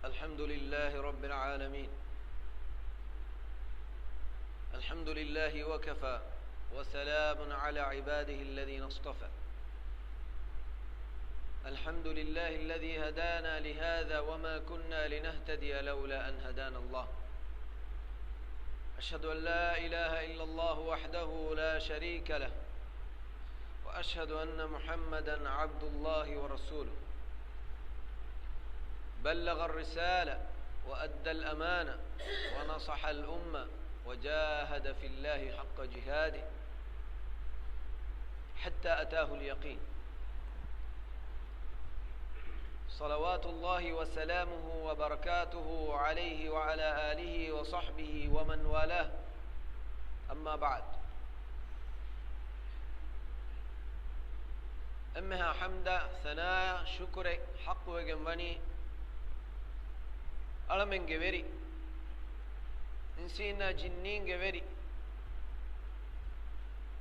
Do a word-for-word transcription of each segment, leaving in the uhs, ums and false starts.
الحمد لله رب العالمين. الحمد لله وكفى، وسلام على عباده الذين اصطفى. الحمد لله الذي هدانا لهذا وما كنا لنهتدي لولا أن هدانا الله. أشهد أن لا إله إلا الله وحده لا شريك له، وأشهد أن محمدا عبد الله ورسوله. بلغ الرسالة وأدى الأمانة ونصح الأمة وجاهد في الله حق جهاده حتى أتاه اليقين. صلوات الله وسلامه وبركاته عليه وعلى آله وصحبه ومن والاه. أما بعد. އެންމެހާ ޙަމްދާ، ސަނާއާ، ޝުކުރެއް ޙައްޤުވެގެން ވަނީ އަޅަމެންގެ ވެރި، އިންސީންނާ ޖިންނީންގެ ވެރި،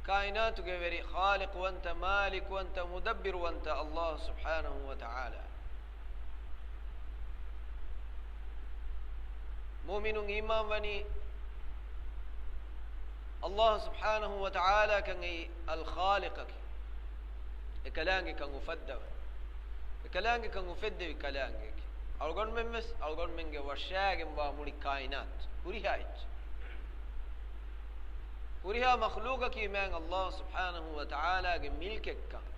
ކާއިނާތުގެ ވެރި، ޚާލިޤުވަންތަ، މާލިކުވަންތަ، މުދައްބިރުވަންތަ ﷲ ސުބްޙާނަހޫ ވަތަޢާލާ. މުއުމިނުން އީމާންވަނީ ﷲ ސުބްޙާނަހޫ ވަތަޢާލާ ކަން އެއީ އަލްޚާލިޤަކީ، އެކަލާނގެ ކަން އުފައްދަވަން، އެކަލާނގެ ކަން އުފެއްދެވި ކަލާނގެއަކީ. އަޅުގަނޑުމެން ވެސް އަޅުގަނޑުމެންގެ ވަށާގެންވާ މުޅި ކާއިނާތު، ހުރިހާ އެއްޗެއް، ހުރިހާ މަޚްލޫޤަކީ މާތް ﷲ ސުބްޙާނަހޫ ވަތަޢާލާގެ މިލްކެއްކަން.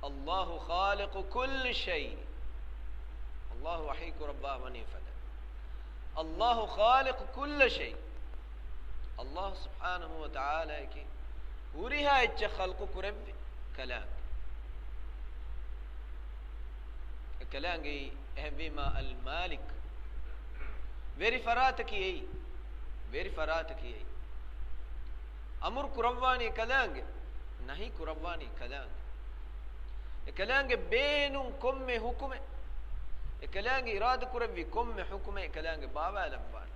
الله خالق كل شيء. ﷲ ވަޙީ ކުރައްވާ ވަނީ ފަދަ. الله خالق كل شيء. ﷲ ސުބްޙާނަހޫ ވަތަޢާލާއަކީ ހުރިހާ އެއްޗެއް ޚަލްޤު ކުރެއްވި ކަލާނގެ. އެ ކަލާނގެ އެހެންވީމާ އަލް މާލިކް، ވެރި ފަރާތަކީ އެއީ. ވެރި ފަރާތަކީ އެއީ. އަމުރު ކުރައްވާނީ ކަލާނގެ، ނަހީ ކުރައްވާނީ ކަލާނގެ. އެ ކަލާނގެ ބޭނުން ކޮންމެ ޙުކުމެއް، އެ ކަލާނގެ އިރާދަ ކުރެއްވި ކޮންމެ ޙުކުމެއް އެ ކަލާނގެ ބާވާލައްވާނެ.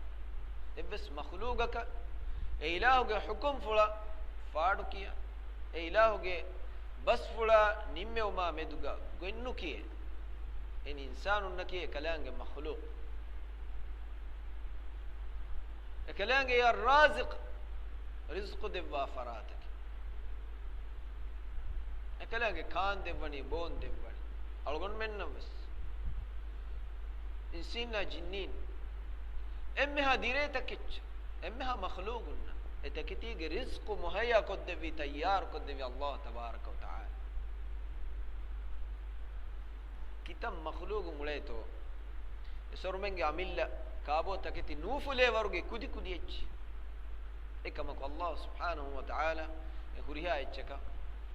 އެއްވެސް މަޚްލޫޤަކަށް އެ އިލާހުގެ ޙުކުމްފުޅަށް ފާޑުކިޔާ، އެ އިލާހުގެ ބަސްފުޅާ ނިންމެވުމާ މެދުގަ ގޮތްނުކިޔޭ. އެ އިންސާނުންނަކީ އެ ކަލާނގެ މަޚްލޫޤު. އެ ކަލާނގެ އައްރާޒިޤު، ރިޒްޤު ދެއްވާ ފަރާތަކީ. އެ ކަލާނގެ ކާން ދެއްވަނީ، ބޯން ދެއްވަނީ އަޅުގަނޑުމެންނަށް ވެސް. އިންސީންނާ ޖިންނީން، އެންމެހާ ދިރޭ ތަކެއްޗަށް، އެންމެހާ މަޚްލޫޤުންނަށް އެ ތަކެތީގެ ރިޒްޤު މުހައްޔާ ކޮށްދެއްވީ، ތައްޔާރު ކޮށްދެއްވީ ﷲ ތަބާރަކަ ވަތަޢާލާ. ކިތައް މަޚްލޫޤު އުޅޭތޯ، އެ ސޮރުމެންގެ އަމިއްލަ ކާބޯ ތަކެތި ނޫފުލޭ ވަރުގެ ކުދި ކުދި އެއްޗި. އެކަމަކު ﷲ ސުބްޙާނަހޫ ވަތަޢާލާ އެ ހުރިހާ އެއްޗަކަށް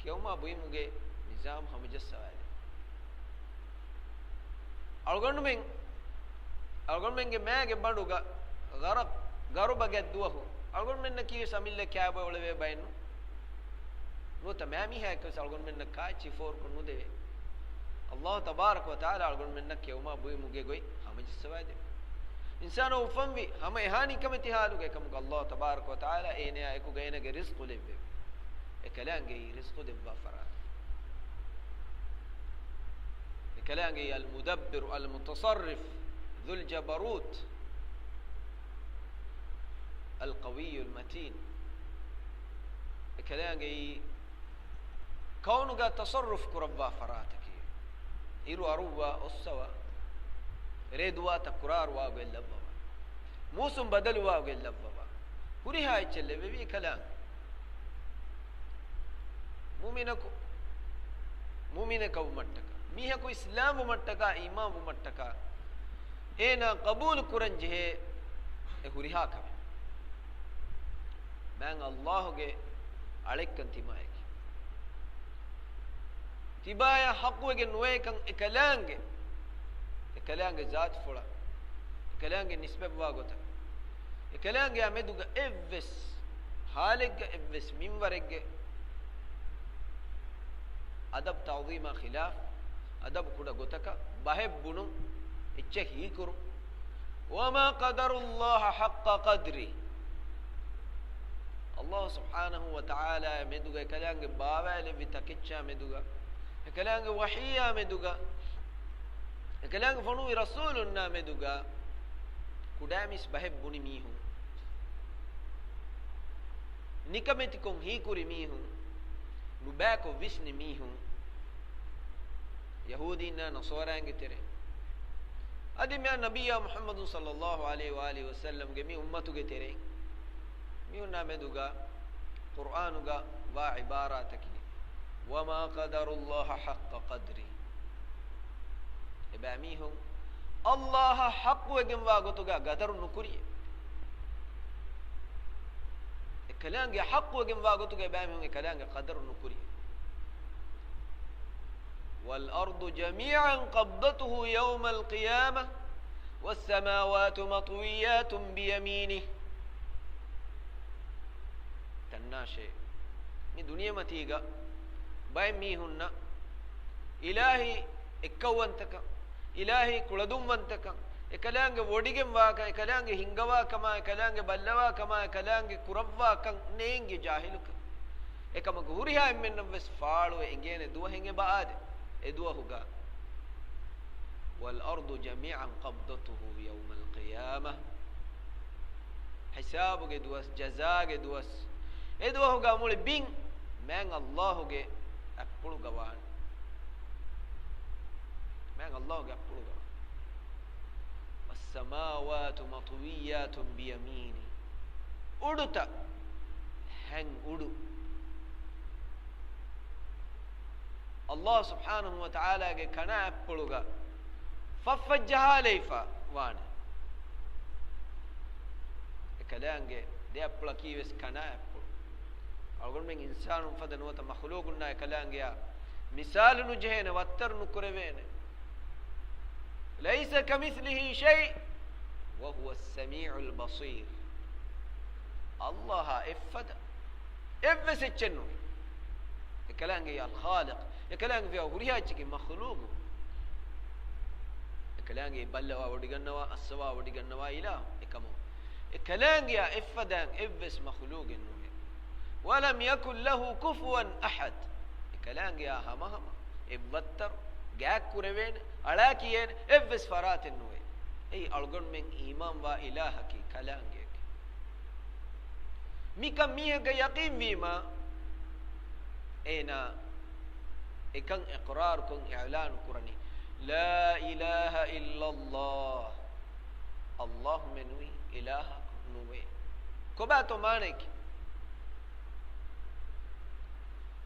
ކެއުމާ ބުއިމުގެ ނިޒާމް ހަމަޖައްސަވާލެވި. އަޅުގަނޑުމެން، އަޅުގަނޑުމެންގެ މާގެ ބަނޑުގަ ޣަރަޤް، ގަރު ބަގެއް ދުވަހު އަޅުގަނޑުމެންނަކީ ވެސް އަމިއްލަ ކާބޯ އުޅެވޭ ބައެއް ނޫން. ނުވަތަ މާމީހާއެކު ވެސް އަޅުގަނޑުމެންނަށް ކާއެއްޗިހި ފޯރުކޮށް ނުދެވޭ. ﷲ ތަބާރަކަ ވަތަޢާލާ އަޅުގަނޑުމެންނަށް ކެއުމާ ބުއިމުގެ ގޮތް ހަމަޖައްސަވާދެއްވި. އިންސާނާ އުފަންވީ ހަމަ އެހާ ނިކަމެތި ޙާލުގައި ކަމުގަ ﷲ ތަބާރަކަ ވަތަޢާލާ އޭނަޔާ އެކުގަ އޭނަގެ ރިޒްޤު ލެއްވެވި. އެ ކަލާނގެއީ ރިޒްޤު ދެއްވާ ފަރާތް. އެ ކަލާނގެއީ އަލްމުދައްބިރު، އަލްމުތަޞައްރިފު، ޛުލްޖަބަރޫތު، އަލްޤަވިއްޔުލް މަތީން. އެ ކަލާނގެއީ ކައުނުގަ ތަޞައްރުފު ކުރައްވާ ފަރާތަކީ. އިރު އަރުއްވާ އޮއްސަވާ، ރޭ ދުވާތައް ކުރާރުވާ ގޮތް ލައްވަވާ، މޫސުން ބަދަލުވާ ގޮތް ލައްވަވާ، ހުރިހާ އެއްޗެއް ލެއްވެވީ އެ ކަލާނގެ. މުއުމިނަކު، މުއުމިނަކަށް ވުމަށްޓަކާ، މީހަކު އިސްލާމް ވުމަށްޓަކާ، އީމާން ވުމަށްޓަކާ، އޭނާ ޤަބޫލު ކުރަން ޖެހޭ އެ ހުރިހާ ކަމެއް މާތް ﷲ ގެ އަޅެއްކަން ތިމާޔަކީ. ތިބާޔަށް ޙައްޤުވެގެން ނުވޭކަން އެ ކަލާނގެ، އެ ކަލާނގެ ޒާތުފުޅަށް، އެ ކަލާނގެ ނިސްބަތްވާ ގޮތަށް، އެ ކަލާނގެއާ މެދުގަ އެއްވެސް ޙާލެއްގަ، އެއްވެސް މިންވަރެއްގެ އަދަބު ތަޢުޒީމާ ޚިލާފު، އަދަބު ކުޑަ ގޮތަކަށް ބަހެއް ބުނުން، އެއްޗެއް ހީކުރުން. وما قدروا الله حق قدره. ﷲ ސުބްޙާނަހޫ ވަތަޢާލާ މެދުގަ އެ ކަލާނގެ ބާވާލެއްވި ތަކެއްޗާ މެދުގަ އެކަލާނގެ ވަޙީއާ މެދުގަ، އެކަލާނގެ ފޮނުވި ރަސޫލުންނާ މެދުގަ ކުޑައިމީސް ބަހެއް ބުނި މީހުން، ނިކަމެތިކޮށް ހީކުރި މީހުން، ނުބައިކޮށް ވިސްނި މީހުން، ޔަހޫދީންނާ ނަޞާރާއިންގެ ތެރެ. އަދި މިއާ ނަބިއްޔާ މުޙައްމަދު ޞައްލައްލާހު ޢަލައިހި ވައާލިހި ވަސައްލަމްގެ މި އުއްމަތުގެ ތެރެއިން މީހުންނާ މެދުގަ ޤުރްއާނުގަ ވާ ޢިބާރާތަކީ، وما قدروا الله حق قدره. އެބައިމީހުން ﷲ އަށް ޙައްޤުވެގެންވާ ގޮތުގަ ޤަދަރު ނުކުރި. އެކަލާނގެ ޙައްޤުވެގެންވާ ގޮތުގަ އެބައިމީހުން އެކަލާނގެ ޤަދަރު ނުކުރި. والأرض جميعا قبضته يوم القيامة والسماوات مطويات بيمينه. ތަންނާށޭ، މި ދުނިޔެމަތީގަ ބައެއް މީހުންނަށް އިލާހީ އެއްކައުވަންތަކަން، އިލާހީ ކުޅަދުންވަންތަކަން، އެކަލާނގެ ވޮޑިގެންވާކަން، އެކަލާނގެ ހިންގަވާކަމާ، އެކަލާނގެ ބައްލަވާކަމާ، އެކަލާނގެ ކުރައްވާކަން ނޭނގި ޖާހިލުކަން. އެކަމަކު ހުރިހާ އެންމެންނަށްވެސް ފާޅުވެ އެނގޭނެ ދުވަހެއް އެބަ އާދޭ. އެ ދުވަހުގަ، والأرض جميعا قبضته يوم القيامة. ހިސާބުގެ ދުވަސް، ޖަޒާގެ ދުވަސް، އެ ދުވަހުގަ މުޅި ބިން މާތް ﷲ ގެ އަތްޕުޅުގަ ވާނެ. މާތް ﷲ ގެ އަތްޕުޅުގަ ވާނެ. والسماوات مطويات بيمينه. އުޑުތައް، ހަތް އުޑު، ﷲ ސުބްޙާނަހޫ ވަތަޢާލާގެ ކަނާ އަތްޕުޅުގަ ފަށްފަށް ޖަހާލައިފަ ވާނެ. އެކަލާނގެ ދެ އަތްޕުޅަކީ ވެސް ކަނާ އަތްޕުޅު. އަޅުގަނޑުމެން އިންސާނުން ފަދަ ނުވަތަ މަޚުލޫގުންނާ އެކަލާނގެއާ މިސާލު ނުޖެހޭނެ، ވައްތަރު ނުކުރެވޭނެ. ليس كمثله شيء وهو السميع البصير. ﷲ އާ އެއްފަދަ އެއްވެސް އެއްޗެއް ނުވޭ. އެކަލާނގެ އަލްޚާލިޤް، އެކަލާނގެ ހުރިހާ އެއްޗެއްގެ މަޚުލޫގު. އެކަލާނގެ ބައްލަވާ ވޮޑިގަންނަވާ، އައްސަވާ ވޮޑިގަންނަވާ އިލާހު އެކަމު. އެކަލާނގެއާ އެއްފަދައިން އެއްވެސް މަޚުލޫގެއް ނުވޭ. ولم يكن له كفوا أحد. އެކަލާނގެއާ ހަމަހަމަ އެއްވައްތަރު، ގާތްކުރެވޭނެ، އަޅާ ކިޔޭނެ އެއްވެސް ފަރާތެއް ނުވޭ. އެއީ އަޅުގަނޑުމެން އީމާންވާ އިލާހަކީ ކަލާނގެއެކޭ. މިކަން މީހަކަށް ޔަޤީންވީމާ، އޭނާ އެކަން އިޤްރާރުކޮށް އިޢުލާނު ކުރަނީ، لا إله إلا الله. ﷲ މެނުވީ އިލާހަކު ނުވޭ. ކޮބާތޯ މާނައަކީ؟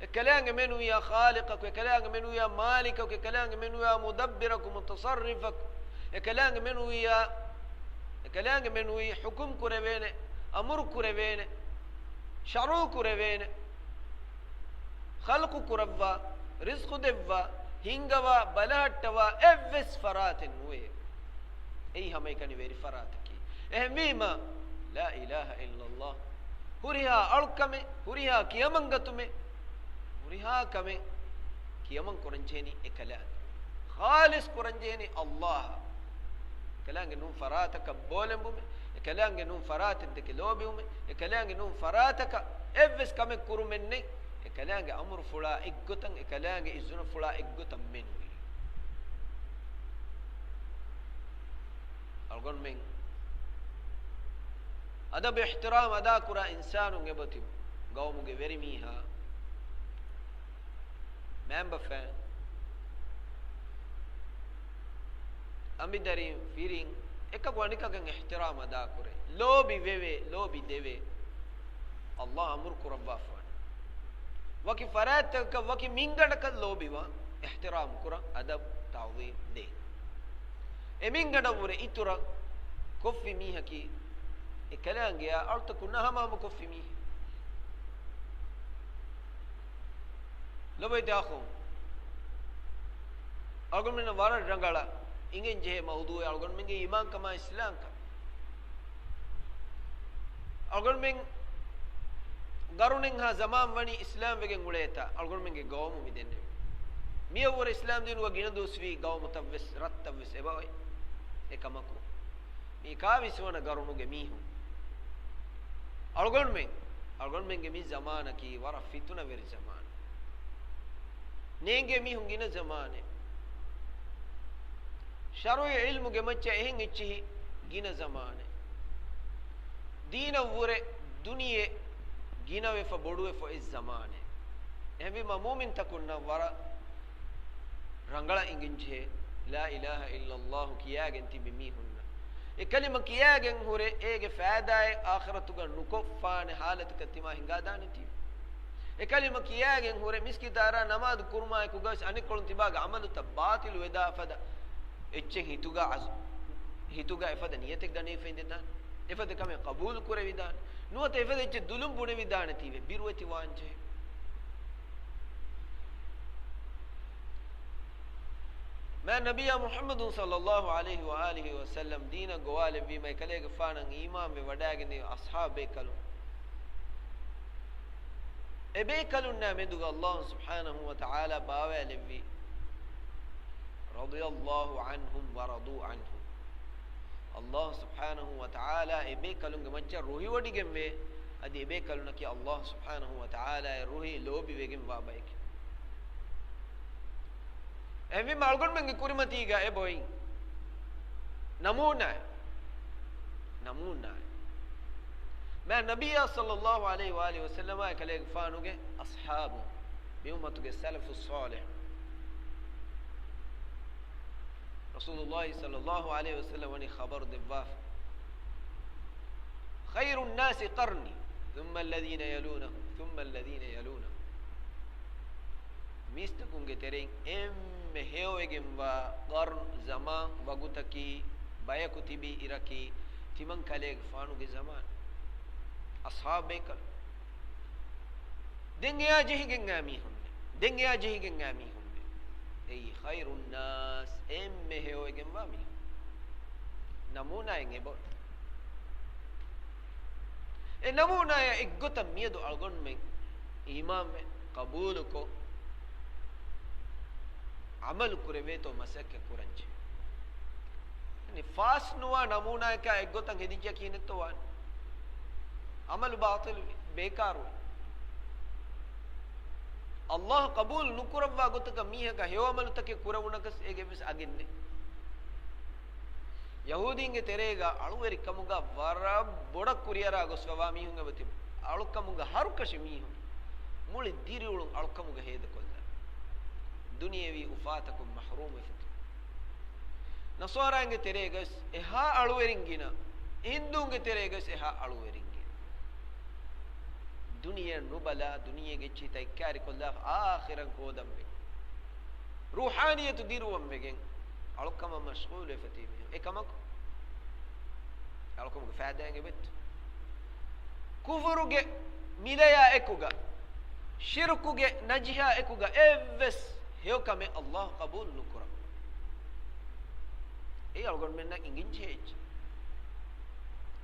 އެކަލާނގެ މެނުވިޔާ ޚާލިޤަކު، އެކަލާނގެ މެނުވިޔާ މާލިކަކު، އެކަލާނގެ މެނުވިޔާ މުދައްބިރަކު، މުތަޞައްރިފަކު، އެކަލާނގެ މެނުވިޔާ، އެކަލާނގެ މެނުވީ ޙުކުމް ކުރެވޭނެ، އަމުރު ކުރެވޭނެ، ޝަރުޢު ކުރެވޭނެ، ޚަލްޤު ކުރައްވާ، ރިޒްޤު ދެއްވާ، ހިންގަވާ، ބަލަހައްޓަވާ އެއްވެސް ފަރާތެއް ނުވޭ. އެއީ ހަމައެކަނި ވެރި ފަރާތަކީ. އެހެންވީމާ، لا إله إلا الله، ހުރިހާ އަޅުކަމެއް، ހުރިހާ ކިޔަމަންގަތުމެއް، ހުރިހާ ކަމެއް ކިޔަމަން ކުރަންޖެހެނީ އެކަލާނގެ. ޚާލިޞް ކުރަންޖެހެނީ ﷲ އަށް. އެކަލާނގެ ނޫން ފަރާތަކަށް ބޯލެނބުމެއް، އެކަލާނގެ ނޫން ފަރާތެއްދެކެ ލޯބިވުމެއް، އެކަލާނގެ ނޫން ފަރާތަކަށް އެއްވެސް ކަމެއް ކުރުމެއް ނެތް. އެކަލާނގެ އަމުރުފުޅާ އެއްގޮތަށް، އެކަލާނގެ އިޒުނަފުޅާ އެއްގޮތަށް މެނުވީ. އަޅުގަނޑުމެން އަދަބު އިޙްތިރާމް އަދާކުރާ އިންސާނުން އެބައޮތީ ގައުމުގެ ވެރިމީހާ، މައިންބަފައިން، އަނބިދަރިން، ފިރިން، އެކަކު އަނެކަކަށް އިޙްތިރާމް އަދާކުރޭ. ލޯބި ވެވޭ، ލޯބި ދެވޭ. ﷲ އަމުރު ކުރައްވާފާނެ. ވަކި ފަރާތްތަކަކަށް، ވަކި މިންގަނޑަކަށް ލޯބިވާ، އިޙްތިރާމް ކުރާ، އަދަބު، ތަޢުޒީމް ދޭ. އެ މިންގަނޑަށްވުރެ އިތުރަށް ކޮށްފި މީހަކީ، އެ ކަލާނގެއާ އަޅުތަކުންނާ ހަމަހަމަ ކޮށްފި މީހެއް. ލޮބުވެތި އަޚުން، އަޅުގަނޑުމެންނަށް ވަރަށް ރަނގަޅަށް އިނގެން ޖެހޭ މައުޟޫޢެއް އަޅުގަނޑުމެންގެ އީމާންކަމާ އިސްލާމްކަން. އަޅުގަނޑުމެން ގަރުނެއްހާ ޒަމާން ވަނީ އިސްލާމް ވެގެން އުޅޭތާ، އަޅުގަނޑުމެންގެ ގައުމު މި ދެންނެވި. މިއަށްވުރެ އިސްލާމް ދީނުގަ ގިނަ ދުވަސްވީ ގައުމުތައްވެސް ރަށްތައްވެސް އެބައޮތް. އެކަމަކު، މީ ކާވީސް ވަނަ ގަރުނުގެ މީހުން. އަޅުގަނޑުމެން، އަޅުގަނޑުމެންގެ މި ޒަމާނަކީ ވަރަށް ފިތުނަވެރި ޒަމާނެއް. ނޭނގޭ މީހުން ގިނަ ޒަމާނެއް. ޝަރުޢީ ޢިލްމުގެ މައްޗަށް އެހެން އެއްޗިހި ގިނަ ޒަމާނެއް. ދީނަށްވުރެ ދުނިޔެ ގިނަވެފަ ބޮޑުވެފަ އޮތް ޒަމާނެއް. އެހެންވީމަ މުއުމިންތަކުންނަށް ވަރަށް ރަނގަޅަށް އިނގިންޖެހޭ، ލާ އިލާހަ އިއްލައްލާހު ކިޔާގެން ތިބި މީހުންނަށް. އެ ކަލިމަ ކިޔާގެން ހުރެ އޭގެ ފައިދާއެއް އާޚިރަތުގަ ނުކޮށްފާނެ ހާލަތަކަށް ތިމާ ހިނގާދާނެތީ. އެ ކަލިމަ ކިޔާގެން ހުރެ މިސްކިތާރާ ނަމާދު ކުރުމާއެކުގަވެސް އަނެއްކޮޅުން ތިބާގެ ޢަމަލުތައް ބާޠިލު ވެދާ ފަދަ އެއްޗެއް ހިތުގަ އަޒު-، ހިތުގަ އެފަދަ ނިޔަތެއް ގަނެވިފަ އިނދެދާނެ. އެފަދަ ކަމެއް ޤަބޫލު ކުރެވިދާނެ. ނުވަތަ އެފަދަ އެއްޗެއް ދުލުން ބުނެވިދާނެތީވެ ބިރުވެތި ވާންޖެހޭ. މާ ނަބިއްޔާ މުޙައްމަދު ޞައްލައްލާހު ޢަލައިހި ވައާލިހި ވަސައްލަމް ދީނަށް ގޮވާލެއްވީމަ އެކަލޭގެފާނަށް އީމާންވެ ވަޑައިގެންދިޔަ އަޞްޙާބު ބޭކަލުން. އެބޭކަލުންނާ މެދުގަ އައްލާހު ސުބްޙާނަހު ވަތަޢާލާ ބާވައިލެއްވި، رضي الله عنهم ورضوا عنه. އައްލާހު ސުބްޙާނަހު ވަތަޢާލާ އެބޭކަލުންގެ މައްޗަށް ރުހިވޮޑިގެންވޭ، އަދި އެބޭކަލުންނަކީ އައްލާހު ސުބްޙާނަހު ވަތަޢާލާއަށް ރުހި ލޯބިވެގެންވާ ބައެކޭ. އެހެންވީމަ އަޅުގަނޑުމެންގެ ކުރިމަތީގަ އެބައޮތް ނަމޫނާއެއް. ނަމޫނާއެއް. މާ ނަބިއްޔާ ޞައްލައްލާހު ޢަލައިހި ވައާލިހި ވަސައްލަމާ އެކަލޭގެފާނުގެ އަޞްޙާބުން، މި އުއްމަތުގެ ސަލަފުއް ޞާލިޙު، ރަސޫލުއްލާހި ޞައްލައްލާހު ޢަލައިހި ވަސައްލަމް ވަނީ ޚަބަރު ދެއްވާފަ، خير الناس قرني ثم الذين يلونهم ثم الذين يلونهم. މީސްތަކުންގެ ތެރެއިން އެންމެ ހެޔޮވެގެންވާ ޤަރްނު، ޒަމާން، ވަގުތަކީ، ބަޔަކު ތިބި އިރަކީ، ތިމަން ކަލޭގެފާނުގެ ޒަމާން. އަޞްޙާބު ބޭކަލުން. ދެން އެއާ ޖެހިގެން އާ މީހުންނެއް. ދެން އެއާ ޖެހިގެން އާ މީހުންނެއް. އެއީ خير الناس، އެންމެ ހެޔޮވެގެންވާ މީހުން. ނަމޫނާއެއް އެބައޮތް. އެ ނަމޫނާޔާ އެއްގޮތަށް މިއަދު އަޅުގަނޑުމެން އީމާންވެ، ޤަބޫލުކޮށް، ޢަމަލު ކުރެވޭތޯ މަސައްކަތް ކުރަންޖެހޭ. ޔަޢުނީ ފާސް ނުވާ ނަމޫނާޔަކާ އެއްގޮތަށް ހެދިއްޖެ ކިހިނެއްތޯ ވާނީ؟ ޢަމަލު ބާޠިލުވި، ބޭކާރުވި. އައްލާހު ޤަބޫލު ނުކުރައްވާ ގޮތަކަށް މީހަކަށް ހެޔޮ ޢަމަލުތަކެއް ކުރެވުނަކަސް އޭގެ ވެސް އަގެއް ނެތް. ޔަހޫދީންގެ ތެރޭގަ އަޅުވެރިކަމުގަ ވަރަށް ބޮޑަށް ކުރިއަރާ ގޮސްފަވާ މީހުން އެބަތިބި. އަޅުކަމުގަ ހަރުކަށި މީހުން މުޅި ދިރިއުޅުން އަޅުކަމުގަ ހޭދަކޮށްލާ، ދުނިޔެވީ އުފާތަކުން މަޙްރޫމްވެފަ ތިބި. ނަޞާރާއިންގެ ތެރޭގަސް އެހާ އަޅުވެރިން ގިނަ، ހިންދޫންގެ ތެރޭގަސް އެހާ އަޅުވެރިން ގިނަ. ދުނިޔެއަށް ނުބަލާ، ދުނިޔޭގެ އެއްޗިހިތައް އެއްކާރިކޮށްލާފަ އާޚިރަތް ހޯދަންވެ، ރޫޙާނިއްޔަތު ދިރުވަންވެގެން އަޅުކަމަށް މަޝްޣޫލުވެފަ ތިބި މީހުން. އެކަމަކު، އަޅުކަމުގެ ފައިދާއެއް އެބައޮތްތަ؟ ކުފުރުގެ މިލަޔާ އެކުގަ، ޝިރުކުގެ ނަޖިހާ އެކުގަ އެއްވެސް ހެޔޮކަމެއް އައްލާހު ޤަބޫލު ނުކުރައްވާ. އެއީ އަޅުގަނޑުމެންނަށް އިނގިންޖެހޭ އެއްޗެއް.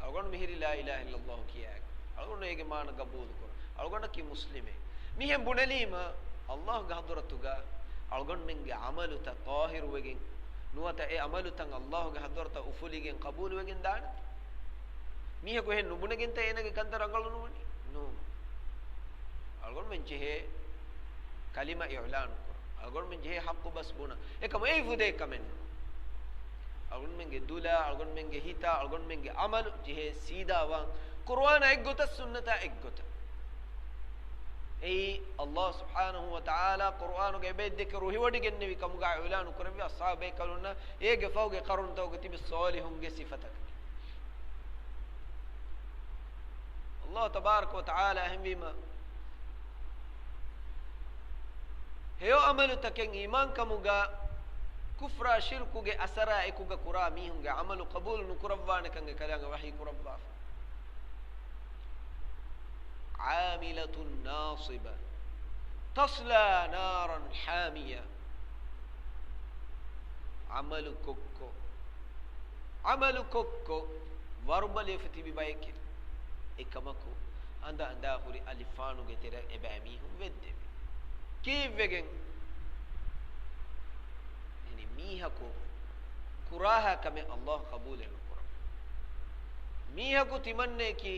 އަޅުގަނޑު މިހިރީ ލާ އިލާހަ އިއްލައްލާހު ކިޔާ، އަޅުގަނޑު އޭގެ މާނަ ޤަބޫލުކުރަން، އަޅުގަނޑަކީ މުސްލިމެއް. މިހެން ބުނެލީމަ، އައްލާހުގެ ޙަޟްރަތުގަ އަޅުގަނޑުމެންގެ ޢަމަލުތައް ޠާހިރުވެގެން، ނުވަތަ އެ ޢަމަލުތައް އައްލާހުގެ ޙަޟްރަތަށް އުފުލިގެން ޤަބޫލުވެގެން ދާނެތަ؟ މީހަކު އެހެން ނުބުނެގެންތަ އޭނަގެ ކަންތައް ރަނގަޅު ނުވަނީ؟ ނޫން. އަޅުގަނޑުމެން ޖެހޭ ކަލިމަ އިޢުލާނު ކުރަން. އަޅުގަނޑުމެން ޖެހޭ ޙައްޤު ބަސް ބުނަން. އެކަމަކު އެއީ ފުދޭ ކަމެއް ނޫން. އަޅުގަނޑުމެންގެ ދުލާ، އަޅުގަނޑުމެންގެ ހިތާ، އަޅުގަނޑުމެންގެ ޢަމަލު ޖެހޭ ސީދާވާން، ޤުރުއާނާ އެއްގޮތަށް، ސުންނަތާ އެއްގޮތަށް. އެއީ އައްލާހު ސުބްޙާނަހު ވަތަޢާލާ ޤުރުއާނުގަ އެބައެއްދެކެ ރުހިވޮޑިގެންނެވި ކަމުގަ އިޢުލާނު ކުރެއްވި އަޞްޙާބު ބޭކަލުންނަށް އޭގެ ފަހުގެ ޤަރުނުތަކުގަ ތިބި ޞާލިޙުންގެ ސިފަތަކަކީ. އައްލާހު ތަބާރަކަ ވަތަޢާލާ އެހެންވީމަ، ހެޔޮ ޢަމަލުތަކެއް އީމާންކަމުގަ ކުފްރާ ޝިރްކުގެ އަސަރާ އެކުގަ ކުރާ މީހުންގެ ޢަމަލު ޤަބޫލު ނުކުރައްވާނެކަން އެކަލާނގެ ވަޙީ ކުރައްވާފަ. عاملة ناصبة تصلى نارا حامية. ޢަމަލު ކޮށްކޮށް، ޢަމަލު ކޮށްކޮށް ވަރުބަލިވެފަ ތިބި ބައެކޭ. އެކަމަކު، އަނދަ އަނދާ ހުރި އަލިފާނުގެ ތެރެއަށް އެބައިމީހުން ވެއްދެވި. ކީއްވެގެން؟ އެހެނީ މީހަކު ކުރާހާ ކަމެއް އައްލާހު ޤަބޫލެއް ނުކުރަން. މީހަކު ތިމަންނަޔަކީ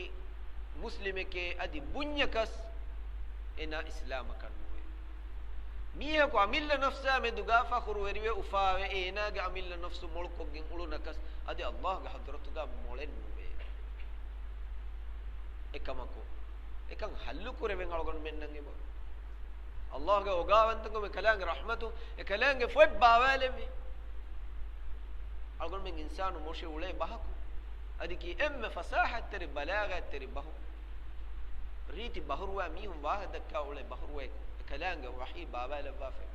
މުސްލިމެކޭ އަދި ބުންޏަކަސް އޭނާ އިސްލާމަކަށް ނުވޭ. މީހަކު އަމިއްލަ ނަފްސާ މެދުގާ ފަޚުރުވެރިވެ އުފާވެ، އޭނާގެ އަމިއްލަ ނަފްސު މޮޅުކޮށްގެން އުޅުނަކަސް، އަދި އައްލާހުގެ ޙަޟްރަތުގާ މޮޅެއް ނުވޭ. އެކަމަކު، އެކަން ޙައްލު ކުރެވެން އަޅުގަނޑުމެންނަށް އެބަ އައްލާހުގެ އޮގާވަންތަކަމެ ކަލާނގެ ރަޙްމަތު، އެ ކަލާނގެ ފޮތް ބާވާލެއްވި. އަޅުގަނޑުމެން އިންސާނު މޮށި އުޅޭ ބަހަކު، އަދި ކި އެންމެ ފަސާހަތްތެރި ބަލާޣަތްތެރި ބަހު، ރީތި ބަހުރުވާ މީހުން ވާހަކަ ދައްކާ އުޅޭ ބަހުރުވައެކު، އެ ކަލާނގެ ވަޙީ ބާވާލައްވާފައި.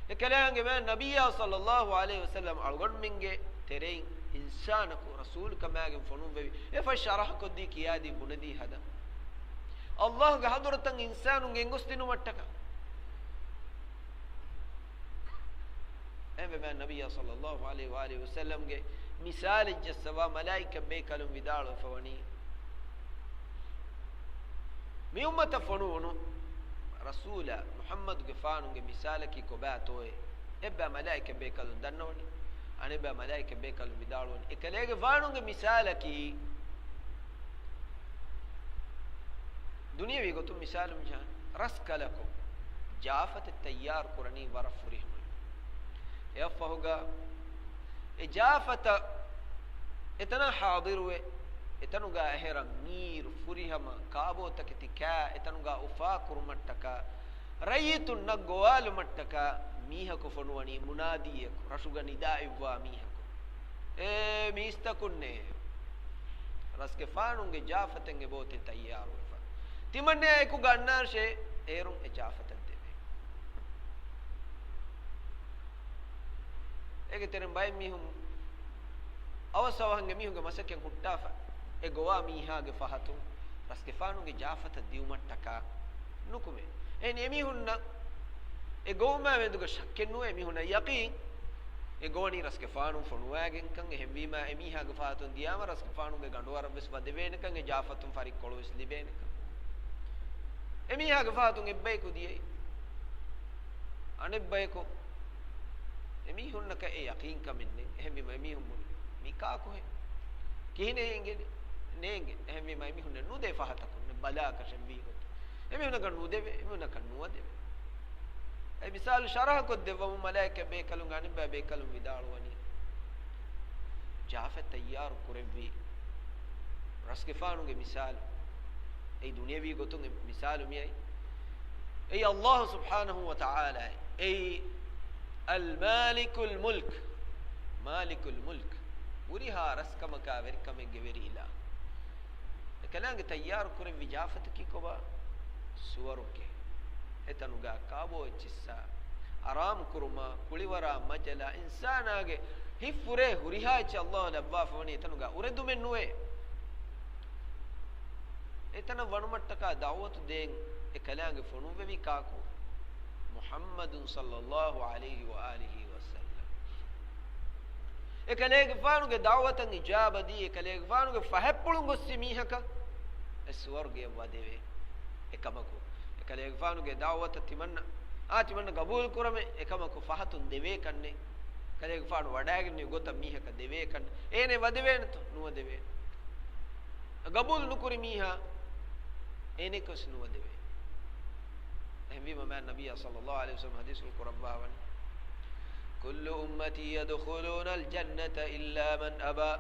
އެ ކަލާނގެ މާތް ނަބިއްޔާ ޞައްލައްލާހު ޢަލައިހި ވަސައްލަމް އަޅުގަނޑުމެންގެ ތެރެއިން އިންސާނަކު ރަސޫލުކަމާގެން ފޮނުއްވެވި، އެ ފޮތް ޝަރަޙަކޮށްދީ ކިޔާދީ ބުނެދީ ހަދަން. އައްލާހުގެ ޙަޟްރަތަށް އިންސާނުން ގެންގޮސްދިނުމަށްޓަކާ. އެހެންވެ މާތް ނަބިއްޔާ ޞައްލައްލާހު ޢަލައިހި ވައާލިހި ވަސައްލަމްގެ މިސާލެއް ޖައްސަވާ މަލާއިކަ ބޭކަލުން ވިދާޅުވެފަ ވަނީ، މި އުއްމަތަށް ފޮނުވުނު ރަސޫލާ މުޙައްމަދުގެފާނުގެ މިސާލަކީ ކޮބާތޯއޭ؟ އެއްބައި މަލާއިކަ ބޭކަލުން ދަންނަވަނީ. އަނެއްބައި މަލާއިކަ ބޭކަލުން ވިދާޅުވަނީ، އެކަލޭގެފާނުގެ މިސާލަކީ ދުނިޔެވީ ގޮތުން މިސާލު މިޖާން. ރަސްކަލަކު ޖާފަތެއް ތައްޔާރު ކުރަނީ ވަރަށް ފުރިހަމަ. އެއަށްފަހުގަ އެ ޖާފަތަށް އެތަނަށް ޙާޟިރުވެ، އެތަނުގަ އެހެރަ މީރު ފުރިހަމަ ކާބޯތަކެތި ކާ އެތަނުގަ އުފާ ކުރުމަށްޓަކާ، ރައްޔިތުންނަށް ގޮވާލުމަށްޓަކާ މީހަކު ފޮނުވަނީ މުނާދީއަކު، ރަށުގަ ނިދާ އިއްވާ މީހަކު. އޭ މީސްތަކުންނޭ! ރަސްގެފާނުންގެ ޖާފަތެއް އެބައޮތޭ ތައްޔާރުވެފަ. ތިމަންނަޔާ އެކުގަ އަންނާށޭ، އޭރުން އެ ޖާފަތަށް ދެވޭ. އޭގެ ތެރެން ބައެއް މީހުން އަވަސް އަވަހަށް އެމީހުންގެ މަސައްކަތް ހުއްޓާފަ، އެ ގޮވާ މީހާގެ ފަހަތުން ރަސްގެފާނުގެ ޖާފަތަށް ދިއުމަށްޓަކާ ނުކުމޭ. އެހެނީ އެމީހުންނަށް އެ ގޮވުމާ މެދުގަ ޝައްކެއް ނުވޭ. އެމީހުންނަށް ޔަޤީން އެ ގޮވަނީ ރަސްގެފާނުން ފޮނުވާގެންކަން. އެހެންވީމާ އެމީހާގެ ފަހަތުން ދިޔާމަ ރަސްގެފާނުގެ ގަނޑު ވަރަށްވެސް ވަދެވޭނެކަން، އެ ޖާފަތުން ފަރިއްކޮޅުވެސް ލިބޭނެކަން. އެމީހާގެ ފަހަތުން އެއްބަޔަކު ދިޔައީ. އަނެއްބަޔަކު އެމީހުންނަކަށް އެ ޔަޤީންކަމެއް ނެތް. އެހެންވީމަ އެމީހުން ބުނި، މީ ކާކުހޭ؟ ކިހިނެއް އެނގެނީ؟ ނޭނގެ. އެހެންވީމަ އެމީހުންނަށް ނުދޭ ފަހަތަކުން ބަލާކަށެއް ވީ ގޮތުން. އެމީހުންނަކަށް ނުދެވޭ، އެމީހުންނަކަށް ނުވަދެވޭ. އެ މިސާލު ޝަރަޙަކޮށްދެއްވަމުން މަލާއިކަ ބޭކަލުން އަނެއްބައި ބޭކަލުން ވިދާޅުވަނީ، ޖާފަތް ތައްޔާރު ކުރެއްވި ރަސްގެފާނުގެ މިސާލު، އެއީ ދުނިޔަވީ ގޮތުން އެ މިސާލު މިއައީ، އެއީ އައްލާހު ސުބްޙާނަހު ވަ ތަޢާލާ، އެއީ އަލްމާލިކުލް މުލްކް، މާލިކުލް މުލްކް، ހުރިހާ ރަސްކަމަކާ ވެރިކަމެއްގެ ވެރި އިލާހު. އެކަލާނގެ ތައްޔާރު ކުރެއްވި ޖާފަތަކީ ކޮބާ؟ ސުވަރުގެ. އެތަނުގަ ކާބޯ އެއްޗިއްސާ، އަރާމު ކުރުމާ، ކުޅިވަރާ މަޖަލާ، އިންސާނާގެ ހިތްފުރޭ ހުރިހާ އެއްޗެއް އައްލާހު ލައްވާފަވަނީ އެތަނުގަ އުރެދުމެއް ނުވޭ. އެތަނަށް ވަނުމަށްޓަކާ ދަޢުވަތު ދޭން އެކަލާނގެ ފޮނުއްވެވީ ކާކު؟ މުޙައްމަދު ޞައްލައްލާހު ޢަލައިހި ވައާލިހި ވަސައްލަމް. އެކަލޭގެފާނުގެ ދަޢުވަތަށް އިޖާބަ ދީ، އެކަލޭގެފާނުގެ ފަހަތްޕުޅުން ގޮއްސި މީހަކަށް އެ ސުވަރުގެއަށް ވަދެވޭ. އެކަމަކު، އެކަލޭގެފާނުގެ ދަޢުވަތަށް ތިމަންނަ، އާ، ތިމަންނަ ގަބޫލު ކުރަމޭ، އެކަމަކު ފަހަތުން ދެވޭކަށް ނެތް. ކަލޭގެފާނު ވަޑައިގެންނެވި ގޮތަށް މީހަކަށް ދެވޭކަށް ނެތް. އޭނަ ވަދެވޭނެތޯ؟ ނުވަދެވޭނެ. ގަބޫލު ނުކުރި މީހާ އޭނައަކަށް ވެސް ނުވަދެވޭ. އެހެންވީމަ މާތް ނަބިއްޔާ ޞައްލައްލާހު ޢަލައިހި ވަސައްލަމް ޙަދީޘްފުޅު ކުރައްވާވަނީ، كل أمتي يدخلون الجنة إلا من أبى.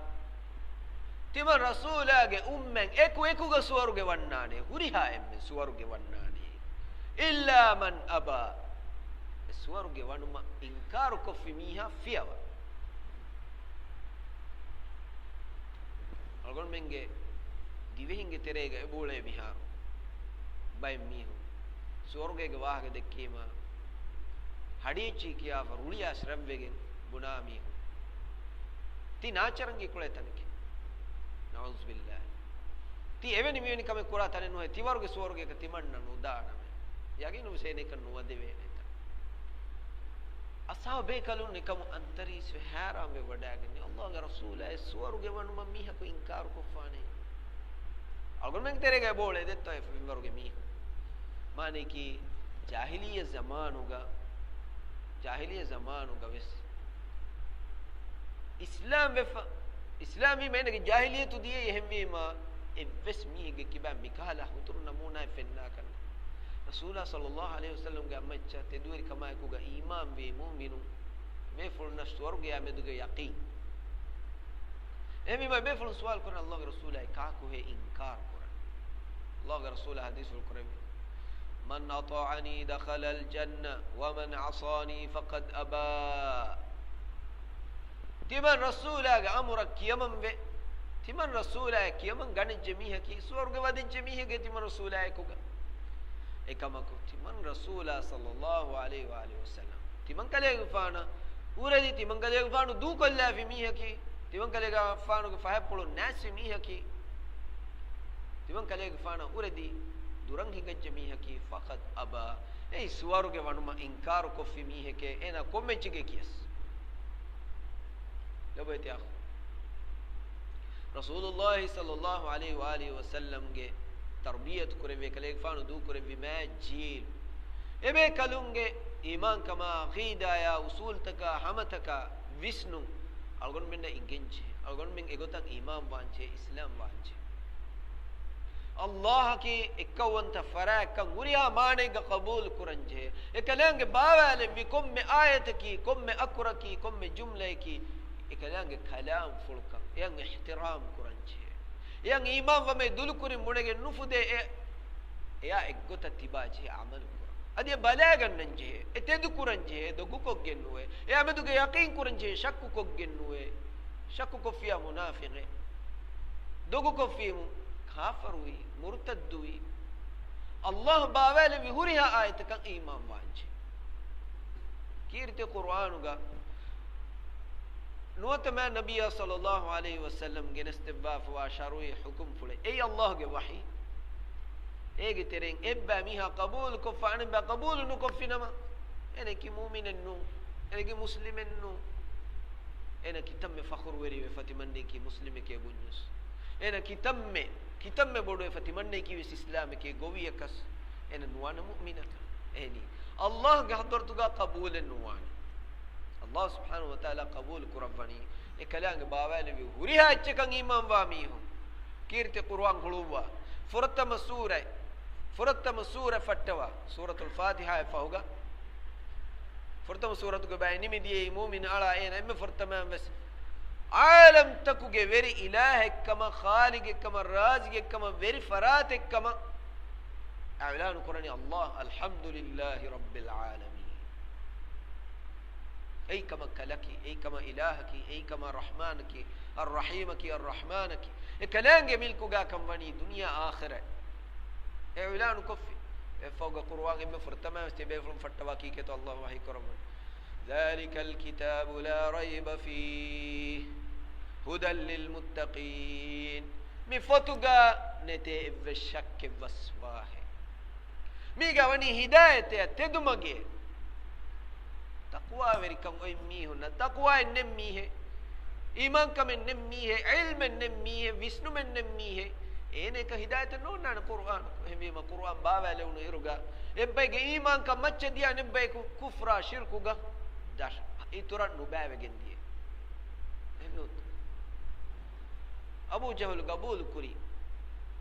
ތިމަން ރަސޫލާގެ އުއްމަތް އެކު އެކުގަ ސުވަރުގެ ވަންނާނެ، ހުރިހާ އެންމެން ސުވަރުގެ ވަންނާނެ. إلا من أبى. އެ ސުވަރުގެ ވަނުމަށް އިންކާރު ކޮށްފި މީހާ ފިޔަވަ. އަޅުގަނޑުމެންގެ ދިވެހިންގެ ތެރޭގަ އެބައުޅޭ މިހާރު ބައެއް މީހުން ސުވަރުގޭގެ ވާހަކަ ދެއްކީމަ، ހަޑިއެއްޗިހި ކިޔާފަ ރުޅިއައިސް ރަތްވެގެން ބުނާ މީހުން. ތި ނާޗަރަނގީ ކުޅޭ ތަނެކޭ. ނަޢޫޛުބިއްލާހި. ތި އެވެނި މިވެނި ކަމެއް ކުރާ ތަނެއް ނުހޭ، ތި ވަރުގެ ސުވަރުގޭގަ ތިމަންނަ ނުދާނަމޭ. ޔަގީނުންވެސް އޭނައަކަށް ނުވަދެވޭނެތަ؟ އަޞްޙާބު ބޭކަލުން އެކަމުން އަންތަރީސްވެ ޙައިރާންވެ ވަޑައިގެންނެވި. އައްލާހުގެ ރަސޫލާ އެ ސުވަރުގެ ވަނުމަށް މީހަކު އިންކާރު ކޮށްފާނެ. އަޅުގަނޑުމެންގެ ތެރޭގަ އެބައުޅޭ ދެއްތޯ އެ މިންވަރުގެ މީހުން. މާނައަކީ ޖާހިލިއްޔަ ޒަމާނުގަ، ޖާހިލިއްޔަ ޒަމާނުގަ ވެސް އިސްލާމް ވެފަ، އިސްލާމް ވީމަ އޭނަގެ ޖާހިލިއްޔަތު ދިޔައީ. އެހެންވީމަ އެއްވެސް މީހެއްގެ ކިބާ މިކަހަލަ ހުތުރު ނަމޫނާއެއް ފެންނާކަށް ނެތް. ރަސޫލާ ޞައްލައްލާހު ޢަލައިހި ވަސައްލަމްގެ އަތްމައްޗަށް ތެދުވެރިކަމާއެކުގަ އީމާންވި މުއުމިނުން ބޭފުޅުންނަށް ސުވަރުގެއާ މެދުގެ ޔަޤީން. އެހެންވީމަ ބޭފުޅުން ސުވާލު ކުރަން، ﷲގެ ރަސޫލާއޭ، ކާކުހޭ އިންކާރު ކުރަން؟ ﷲގެ ރަސޫލާ ޙަދީޘްފުޅު ކުރެއްވި، "من أطاعني دخل الجنة ومن عصاني فقد أبى." ތިމަން ރަސޫލާގެ އަމުރަށް ކިޔަމަންވެ، ތިމަން ރަސޫލާއަށް ކިޔަމަން ގަނެއްޖެ މީހަކީ ސުވަރުގެ ވަދެއްޖެ މީހެކޭ ތިމަން ރަސޫލާއެކުގަ. އެކަމަކު ތިމަން ރަސޫލާ ޞައްލައްލާހު ޢަލައިހި ވައާލިހި ވަސައްލަމް ތިމަން ކަލޭގެފާނަށް އުރެދި، ތިމަން ކަލޭގެފާނު ދޫކޮށްލާފި މީހަކީ، ތިމަން ކަލޭގެފާނުގެ ފަހަތްޕުޅު ނާސްވި މީހަކީ، ތިމަން ކަލޭގެފާނަށް އުރެދި ދުރަށް ހިނގައްޖެ މީހަކީ، ފަޤަދް އަބާ، އެއީ ސުވަރުގެ ވަނުމަށް އިންކާރު ކޮށްފި މީހެކޭ، އޭނާ ކޮންމެ އެއްޗެކޭ ކިޔަސް. ލޮބުވެތި އަޚު. ރަސޫލުﷲ ޞައްލައްލާހު ޢަލައިހި ވައާލިހި ވަސައްލަމްގެ ތަރުބިޔަތު ކުރެއްވި، ކަލޭގެފާނު ދޫކުރެއްވި މާތް ޖީލު، އެބޭކަލުންގެ އީމާންކަމާ، ޢަޤީދާޔާ، އުޞޫލުތަކާ، ހަމަތަކާ ވިސްނުން އަޅުގަނޑުމެންނަށް އިނގެންޖެހޭ. އަޅުގަނޑުމެން އެގޮތަށް އީމާންވާންޖެހޭ، އިސްލާމްވާންޖެހޭ. ﷲ އަކީ އެއްކައުވަންތަ ފަރާތްކަން ހުރިހާ މާނައެއްގަ ޤަބޫލު ކުރަންޖެހޭ. އެކަލާނގެ ބާވާލެއްވި ކޮންމެ އާޔަތަކީ، ކޮންމެ އަކުރަކީ، ކޮންމެ ޖުމްލަޔަކީ، އެކަލާނގެ ކަލާމްފުޅުކަން. އެޔަށް އިޙްތިރާމް ކުރަންޖެހޭ. އެޔަށް އީމާންވަމޭ ދުލުކުރިން ބުނެގެން ނުފުދޭ. އެ، އެޔާ އެއްގޮތަށް ތިބާޖެހޭ އަމަލު ކުރަން. އަދި އެ ބަލާގަންނަންޖެހޭ، އެ ތެދުކުރަންޖެހޭ، ދޮގުކޮށްގެން ނުވޭ. އެ އެމެދުގަ ޔަޤީން ކުރަންޖެހޭ، ޝައްކުކޮށްގެން ނުވޭ. ޝައްކުކޮށްފިޔާ މުނާފިޤެއް، ދޮގުކޮށްފީމު ކާފަރުވީ، މުރުތައްދުވީ. ﷲ ބާވާލެއްވި ހުރިހާ އާޔަތަކަށް އީމާންވާންޖެހޭ. ކީރިތި ޤުރުއާނުގަ ނުވަތަ މާތް ނަބިއްޔާ ޞައްލައްލާހު ޢަލައިހި ވަސައްލަމް ގެނެސްދެއްވާފަވާ ޝަރުޢީ ޙުކުމްފުޅެއް، އެއީ ﷲގެ ވަޙީ. އޭގެ ތެރެއިން އެއްބައި މީހާ ޤަބޫލުކޮށްފަ އަނެއްބައި ޤަބޫލު ނުކޮށްފިނަމަ، އޭނައަކީ މުއުމިނެއް ނޫން، އޭނައަކީ މުސްލިމެއް ނޫން. އޭނަ ކިތަންމެ ފަޚުރުވެރިވެފަ ތިމަންނައަކީ މުސްލިމެކޭ ބުންޏަސް. އޭނަ ކިތަންމެ، ކިތަންމެ ބޮޑުވެފަ ތިމަންނައަކީވެސް އިސްލާމެކޭ ގޮވިޔަކަސް. އޭނަ ނުވާނެ މުއުމިނަކަށް. އެހެނީ، ﷲގެ ޙަޟްރަތުގަ ޤަބޫލެއް ނުވާނެ. ﷲ ސުބްޙާނަހޫ ވަތަޢާލާ ޤަބޫލު ކުރައްވަނީ އެކަލާނގެ ބާވާލެއްވި ހުރިހާ އެއްޗަކަށް އީމާންވާ މީހުން. ކީރިތި ޤުރުއާން ހުޅުއްވާ ފުރަތަމަ ސޫރަ، ފުރަތަމަ ސޫރަ ފައްޓަވާ، ސޫރަތުލް ފާތިޙާއަށް ފަހުގަ ފުރަތަމަ ސޫރަތުގެ ބައެއް ނިމިދިޔައީ މުއުމިން އަޅާ އޭނަ އެންމެ ފުރަތަމައިން ވެސް ޢާލަމްތަކުގެ ވެރި އިލާހެއްކަމަށް، ޚާލިޤެއްކަމަށް، ރާޒިޤެއްކަމަށް، ވެރި ފަރާތެއްކަމަށް އިޢުލާނު ކުރަނީ ﷲ، އަލްޙަމްދުލިއްލާހި ރައްބިލް ޢާލަމީން. އެއީ ކަމަށް ކަލަކީ، އެއީ ކަމަށް އިލާހަކީ، އެއީ ކަމަށް ރަޙްމާނަކީ، އައްރަޙީމަކީ، އައްރަޙްމާނަކީ. އެ ކަލާނގެ މިލްކުގާކަން ވަނީ ދުނިޔެ އާޚިރަތް. އެ އިޢުލާނު ކޮށްފި. އެއަށްފަހުގަ ޤުރުއާން އެންމެ ފުރަތަމަވެސް ތިބޭފުޅުން ފައްޓަވާ ކީކޭތޯ ﷲ ވަޙީ ކުރައްވަނީ؟ ذَٰلِكَ الْكِتَابُ لَا رَيْبَ فِيهِ هُدًى لِّلْمُتَّقِينَ. މި ފޮތުގަ ނެތޭ އެއްވެސް ޝައްކެއް ވަސްވާހެއް. މީގަ ވަނީ ހިދާޔަތެއް ތެދުމަގެއް. ތަޤްވާވެރިކަން އޮތް މީހުންނަށް، ތަޤްވާއެއް ނެތް މީހެއް، އީމާންކަމެއް ނެތް މީހެއް، ޢިލްމެއް ނެތް މީހެއް، ވިސްނުމެއް ނެތް މީހެއް، އޭނައަކަށް ހިދާޔަތެއް ނޯންނާނެ ޤުރުއާނު. އެހެންވީމަ ޤުރުއާން ބާވާލެވުނު އިރުގަ، އެއްބައެއްގެ އީމާންކަން މައްޗަށް ދިޔަ އަނެއްބަޔަކު ކުފްރާ ޝިރްކުގަ ދަށް އިތުރަށް ނުބާވެގެން ދިޔަ. އެހެންނޫންތަ؟ އަބޫ ޖަހުލު ގަބޫލު ކުރި،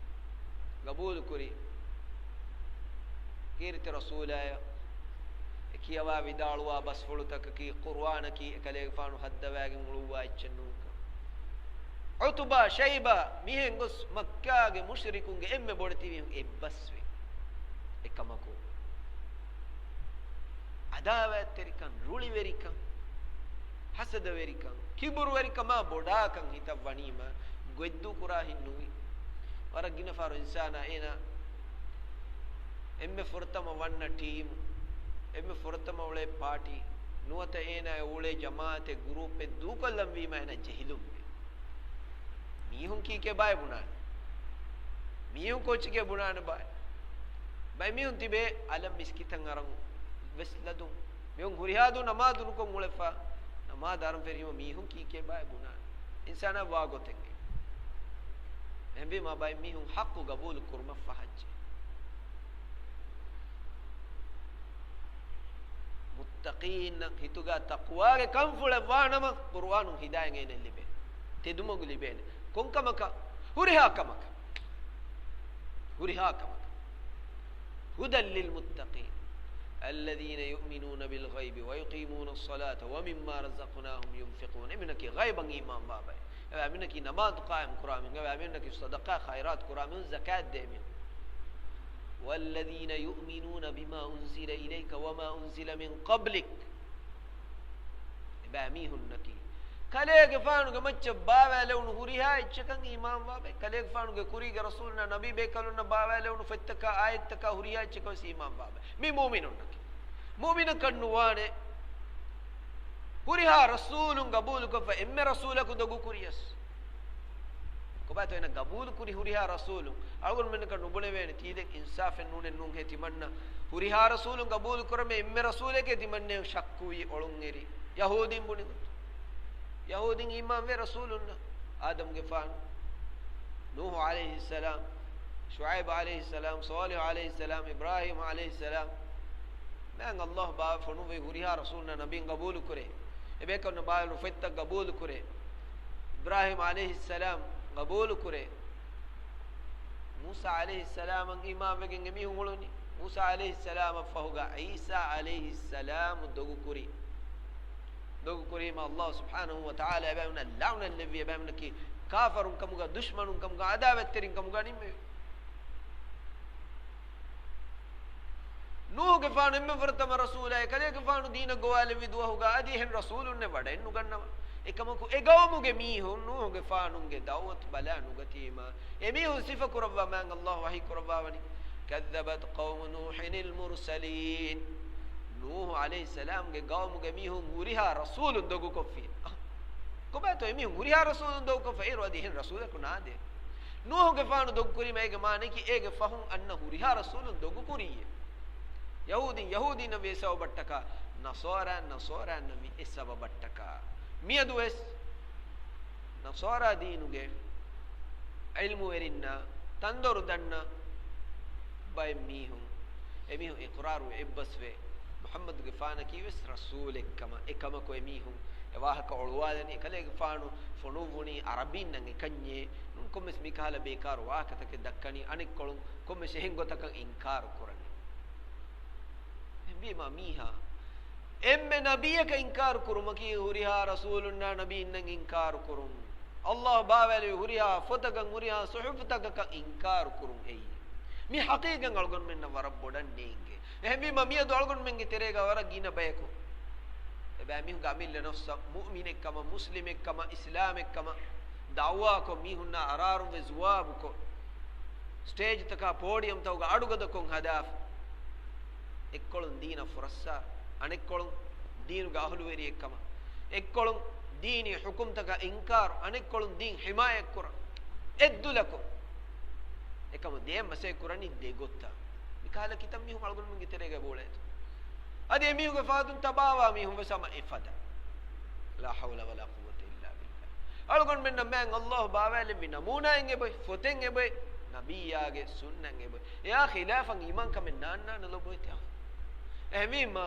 ގަބޫލު ކުރި ކީރިތި ރަސޫލާޔަށް އެ ކިޔަވާ ވިދާޅުވާ ބަސްފުޅުތަކަކީ، ޤުރުއާނަކީ އެކަލޭގެފާނު ހައްދަވާގެން އުޅުއްވާ އެއްޗެއް ނޫންކަން. ޢުތުބާ، ޝައިބާ މިހެން ގޮސް މައްކާގެ މުޝްރިކުންގެ އެންމެ ބޮޑެތި މީހުން އެއްބަސްވި. އެކަމަކު، ޢަދާވާތްތެރިކަން، ރުޅިވެރިކަން، ހަސަދަވެރިކަން، ކިބުރުވެރިކަމާ ބޮޑާކަން ހިތަށް ވަނީމަ، ގޮތްދޫކުރާ ހިތް ނުވި. ވަރަށް ގިނަ ފަހަރު އިންސާނާ އޭނާ އެންމެ ފުރަތަމަ ވަންނަ ޓީމު، އެންމެ ފުރަތަމަ އުޅޭ ޕާޓީ، ނުވަތަ އޭނާ އުޅޭ ޖަމާޢަތެއް، ގްރޫޕެއް ދޫކޮށްލަން ވީމަ އޭނާ ޖެހިލުންވޭ. މީހުން ކީކޭ ބާއޭ ބުނާނެ. މީހުން ކޯޗެކޭ ބުނާނެ ބާއޭ. ބައެއް މީހުން ތިބޭ އަލަށް މިސްކިތަށް އަރަން ވެސް ލަދުން. މީހުން ހުރިހާ ދުވަހު ނަމާދު ނުކޮށް އުޅެފަ، ނަމާދު އަރަން ފެށީމަ މީހުން ކީކޭ ބާއޭ ބުނާނެ. އިންސާނާ ވާގޮތެއްގެ. އެހެންވީމަ ބައެއް މީހުން ޙައްޤު ގަބޫލު ކުރުމަށް ފަހައްޖެ. މުއްތަޤީންނަށް ހިތުގަ ތަޤްވާގެ ކަންފުޅެއް ވާނަމަ، ޤުރުއާނުން ހިދާޔަތް އޭނައަށް ލިބޭ. ތެދުމަގު ލިބޭނެ. ކޮންކަމަކަށް؟ ހުރިހާ ކަމަކަށް. ހުރިހާ ކަމަކަށް. هدى للمتقين الذين يؤمنون بالغيب ويقيمون الصلاة ومما رزقناهم ينفقون. އެމީހުންނަކީ ޣައިބަށް އީމާންވާ ބައެއް. އެބައިމީހުންނަކީ ނަމާދު ޤާއިމް ކުރާ މީހުން. އެބައިމީހުންނަކީ ޞަދަޤާ ޚައިރާތު ކުރާ މީހުން، ޒަކާތް ދޭ މީހުން. والذين يؤمنون بما أنزل إليك وما أنزل من قبلك. އެބައިމީހުންނަކީ ކަލޭގެފާނުގެ މައްޗަށް ބާވާލެވުނު ހުރިހާ އެއްޗަކަށް އީމާންވާ ބައެއް. ކަލޭގެފާނުގެ ކުރީގެ ރަސޫލުންނާ ނަބީ ބޭކަލުންނަށް ބާވާލެވުނު ފޮތްތަކާ އާޔަތްތަކާ ހުރިހާ އެއްޗަކަށް ވެސް އީމާންވާ ބައެއް. މީ މުއުމިނުންނަކީ. މުއުމިނަކަށް ނުވާނެ ހުރިހާ ރަސޫލުން ގަބޫލުކޮށްފަ އެންމެ ރަސޫލަކު ދޮގު ކުރިޔަސް. ކޮބާތޯ އޭނަ ގަބޫލު ކުރި ހުރިހާ ރަސޫލުން؟ އަޅުގަނޑުމެންނަކަށް ނުބުނެވޭނެ ތީދެން އިންސާފެއް ނޫނެއް ނޫން ހޭ ތިމަންނަ. ހުރިހާ ރަސޫލުން ގަބޫލު ކުރަމޭ އެންމެ ރަސޫލެކޭ ތިމަންނަ ޝައްކުވީ އޮޅުންއެރި. ޔަހޫދީން ބުނި ގޮތު. ޔަހޫދީން އީމާންވޭ ރަސޫލުންނަށް. އާދަމްގެފާނު، ނޫޙު ޢަލައިހިއްސަލާމް، ޝުޢައިބު ޢަލައިހިއްސަލާމް، ޞާލިޙު ޢަލައިހިއްސަލާމް، އިބްރާހީމް ޢަލައިހިއްސަލާމް. މާތް ﷲ ބާ ފޮނުއްވި ހުރިހާ ރަސޫލުންނަށް ނަބީން ގަބޫލުކުރޭ. އެބޭކަލުންނަށް ބާވާލު ފޮތްތައް ގަބޫލުކުރޭ. އިބްރާހީމް ޢަލައިހިއްސަލާމް ގަބޫލުކުރޭ. މޫސާ ޢަލައިހިއްސަލާމަށް އީމާންވެގެން އެމީހުން އުޅުނީ. މޫސާ ޢަލައިހިއްސަލާމަށްފަހުގަ ޢީސާ ޢަލައިހިއްސަލާމް ދޮގުކުރީ. ދޮގުކުރީމަ ﷲ ސުބްޙާނަހޫ ވަތަޢާލާ އެބައިމީހުންނަށް ލަޢުނަތް ލެއްވި، އެބައިމީހުންނަކީ ކާފަރުން ކަމުގަ، ދުޝްމަނުން ކަމުގަ، ޢަދާވަތްތެރިން ކަމުގަ ނިންމެވި. ނޫޙުގެފާނު އެންމެ ފުރަތަމަ ރަސޫލާއޭ، ކަލޭގެފާނު ދީނަށް ގޮވާލެއްވި ދުވަހުގަ އަދި އެހެން ރަސޫލުންނެއް ވަޑައެއްނުގަންނަވާ. އެކަމަކު އެގައުމުގެ މީހުން ނޫޙުގެފާނުގެ ދަޢުވަތު ބަލާ ނުގަތީމަ، އެމީހުން ސިފަކުރައްވާ މާތް ﷲ ވަޙީކުރައްވާވަނީ، كذبت قوم نوح المرسلين. ނޫޙު ޢަލައިހިއްސަލާމްގެ ގައުމުގެ މީހުން ހުރިހާ ރަސޫލުން ދޮގުކޮށްފި. ކޮބާތޯ އެމީހުން ހުރިހާ ރަސޫލުން ދޮގުކޮށްފަ އޭރު އަދި އެހެން ރަސޫލަކު ނާދޭ. ނޫޙުގެފާނު ދޮގުކުރީމަ އޭގެ މާނައަކީ އޭގެ ފަހުން އަންނަ ހުރިހާ ރަސޫލުން ދޮގުކުރީއޭ. ޔަހޫދީން ޔަހޫދީންނަށް ވި އެއް ސަބަބަށްޓަކާ، ނަޞާރާ ނަޞާރާންނަށް ވި އެއް ސަބަބަށްޓަކާ. މިއަދުވެސް ނަޞާރާ ދީނުގެ ޢިލްމުވެރިންނާ ތަންދޮރު ދަންނަ ބައެއް މީހުން، އެމީހުން އިޤްރާރު އެއްބަސްވޭ، މުޙައްމަދުގެފާނަކީވެސް ރަސޫލެއްކަމަށް. އެކަމަކު އެމީހުން އެ ވާހަކަ އޮޅުވާލަނީ، ކަލޭގެފާނު ފޮނުއްވުނީ ޢަރަބީންނަށް އެކަންޏޭ. ނޫން، ކޮންމެސް މިކަހަލަ ބޭކާރު ވާހަކަތަކެއް ދައްކަނީ، އަނެއްކޮޅުން ކޮންމެސް އެހެން ގޮތަކަށް އިންކާރު ކުރަނީ. އެހެންވީމާ މީހާ އެންމެ ނަބިއްޔަކަށް އިންކާރު ކުރުމަކީ ހުރިހާ ރަސޫލުންނާ ނަބީންނަށް އިންކާރު ކުރުން. ﷲ ބާވާލެވި ހުރިހާ ފޮތަކަށް، ހުރިހާ ޞުޙުފުތަކަކަށް އިންކާރު ކުރުން އެއީ. މި ޙަޤީޤަތް އަޅުގަނޑުމެންނަށް ވަރަށް ބޮޑަށް ނޭނގޭ. އެހެންވީމަ، މިއަދު އަޅުގަނޑުމެންގެ ތެރޭގަ ވަރަށް ގިނަ ބަޔަކު، އެބައިމީހުންގެ އަމިއްލަ ނަފްސަށް މުއުމިނެއްކަމަށް، މުސްލިމެއްކަމަށް، އިސްލާމެއްކަމަށް ދަޢުވާކޮށް، މީހުންނާ އަރާރުންވެ ޒުވާބުކޮށް، ސްޓޭޖްތަކާ ޕޯޑިއަމްތަކުގަ އަޑުގަދަކޮށް ހަދާފަ. އެއްކޮޅުން ދީނަށް ފުރައްސާރަ، އަނެއްކޮޅުން ދީނުގެ އަހުލުވެރިއެއްކަމަށް، އެއްކޮޅުން ދީނީ ޙުކުމްތަކަށް އިންކާރު، އަނެއްކޮޅުން ދީން ޙިމާޔަތްކުރަން. އެއްދުލަކު އެކަމަށް ދޭން މަސައްކަތް ކުރަނީ ދެގޮތަށް. މިކަހަލަ ކިތައް މީހުން އަޅުގަނޑުމެންގެ ތެރޭގަ އުޅޭތޯ؟ އަދި އެމީހުންގެ ފަހަތުން ތަބާވާ މީހުން ވެސް ހަމަ އެފަދަ. لا حول ولا قوة إلا بالله. އަޅުގަނޑުމެންނަށް މާތް ﷲ ބާވާލެއްވި ނަމޫނާއެއް އެބޮތް، ފޮތެއް އެބޮތް، ނަބިއްޔާގެ ސުންނަތް އެބޮތް. އެއާ ޚިލާފަށް އީމާންކަމެއް ނާންނާނެ ލޯބިވެތި އަޚު. އެހެންވީމާ،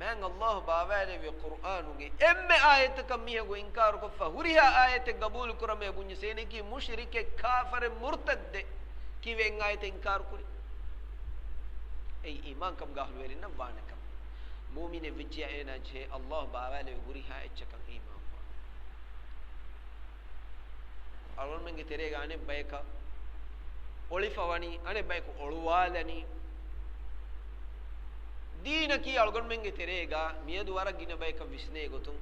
މާތް ﷲ ބާވާލެއްވި ޤުރްއާނުގެ އެންމެ އާޔަތަކަށް މީހަކު އިންކާރުކޮށްފަ، ހުރިހާ އާޔަތެއް ގަބޫލު ކުރަމޭ ބުންޏަސް އޭނައަކީ މުޝްރިކެއް، ކާފަރެއް، މުރްތައްދެއް. ކީއްވެ އެއް އާޔަތެއް އިންކާރު ކުރީ؟ އެއީ އީމާންކަމުގެ އަހުލުވެރިންނަށް ވާނެ ކަމެއް. މުއުމިނެއް ވެއްޖިއްޔާ އޭނާ ޖެހޭ ﷲ ބާވާލެވި ހުރިހާ އެއްޗަކަށް އީމާންވާން. އަޅުގަނޑުމެންގެ ތެރޭގަ އަނެއް ބަޔަކަށް އޮޅިފަވަނީ، އަނެއް ބަޔަކު އޮޅުވާލަނީ. ދީނަކީ އަޅުގަނޑުމެންގެ ތެރޭގަ މިއަދު ވަރަށް ގިނަ ބަޔަކަށް ވިސްނޭ ގޮތުން،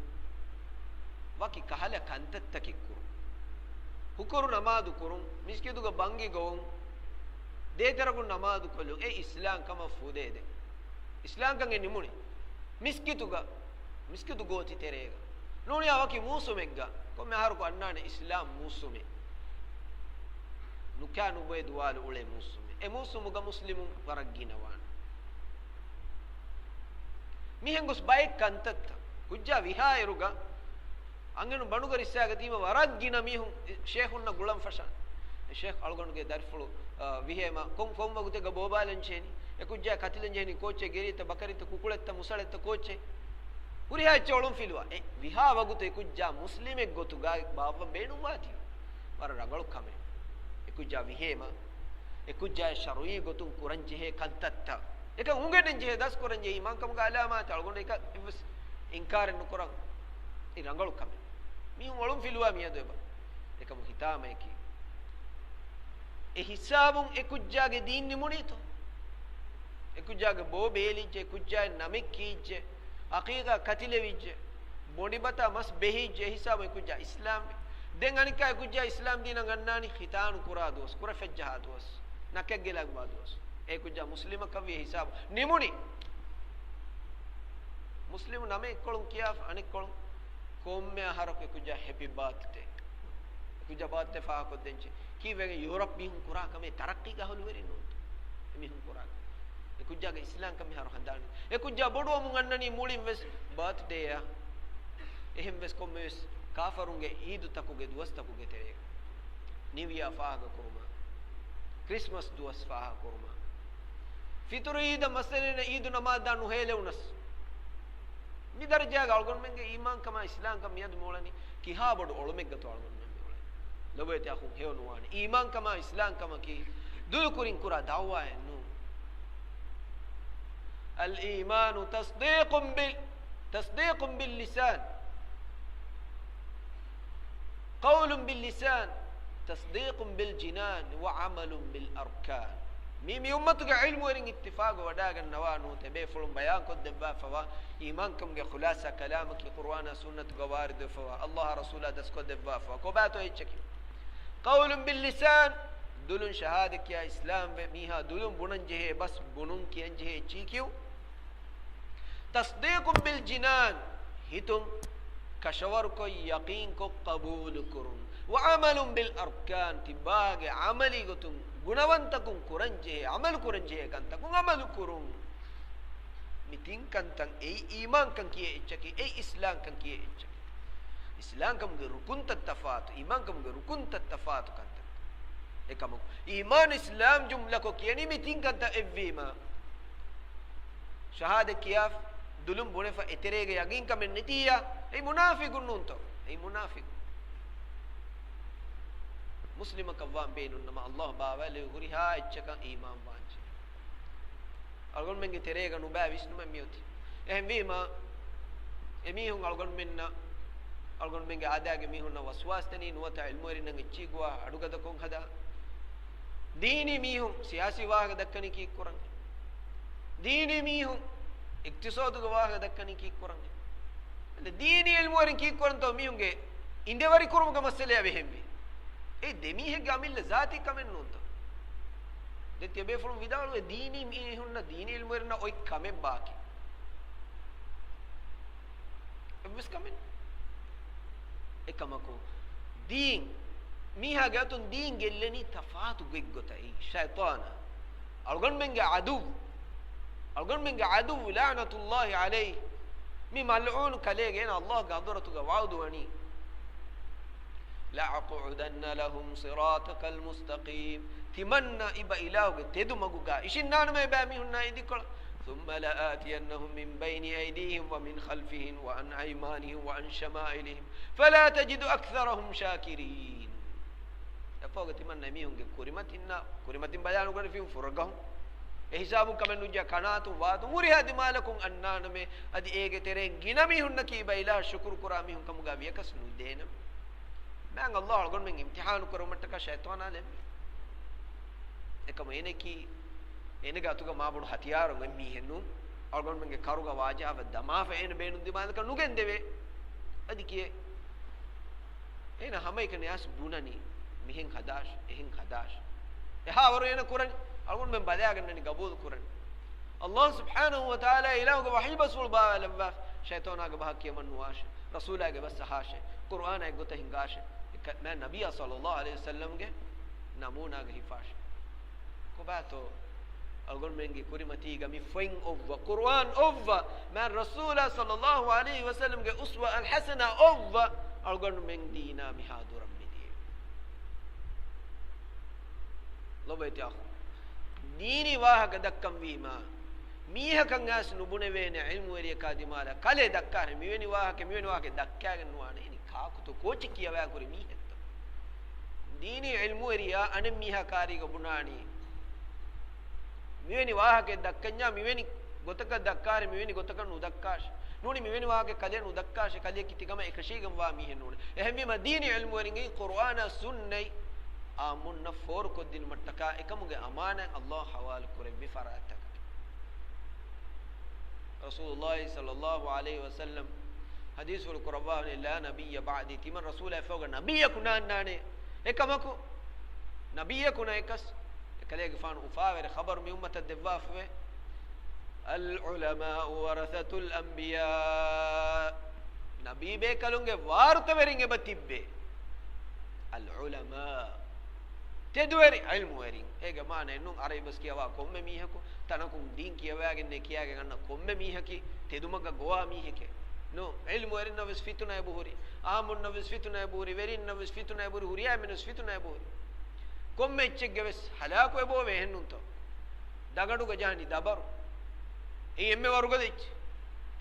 ވަކި ކަހަލަ ކަންތައްތަކެއް ކުރުން. ހުކުރު ނަމާދު ކުރުން، މިސްކިތުގަ ބަންގި ގޮވުން، ދޭތެރަކުން ނަމާދު ކޮށްލުން، އެ އިސްލާމް ކަމަށް ފުދޭދޭ. އިސްލާމްކަން އެ ނިމުނީ މިސްކިތުގަ، މިސްކިތު ގޯތި ތެރޭގަ. ނޫނިޔާ ވަކި މޫސުމެއްގަ، ކޮންމެ އަހަރަކު އަންނާނެ އިސްލާމް މޫސުމެއް. ނުކާ ނުބޮއެ ދުވާލު އުޅޭ މޫސުމެއް. އެ މޫސުމުގަ މުސްލިމުން ވަރަށް ގިނަވާނެ. މިހެން ގޮސް ބައެއް ކަންތައްތައް ކުއްޖާ ވިހާއިރުގަ އަންހެނުން ބަނޑުގަ ރިއްސާގަތީމަ ވަރަށް ގިނަ މީހުން ޝޭޚުންނަށް ގުޅަން ފަށާނެ. އެ ޝޭޚް އަޅުގަނޑުގެ ދަރިފުޅު، އާ، ވިހޭމަ ކޮން، ކޮން ވަގުތެއްގަ ބޯބާލަން ޖެހެނީ؟ އެ ކުއްޖާ ކަތިލަން ޖެހެނީ ކޯއްޗެއް؟ ގެރިއެއްތަ ބަކަރިތަ ކުކުޅެއްތަ މުސަޅެއްތަ ކޯއްޗެއް؟ ހުރިހާ އެއްޗެއް އޮޅުން ފިލުވާ. އެ ވިހާ ވަގުތު އެ ކުއްޖާ މުސްލިމެއް ގޮތުގަ ބާއްވަން ބޭނުންވާތީ. ވަރަށް ރަނގަޅު ކަމެއް. އެ ކުއްޖާ ވިހޭމަ އެކުއްޖާއަށް ޝަރުޢީ ގޮތުން ކުރަންޖެހޭ ކަންތައްތައް، އެކަން އުނގެނެންޖެހޭ ދަސްކުރަންޖެހޭ އީމާންކަމުގެ އަލާމާތް އަޅުގަނޑު އެކަށް އެއްވެސް އިންކާރެއް ނުކުރަން. އެ ރަނގަޅު ކަމެއް. މީހުން އޮޅުން ފިލުވާ މިއަދު އެބަ. އެކަމު ހިތާމައަކީ، އެ ހިސާބުން އެކުއްޖާގެ ދީން ނިމުނީތޯ؟ އެކުއްޖާގެ ބޯ ބޭލިއްޖެ، އެކުއްޖާގެ ނަމެއް ކީއްޖެ، އަޤީޤާ ކަތިލެވިއްޖެ، ބޮނޑިބަތާ މަސް ބެހިއްޖެ، އެ ހިސާބުން އެކުއްޖާ އިސްލާމްވި. ދެން އަނެއްކާ އެކުއްޖާ އިސްލާމް ދީނަށް އަންނާނީ ޚިތާނު ކުރާ ދުވަސް، ކުރަ ފެއްޖަހާ ދުވަސް، ނަކެއްގެ ލަގްވާ ދުވަސް. އެ ކުއްޖާ މުސްލިމަކަށްވި އެ ހިސާބު ނިމުނީ. މުސްލިމު ނަމެއް އެއްކޮޅުން ކިޔާފަ އަނެއްކޮޅުން ކޮންމެ އަހަރަކު އެކުއްޖާ ހެޕީ ބާތްޑޭ. އެކުއްޖާ ބާތްޑޭ ފާހަގަކޮށްދޭންޖެ. ކީއްވެގެން ޔޫރަޕް މީހުން ކުރާ ކަމެއް ތަރައްޤީގެ އަހުލުވެރިން ނޫންތޯ؟ އެމީހުން ކުރާ ކަމެއް. އެކުއްޖާގެ އިސްލާމްކަން މިހާރު ހަނދާން. އެކުއްޖާ ބޮޑުވަމުން އަންނަނީ މުޅިން ވެސް ބާތްޑޭއަށް. އެހެން ވެސް ކޮންމެ ވެސް ކާފަރުންގެ އީދުތަކުގެ ދުވަސްތަކުގެ ތެރޭގަ. ނިއު ޔާ ފާހަގަކުރުމަށް، ކްރިސްމަސް ދުވަސް ފާހަގަކުރުމަށް، ފިޠުރު އީދަށް މައްސަލައެއް ނެތް، އީދު ނަމާދާ ނުހޭލެވުނަސް. މި ދަރަޖާގަ އަޅުގަނޑުމެންގެ އީމާންކަމާ އިސްލާމްކަން މިއަދު މިއުޅެނީ ކިހާ ބޮޑު އޮޅުމެއްގަތޯ އަޅުގަނޑުމެން މިއުޅެނީ. ލޮބުވެތި އަޚުން ހެޔޮ ނުވާނެ. އީމާންކަމާ އިސްލާމްކަމަކީ ދުލުކުރިން ކުރާ ދަޢުވާއެއް ނޫން. الإيمان تصديق بال، تصديق باللسان، قول باللسان، تصديق بالجنان، وعمل بالأركان. މީ، މި އުއްމަތުގެ ޢިލްމުވެރިން އިއްތިފާގު ވަޑައިގަންނަވާ ނުވަތަ ބޭފުޅުން ބަޔާންކޮށްދެއްވާފަވާ އީމާންކަމުގެ ޚުލާޞާ ކަލާމަކީ ޤުރުއާނާ ސުންނަތުގަ ވާރިދުވެފަވާ، ﷲ އާ ރަސޫލާ ދަސްކޮށްދެއްވާފަވާ. ކޮބާތޯ އެއްޗަކީ؟ قول باللسان، ދުލުން ޝަހާދަތް ކިޔާ އިސްލާމްވެ، މީހާ ދުލުން ބުނަން ޖެހޭ ބަސް ބުނުން ކިޔަން ޖެހޭ އެއްޗީ ކިޔުން. تصديق بالجنان، ހިތުން ކަށަވަރުކޮށް ޔަޤީންކޮށް ޤަބޫލުކުރުން. وعمل بالأركان، ތިބާގެ ޢަމަލީ ގޮތުން ގުނަވަންތަކުން ކުރަންޖެހޭ، ޢަމަލު ކުރަންޖެހޭ ކަންތަކުން ޢަމަލު ކުރުން. މި ތިން ކަންތައް، އެއީ އީމާންކަން ކިޔޭ އެއްޗަކީ، އެއީ އިސްލާމްކަން ކިޔޭ އެއްޗަކީ. އިސްލާމްކަމުގެ ރުކުންތައް ތަފާތު، އީމާންކަމުގެ ރުކުންތައް ތަފާތު ކަންތައް. އެކަމަކު، އީމާން އިސްލާމް ޖުމްލަކޮށް ކިޔަނީ މި ތިން ކަންތައް އެއްވީމަ. ޝަހާދަތް ކިޔާފަ، ދުލުން ބުނެފަ، އެތެރޭގަ ޔަގީންކަމެއް ނެތިއްޔާ، އެއީ މުނާފިގުން ނޫންތޯ؟ އެއީ މުނާފިގުން. މުސްލިމަކަށްވާން ބޭނުންނަމަ، ﷲ ބާވާލެއްވި ހުރިހާ އެއްޗަކަށް އީމާން ވާންޖެހޭ. އަޅުގަނޑުމެންގެ ތެރޭގަ ނުބައި ވިސްނުމެއް މިއޮތީ. އެހެންވީމަ، އެމީހުން އަޅުގަނޑުމެންނަށް، އަޅުގަނޑުމެންގެ އާދައިގެ މީހުންނަށް ވަސްވާސްދެނީ ނުވަތަ ޢިލްމުވެރިންނަށް އެއްޗިހި ގޮވާ އަޑުގަދަކޮށް ހަދާ. ދީނީ މީހުން ސިޔާސީ ވާހަކަ ދައްކަނީ ކީއްކުރަން؟ ދީނީ މީހުން އިޤްތިޞާދުގެ ވާހަކަ ދައްކަނީ ކީއްކުރަން؟ ދީނީ ޢިލްމުވެރިން ކީއްކުރަންތޯ މީހުންގެ އިނދެވަރިކުރުމުގެ މައްސަލަޔާ ވެހެންވީ؟ އެ ދެމީހެއްގެ އަމިއްލަ ޒާތީ ކަމެއް ނޫންތޯ؟ ދެން ތިޔަބޭފުޅުން ވިދާޅުވޭ، ދީނީ މީހުންނަށް، ދީނީ ޢިލްމުވެރިންނަށް އޮތް ކަމެއް ބާކީ. އެއްވެސް ކަމެއް. އެކަމަކު، ދީން، މީހާގެ އަތުން ދީން ގެއްލެނީ ތަފާތު ގޮތްގޮތަށް. ޝައިޠާނާ، އަޅުގަނޑުމެންގެ ޢަދުއްވު، އަޅުގަނޑުމެންގެ ޢަދުއްވު، لعنة الله عليه، މި މަލްޢޫނު ކަލޭގެ އޭނަ ﷲ ގެ ޙަޟްރަތުގަ ވަޢުދުވަނީ، لأقعدن لهم صراطك المستقيم. ތިމަންނަ އިބަ އިލާހުގެ ތެދު މަގުގަ އިށިންނާނަމޭ ބައި މީހުންނާ އިދިކޮޅަށް. ثم لآتينهم من بين أيديهم ومن خلفهم وعن أيمانهم وعن شمائلهم فلا تجد أكثرهم شاكرين. އެފަހުގަ ތިމަންނަ މީހުންގެ ކުރިމަތިންނާ، ކުރިމަތިން ބަލާނުގަނެފިން ފުރަގަހުން، އެ ހިސާބުން ކަމެއް ނުޖެހޭ، ކަނާތުން ވާތުން ހުރިހާ ދިމާލަކުން އަންނާނަމޭ، އަދި އޭގެ ތެރެއިން ގިނަ މީހުންނަކީ އިބަ އިލާހަށް ޝުކުރު ކުރާ މީހުން ކަމުގަ ވިޔަކަސް ނުދޭނަމޭ. މާތް ﷲ އަޅުގަނޑުމެން އިމްތިޙާނު ކުރުމަށްޓަކާ ޝައިޠާނާ ލެއްވި. އެކަމު އޭނަކީ، އޭނަގެ އަތުގަ މާބޮޑު ހަތިޔާރު އޮތް މީހެއް ނޫން. އަޅުގަނޑުމެންގެ ކަރުގަ ވާޖާވެ ދަމާފަ އޭނަ ބޭނުން ދިމާލަކަށް ނުގެންދެވޭ. އަދި ކިޔޭ، އޭނަ ހަމައެކަނި އައިސް ބުނަނީ، މިހެން ހަދާށޭ، އެހެން ހަދާށޭ. އެހާވަރު އޭނަ ކުރަނީ، އަޅުގަނޑުމެން ބަލާގަންނަނީ، ގަބޫލު ކުރަނީ. ﷲ ސުބްޙާނަހޫ ވަތަޢާލާ އިލާހުގެ ވަޙީ ބަސްފުޅު ބާވާލައްވާ، ޝައިޠާނާގެ ބަހަށް ކިޔަމަން ނުވާށޭ، ރަސޫލާގެ ބަސް އަހާށޭ، ޤުރުއާނާ އެއްގޮތަށް ހިނގާށޭ، އެކަ-، މާތް ނަބިއްޔާ ޞައްލައްލާހު ޢަލައިހި ވަސައްލަމްގެ ނަމޫނާގަ ހިފާށޭ. ކޮބާތޯ އަޅުގަނޑުމެންގެ ކުރިމަތީގަ މި ފޮތް އޮއްވަ، ޤުރުއާން އޮއްވަ، މާތް ރަސޫލާ ޞައްލައްލާހު ޢަލައިހި ވަސައްލަމްގެ އުސްވަ އަލްޙަސަނާ އޮއްވަ، އަޅުގަނޑުމެން ދީނާ މިހާ ދުރަށް މިދިޔައީ. ލޮބުވެތި އަޚު، ދީނީ ވާހަކަ ދައްކަންވީމާ، މީހަކަށް އައިސް ނުބުނެވޭނެ ޢިލްމުވެރިޔަކާ ދިމާލަށް ކަލޭ ދައްކާށޭ، މިވެނި ވާހަކަ، މިވެނި ވާހަކަ ދައްކާގެން ނުވާނެ. އިނީ ކާކުތޯ ކޯޗެއް ކިޔަވާ ކުރި މީހެއްތޯ؟ ދީނީ ޢިލްމުވެރިޔާ އަނެއް މީހާ ކާރީގަ ބުނާނީ، މިވެނި ވާހަކައެއް ދައްކަންޏާ، މިވެނި ގޮތަކަށް ދައްކާށޭ، މިވެނި ގޮތަކަށް ނުދައްކާށޭ. ނޫނީ މިވެނި ވާހަކަ ކަލެއަށް ނުދައްކާށޭ، ކަލެއަކީ ތިކަމަށް އެކަށީގެންވާ މީހެއް ނޫނޭ. އެހެންވީމަ ދީނީ ޢިލްމުވެރިންގެ ޤުރުއާނާ ސުންނަތް އާއްމުންނަށް ފޯރުކޮށްދިނުމަށްޓަކާ އެކަމުގެ އަމާނާތް ﷲ ޙަވާލު ކުރެއްވި ފަރާތްތަކަކީ. ރަސޫލުﷲ ޞައްލަﷲ ޢަލައިހި ވަސައްލަމް ޙަދީޘްފުޅު ކުރައްވާފަ، "لا نبي بعدي"، ތިމަން ރަސޫލާ އެއްފަހުގަ ނަބިއްޔަކު ނާންނާނެ. އެކަމަކު، ނަބިއްޔަކު ނައިކަސް، އެކަލޭގެފާނު އުފާވެރި ޚަބަރު މި އުއްމަތަށް ދެއްވާފަވޭ. "العلماء ورثة الأنبياء." ނަބީބޭކަލުންގެ ވާރުތަވެރިން އެބަ ތިއްބޭ. العلماء. ތެދުވެރި ޢިލްމުވެރިން. އޭގެ މާނައެއް ނޫން ޢަރަބި ބަސް ކިޔަވާ ކޮންމެ މީހަކު، ތަނަކުން ދީން ކިޔަވައިގެންނޭ ކިޔާގެން އަންނަ ކޮންމެ މީހަކީ ތެދުމަގަށް ގޮވާ މީހެކޭ. ނޫން، ޢިލްމުވެރިންނަށް ވެސް ފިތުނަ އެބަހުރި، އާއްމުންނަށް ވެސް ފިތުނަ އެބަހުރި، ވެރިންނަށް ވެސް ފިތުނަ އެބަހުރި، ހުރިހާ އެންމެނަށް ވެސް ފިތުނަ އެބަހުރި. ކޮންމެ އެއްޗެއްގެ ވެސް ހަލާކު އެބައޮވޭ، އެހެންނޫންތޯ؟ ދަގަނޑުގަ ޖަހަނީ ދަބަރު. އެއީ އެންމެ ވަރުގަދަ އެއްޗެއް.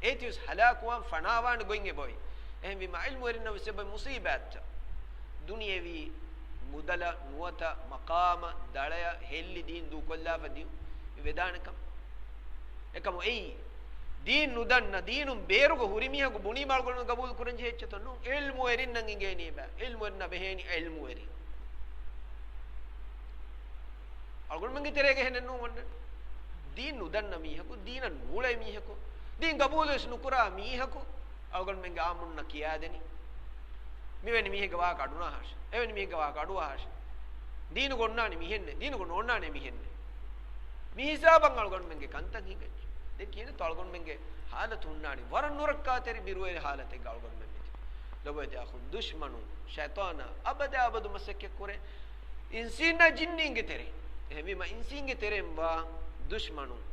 އޭތި ވެސް ހަލާކުވާން ފަނާވާން ގޮތް އެބައޮތް. އެހެންވީމަ ޢިލްމުވެރިންނަށް ވެސް އެބައޮތް މުޞީބާތްތައް. ދުނިޔެވީ މުދަލަށް ނުވަތަ މަޤާމަށް ދަޅަޔަށް ހެއްލި ދީން ދޫކޮށްލާފަ ދިޔުން ވެދާނެ ކަމަށް. އެކަމު އެއީ، ދީން ނުދަންނަ، ދީނުން ބޭރުގަ ހުރި މީހަކު ބުނީމަ އަޅުގަނޑު ގަބޫލު ކުރަން ޖެހޭ އެއްޗެއްތޯ؟ ނޫން. ޢިލްމުވެރިންނަށް އިނގޭނީ ބާ. ޢިލްމުވެރިންނަށް ބެހޭނީ ޢިލްމުވެރިން. އަޅުގަނޑުމެންގެ ތެރޭގަ އެހެނެއް ނޫން އޮންނަން. ދީން ނުދަންނަ މީހަކު، ދީނަށް ނޫޅޭ މީހަކު، ދީން ގަބޫލުވެސް ނުކުރާ މީހަކު، އަޅުގަނޑުމެންގެ އާއްމުންނަށް ކިޔާދެނީ، މިވެނި މީހެއްގެ ވާހަކަ އަޑުނާހާށޭ، އެވެނި މީހެއްގެ ވާހަކަ އަޑުއަހާށޭ. ދީނުގަ އޮންނާނީ މިހެންނޭ، ދީނުގަ ނޯންނާނޭ މިހެންނޭ. މި ހިސާބަށް އަޅުގަނޑުމެންގެ ކަންތައް ހިނގައްޖެ. ދެން ކިހިނެއްތޯ އަޅުގަނޑުމެންގެ ހާލަތު ހުންނާނީ؟ ވަރަށް ނުރައްކާތެރި ބިރުވެރި ހާލަތެއްގަ އަޅުގަނޑުމެން މިތިބި. ލޮބުވެތި އަޚުން، ދުޝްމަނުން، ޝައިޠާނާ އަބަދާ އަބަދު މަސައްކަތްކުރޭ އިންސީންނާ ޖިންނީންގެ ތެރެއިން. އެހެންވީމަ އިންސީންގެ ތެރެއިން ވާ ދުޝްމަނުން،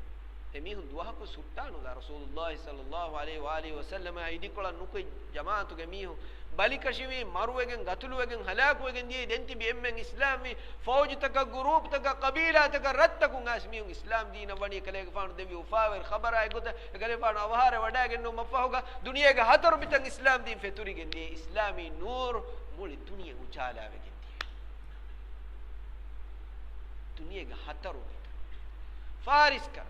އެމީހުން ދުވަހަކު ސުއްޓާނުލާ. ރަސޫލުﷲ ޞައްލަﷲ ޢަލައިހި ވައާލިހި ވަސައްލަމާ އިދިކޮޅަށް ނުކުތް ޖަމާޢަތުގެ މީހުން ބަލިކަށިވީ، މަރުވެގެން، ގަތުލުވެގެން، ހަލާކުވެގެން ދިޔައީ. ދެން ތިބި އެންމެން އިސްލާމްވީ. ފައުޖުތަކަށް، ގުރޫޕްތަކަށް، ޤަބީލާތަކަށް، ރަށްތަކުން އައިސް މީހުން އިސްލާމް ދީނަށް ވަނީ. އެކަލޭގެފާނު ދެއްވި އުފާވެރި ޚަބަރާ އެގޮތަށް އެކަލޭގެފާނު އަވަހާރަވެވަޑައިގެންނެވުމަށްފަހުގަ ދުނިޔޭގެ ހަތަރު މިތަން އިސްލާމް ދީން ފެތުރިގެން ދިޔަ. އިސްލާމީ ނޫރު މުޅި ދުނިޔެ އުޖާލާވެގެން ދިޔަ. ދުނިޔޭގެ ހަތަރު މިތަން. ފާރިސްގަ،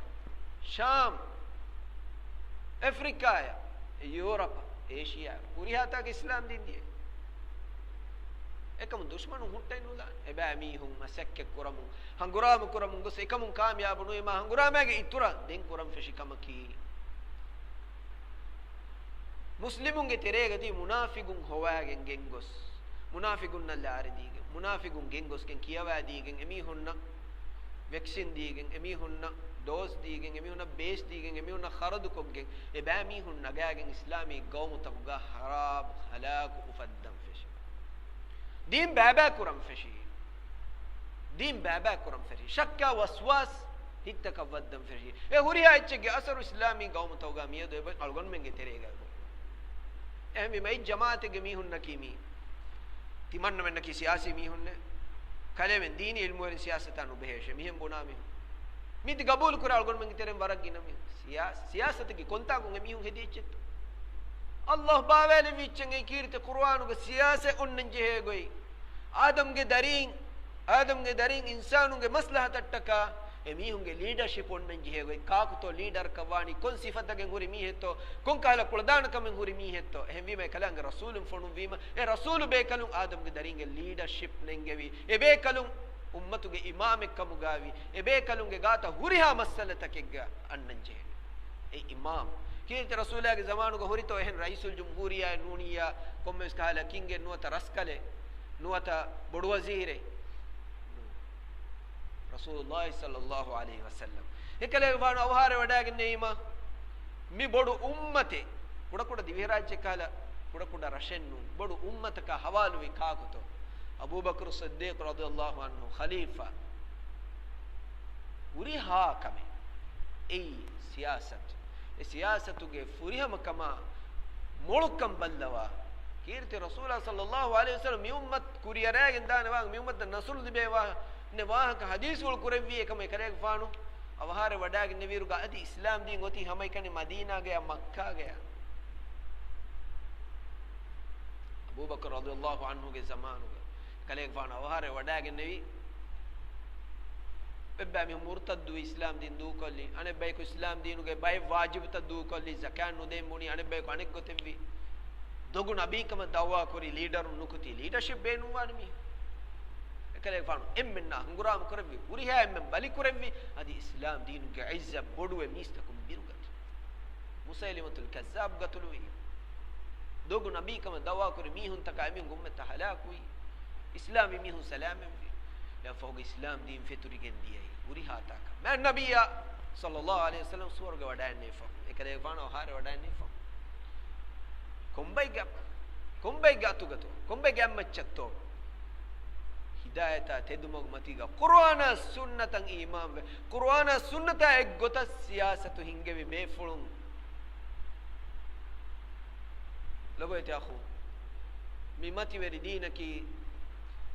ޝާމް، އެފްރިކާޔަށް، ޔޫރަޕަށް، އޭޝިޔާ، ހުރިހާ ތާގަ އިސްލާމް ދީން ދިޔަ. އެކަމު ދުޝްމަނުން ހުއްޓައެއް ނުލާނެ. އެބައިމީހުން މަސައްކަތް ކުރަމުން، ހަނގުރާމަ ކުރަމުން ގޮސް އެކަމުން ކާމިޔާބު ނުވީމާ، ހަނގުރާމައިގެ އިތުރަށް ދެން ކުރަން ފެށި ކަމަކީ، މުސްލިމުންގެ ތެރޭގަ ތިބި މުނާފިގުން ހޮވާގެން ގެންގޮސް، މުނާފިގުންނަށް ލާރި ދީގެން، މުނާފިގުން ގެންގޮސްގެން ކިޔަވާ ދީގެން، އެމީހުންނަށް ވެކްސިން ދީގެން، އެމީހުންނަށް ޑޯޒް ދީގެން، އެމީހުންނަށް ބޭސް ދީގެން، އެމީހުންނަށް ޚަރަދުކޮށްގެން، އެބައިމީހުން ނަގާގެން އިސްލާމީ ގައުމުތަކުގަ ހަރާބު ހަލާކު އުފައްދަން ފެށި. ދީން ބައިބައި ކުރަން ފެށީ. ދީން ބައިބައި ކުރަން ފެށީ. ޝައްކާ ވަސްވާސް ހިތްތަކަށް ވައްދަން ފެށީ. އެ ހުރިހާ އެއްޗެއްގެ އަސަރު އިސްލާމީ ގައުމުތަކުގަ މިއަދު އެބަ އަޅުގަނޑުމެންގެ ތެރޭގަ އެބަ. އެހެންވީމަ އެއް ޖަމާއަތެއްގެ މީހުންނަކީ މީ. ތިމަންނަމެންނަކީ ސިޔާސީ މީހުންނޭ. ކަލޭމެން ދީނީ އިލްމުވެރިން ސިޔާސަތާ ނުބެހޭށޭ. މިހެން ބުނާ މީހުން. މިތި ގަބޫލު ކުރާ އަޅުގަނޑުމެންގެ ތެރެއިން ވަރަށް ގިނަ މީހުން. ސިޔާ-، ސިޔާސަތަކީ ކޮންތާކުން އެމީހުން ހެދި އެއްޗެއްތޯ؟ ﷲ ބާވާލެއްވި އެއްޗެއް އެއީ ކީރިތި ޤުރުއާނުގަ ސިޔާސަތް އޮންނަން ޖެހޭ ގޮތް. އާދަމްގެ ދަރީން، އާދަމްގެ ދަރީން އިންސާނުންގެ މަސްލަހަތަށްޓަކާ އެމީހުންގެ ލީޑަރޝިޕް އޮންނަން ޖެހޭ ގޮތް. ކާކުތޯ ލީޑަރކަށް ވާނީ؟ ކޮން ސިފަތަކެއް ހުރި މީހެއްތޯ؟ ކޮން ކަހަލަ ކުޅަދާނަކަމެއް ހުރި މީހެއްތޯ؟ އެހެންވީމަ އެކަލާނގެ ރަސޫލުން ފޮނުއްވީމަ، އެ ރަސޫލު ބޭކަލުން އާދަމްގެ ދަރީންގެ ލީޑަރޝިޕް ނެންގެވީ. އެ ބޭކަލުން އުއްމަތުގެ އިމާމެއްކަމުގައި، އެބޭކަލުންގެ ގާތަށް ހުރިހާ މައްސަލަތަކެއްގަ އަންނަން ޖެހޭ. އެ އިމާމް. ކީރިތި ރަސޫލާގެ ޒަމާނުގަ ހުރިތޯ އެހެން ރައީސުލް ޖުމްހޫރިއްޔާއެއް ނޫނިއްޔާ، ކޮންމެވެސް ކަހަލަ ކިންގެއް ނުވަތަ ރަސްކަލެއް، ނުވަތަ ބޮޑު ވަޒީރެއް؟ ރަސޫލުﷲ ޞައްލަﷲ ޢަލައިހި ވަސައްލަމް. އެކަލޭގެފާނު އަވަހާރަވެވަޑައިގެންނެވީމަ، މި ބޮޑު އުއްމަތެއް، ކުޑަކުޑަ ދިވެހިރާއްޖެ ކަހަލަ ކުޑަކުޑަ ރަށެއް ނޫން، ބޮޑު އުއްމަތަކާ ހަވާލުވި ކާކުތޯ؟ އަބޫބަކުރު ޞިއްދީޤު ރަޟިޔަﷲ ޢަންހު، ޚަލީފާ. ހުރިހާ ކަމެއް އެއީ ސިޔާސަތު. އެ ސިޔާސަތުގެ ފުރިހަމަކަމާ މޮޅުކަން ބައްލަވާ، ކީރިތި ރަސޫލާ ޞައްލަﷲ ޢަލައިހި ވަސައްލަމް މި އުއްމަތް ކުރިއަރައިގެން ދާނެ ވާހަކަ، މި އުއްމަތަށް ނަޞްރު ލިބޭ ވާ-، ނެ ވާހަކަ ޙަދީޘްފުޅު ކުރެއްވީ. އެކަމަށް އެކަލޭގެފާނު އަވަހާރަވެވަޑައިގެންނެވިއިރުގަ އަދި އިސްލާމް ދީން އޮތީ ހަމައެކަނި މަދީނާގަޔާ މައްކާގަޔާ. އަބޫބަކުރު ރަޟިޔަﷲ ޢަންހުގެ ޒަމާނުގަ އެކަލޭގެފާނު އަވަހާރަވެވަޑައިގެންނެވީ. އެއްބައި މީހުން މުރުތައްދުވި އިސްލާމް ދީން ދޫކޮށްލި، އަނެއްބަޔަކު އިސްލާމް ދީނުގެ ބައެއް ވާޖިބުތައް ދޫކޮށްލި، ޒަކާތް ނުދޭން ބުނި، އަނެއްބަޔަކު އަނެއްގޮތެއްވި. ދޮގު ނަބީކަމަށް ދައުވާކުރި ލީޑަރުން ނުކުތީ، ލީޑަޝިޕް ބޭނުންވާނެ މީހުން. އެކަލޭގެފާނު އެންމެންނާ ހަނގުރާމަ ކުރެއްވި، ހުރިހާ އެންމެން ބަލި ކުރެއްވި، އަދި އިސްލާމް ދީނުގެ އިއްޒަތް ބޮޑުވެ މީސްތަކުން ބިރުގަތު. މުސައިލިމަތުލް ކައްޒާބު ގަތުލުވި. ދޮގު ނަބީކަމަށް ދައުވާކުރި މީހުންތަކާ އެމީހުން އުއްމަތަށް ހަލާކުވި. އިސްލާމީ މީހުން ސަލާމަތްވި. އެއަށްފަހުގަ އިސްލާމް ދީން ފެތުރިގެން ދިޔައީ ހުރިހާ ތާކަށް. މާތް ނަބިއްޔާ ޞައްލައްލާހު ޢަލައިހި ވަސައްލަމް ސުވަރުގެ ވަޑައިންނެވިފަ. އެކަލޭގެފާނު އަހާރެ ވަޑައިންނެވިފަ. ކޮންބައިގެ، ކޮންބައިގެ އަތުގަތޯ؟ ކޮންބައިގެ އަތްމައްޗަށްތޯ؟ ހިދާޔަތާ ތެދުމަގު މަތީގަ ޤުރުއާނާ ސުންނަތަށް އީމާންވެ، ޤުރުއާނާ ސުންނަތާ އެއްގޮތަށް ސިޔާސަތު ހިންގެވި ބޭފުޅުން. ލޮބުވެތި އަޚު، މި މަތިވެރި ދީނަކީ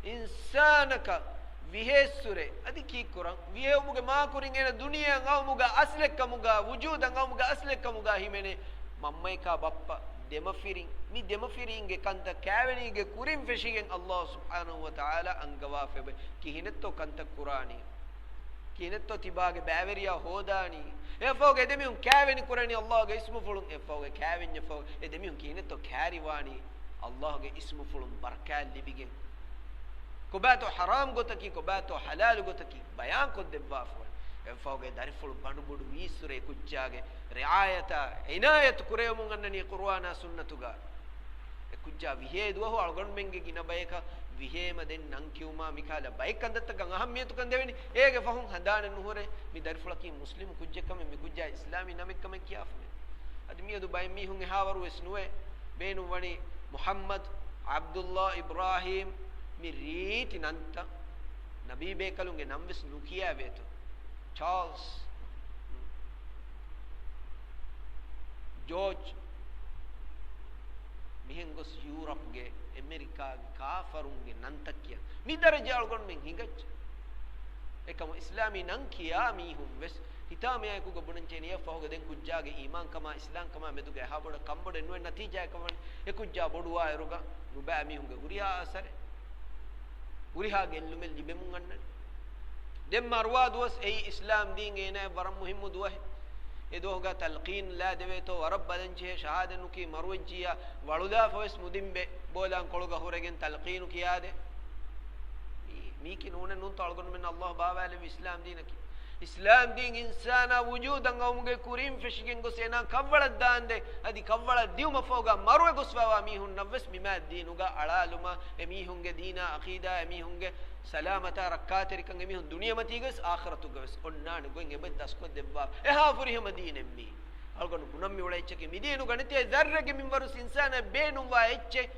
އިންސާނަކަށް ވިހޭއްސުރެ އަދި ކީއްކުރަން؟ ވިހެއުމުގެ މާކުރިން އޭނަ ދުނިޔެއަށް އައުމުގަ އަސްލެއްކަމުގަ، ވުޖޫދަށް އައުމުގަ އަސްލެއްކަމުގަ ހިމެނޭ މަންމަޔަކާ ބައްޕަ، ދެމަފިރިން. މި ދެމަފިރީންގެ ކަންތައް ކާވެނީގެ ކުރިން ފެށިގެން ﷲ ސުބްޙާނަހޫ ވަތަޢާލާ އަންގަވާފައިވޭ. ކިހިނެއްތޯ ކަންތައް ކުރާނީ؟ ކިހިނެއްތޯ ތިބާގެ ބައިވެރިޔާ ހޯދާނީ؟ އެއަށްފަހުގަ އެދެމީހުން ކާވެނި ކުރަނީ ﷲގެ އިސްމުފުޅުން. އެއަށްފަހުގަ ކާވެންޏަށްފަހު އެދެމީހުން ކިހިނެއްތޯ ކާރިވާނީ؟ ﷲގެ އިސްމުފުޅުން ބަރަކާތް ލިބިގެން. ކޮބާތޯ ޙަރާމް ގޮތަކީ، ކޮބާތޯ ޙަލާލު ގޮތަކީ ބަޔާންކޮށްދެއްވާފަވަން. އެއަށްފަހުގަ ދަރިފުޅު ބަނޑުބޮޑު ވީއްސުރެ އެކުއްޖާގެ ރިޢާޔަތާ އިނާޔަތު ކުރެވެމުން އަންނަނީ ޤުރުއާނާ ސުންނަތުގަ. އެކުއްޖާ ވިހޭ ދުވަހު އަޅުގަނޑުމެންގެ ގިނަ ބަޔަކަށް ވިހޭމަ ދެން ނަން ކިޔުމާ މިކަހަލަ ބައެއް ކަންތައްތަކަށް އަހައްމިޔަތުކަން ދެވެނީ. އޭގެ ފަހުން ހަނދާނެއް ނުހުރޭ މި ދަރިފުޅަކީ މުސްލިމު ކުއްޖެއްކަމެއް، މި ކުއްޖާ އިސްލާމީ ނަމެއްކަމެއް ކިޔާފަމެއް. އަދި މިއަދު ބައެއް މީހުން އެހާވަރު ވެސް ނުވޭ. ބޭނުން ވަނީ މުޙައްމަދު، ޢަބްދުﷲ، އިބްރާހީމް، މި ރީތި ނަންތައް ނަބީ ބޭކަލުންގެ ނަން ވެސް ނުކިޔާވޭތޯ. ޗާލްސް، ޖޯޖް، މިހެން ގޮސް ޔޫރަޕްގެ، އެމެރިކާގެ ކާފަރުންގެ ނަންތައް ކިޔާ މި ދަރަޖަ އަޅުގަނޑުމެން ހިނގައްޖެ. އެކަމު އިސްލާމީ ނަން ކިޔާ މީހުން ވެސް ހިތާމަޔާއެކުގަ ބުނަންޖެހޭނީ އެއަށްފަހުގަ ދެން ކުއްޖާގެ އީމާންކަމާ އިސްލާމްކަމާ މެދުގަ އެހާ ބޮޑަށް ކަންބޮޑެއް ނުވެ. ނަތީޖާއަކަށް ވަނީ އެ ކުއްޖާ ބޮޑުވާއިރުގަ ނުބައި މީހުންގެ ހުރިހާ އަސަރެއް، ހުރިހާ ގެއްލުމެއް ލިބެމުން އަންނަނީ. ދެން މަރުވާ ދުވަސް އެއީ އިސްލާމް ދީން އޭނާއަށް ވަރަށް މުހިއްމު ދުވަހެއް. އެ ދުވަހުގަ ތަލްޤީން ލާ ދެވޭތޯ، ވަރަށް ބަލަންޖެހޭ، ޝަހާދަތް ނުކީ މަރުވެއްޖިއްޔާ ވަޅުލާފަ ވެސް މުދިންބޭ، ބޯލާން ކޮޅުގަ ހުރެގެން ތަލްޤީނު ކިޔާދޭ. މީ-، މީކީ ނޫނެއް ނޫންތޯ އަޅުގަނޑުމެންނަށް ﷲ ބާވާލެއްވި އިސްލާމް ދީނަކީ. އިސްލާމް ދީން އިންސާނާ ވުޖޫދަށް އައުމުގެ ކުރިން ފެށިގެން ގޮސް އޭނާ ކަށްވަޅަށް ދާންދެން އަދި ކަށްވަޅަށް ދިއުމަށްފަހުގަ މަރުވެ ގޮސްފައިވާ މީހުންނަށް ވެސް މި މާތް ދީނުގަ އަޅާލުމަށް، އެމީހުންގެ ދީނާ އަޤީދާ، އެމީހުންގެ ސަލާމަތާ ރައްކާތެރިކަން، އެމީހުން ދުނިޔެމަތީގަ ވެސް އާޚިރަތުގަ ވެސް އޮންނާނެ ގޮތް އެބަ ދަސްކޮށްދެއްވާ އެހާ ފުރިހަމަ ދީނެއް މީ. އަޅުގަނޑު ބުނަން މި އުޅޭ އެއްޗަކީ މި ދީނުގަ ނެތޭ ޒައްރެއްގެ މިންވަރު ވެސް އިންސާނާއަށް ބޭނުންވާ އެއްޗެއް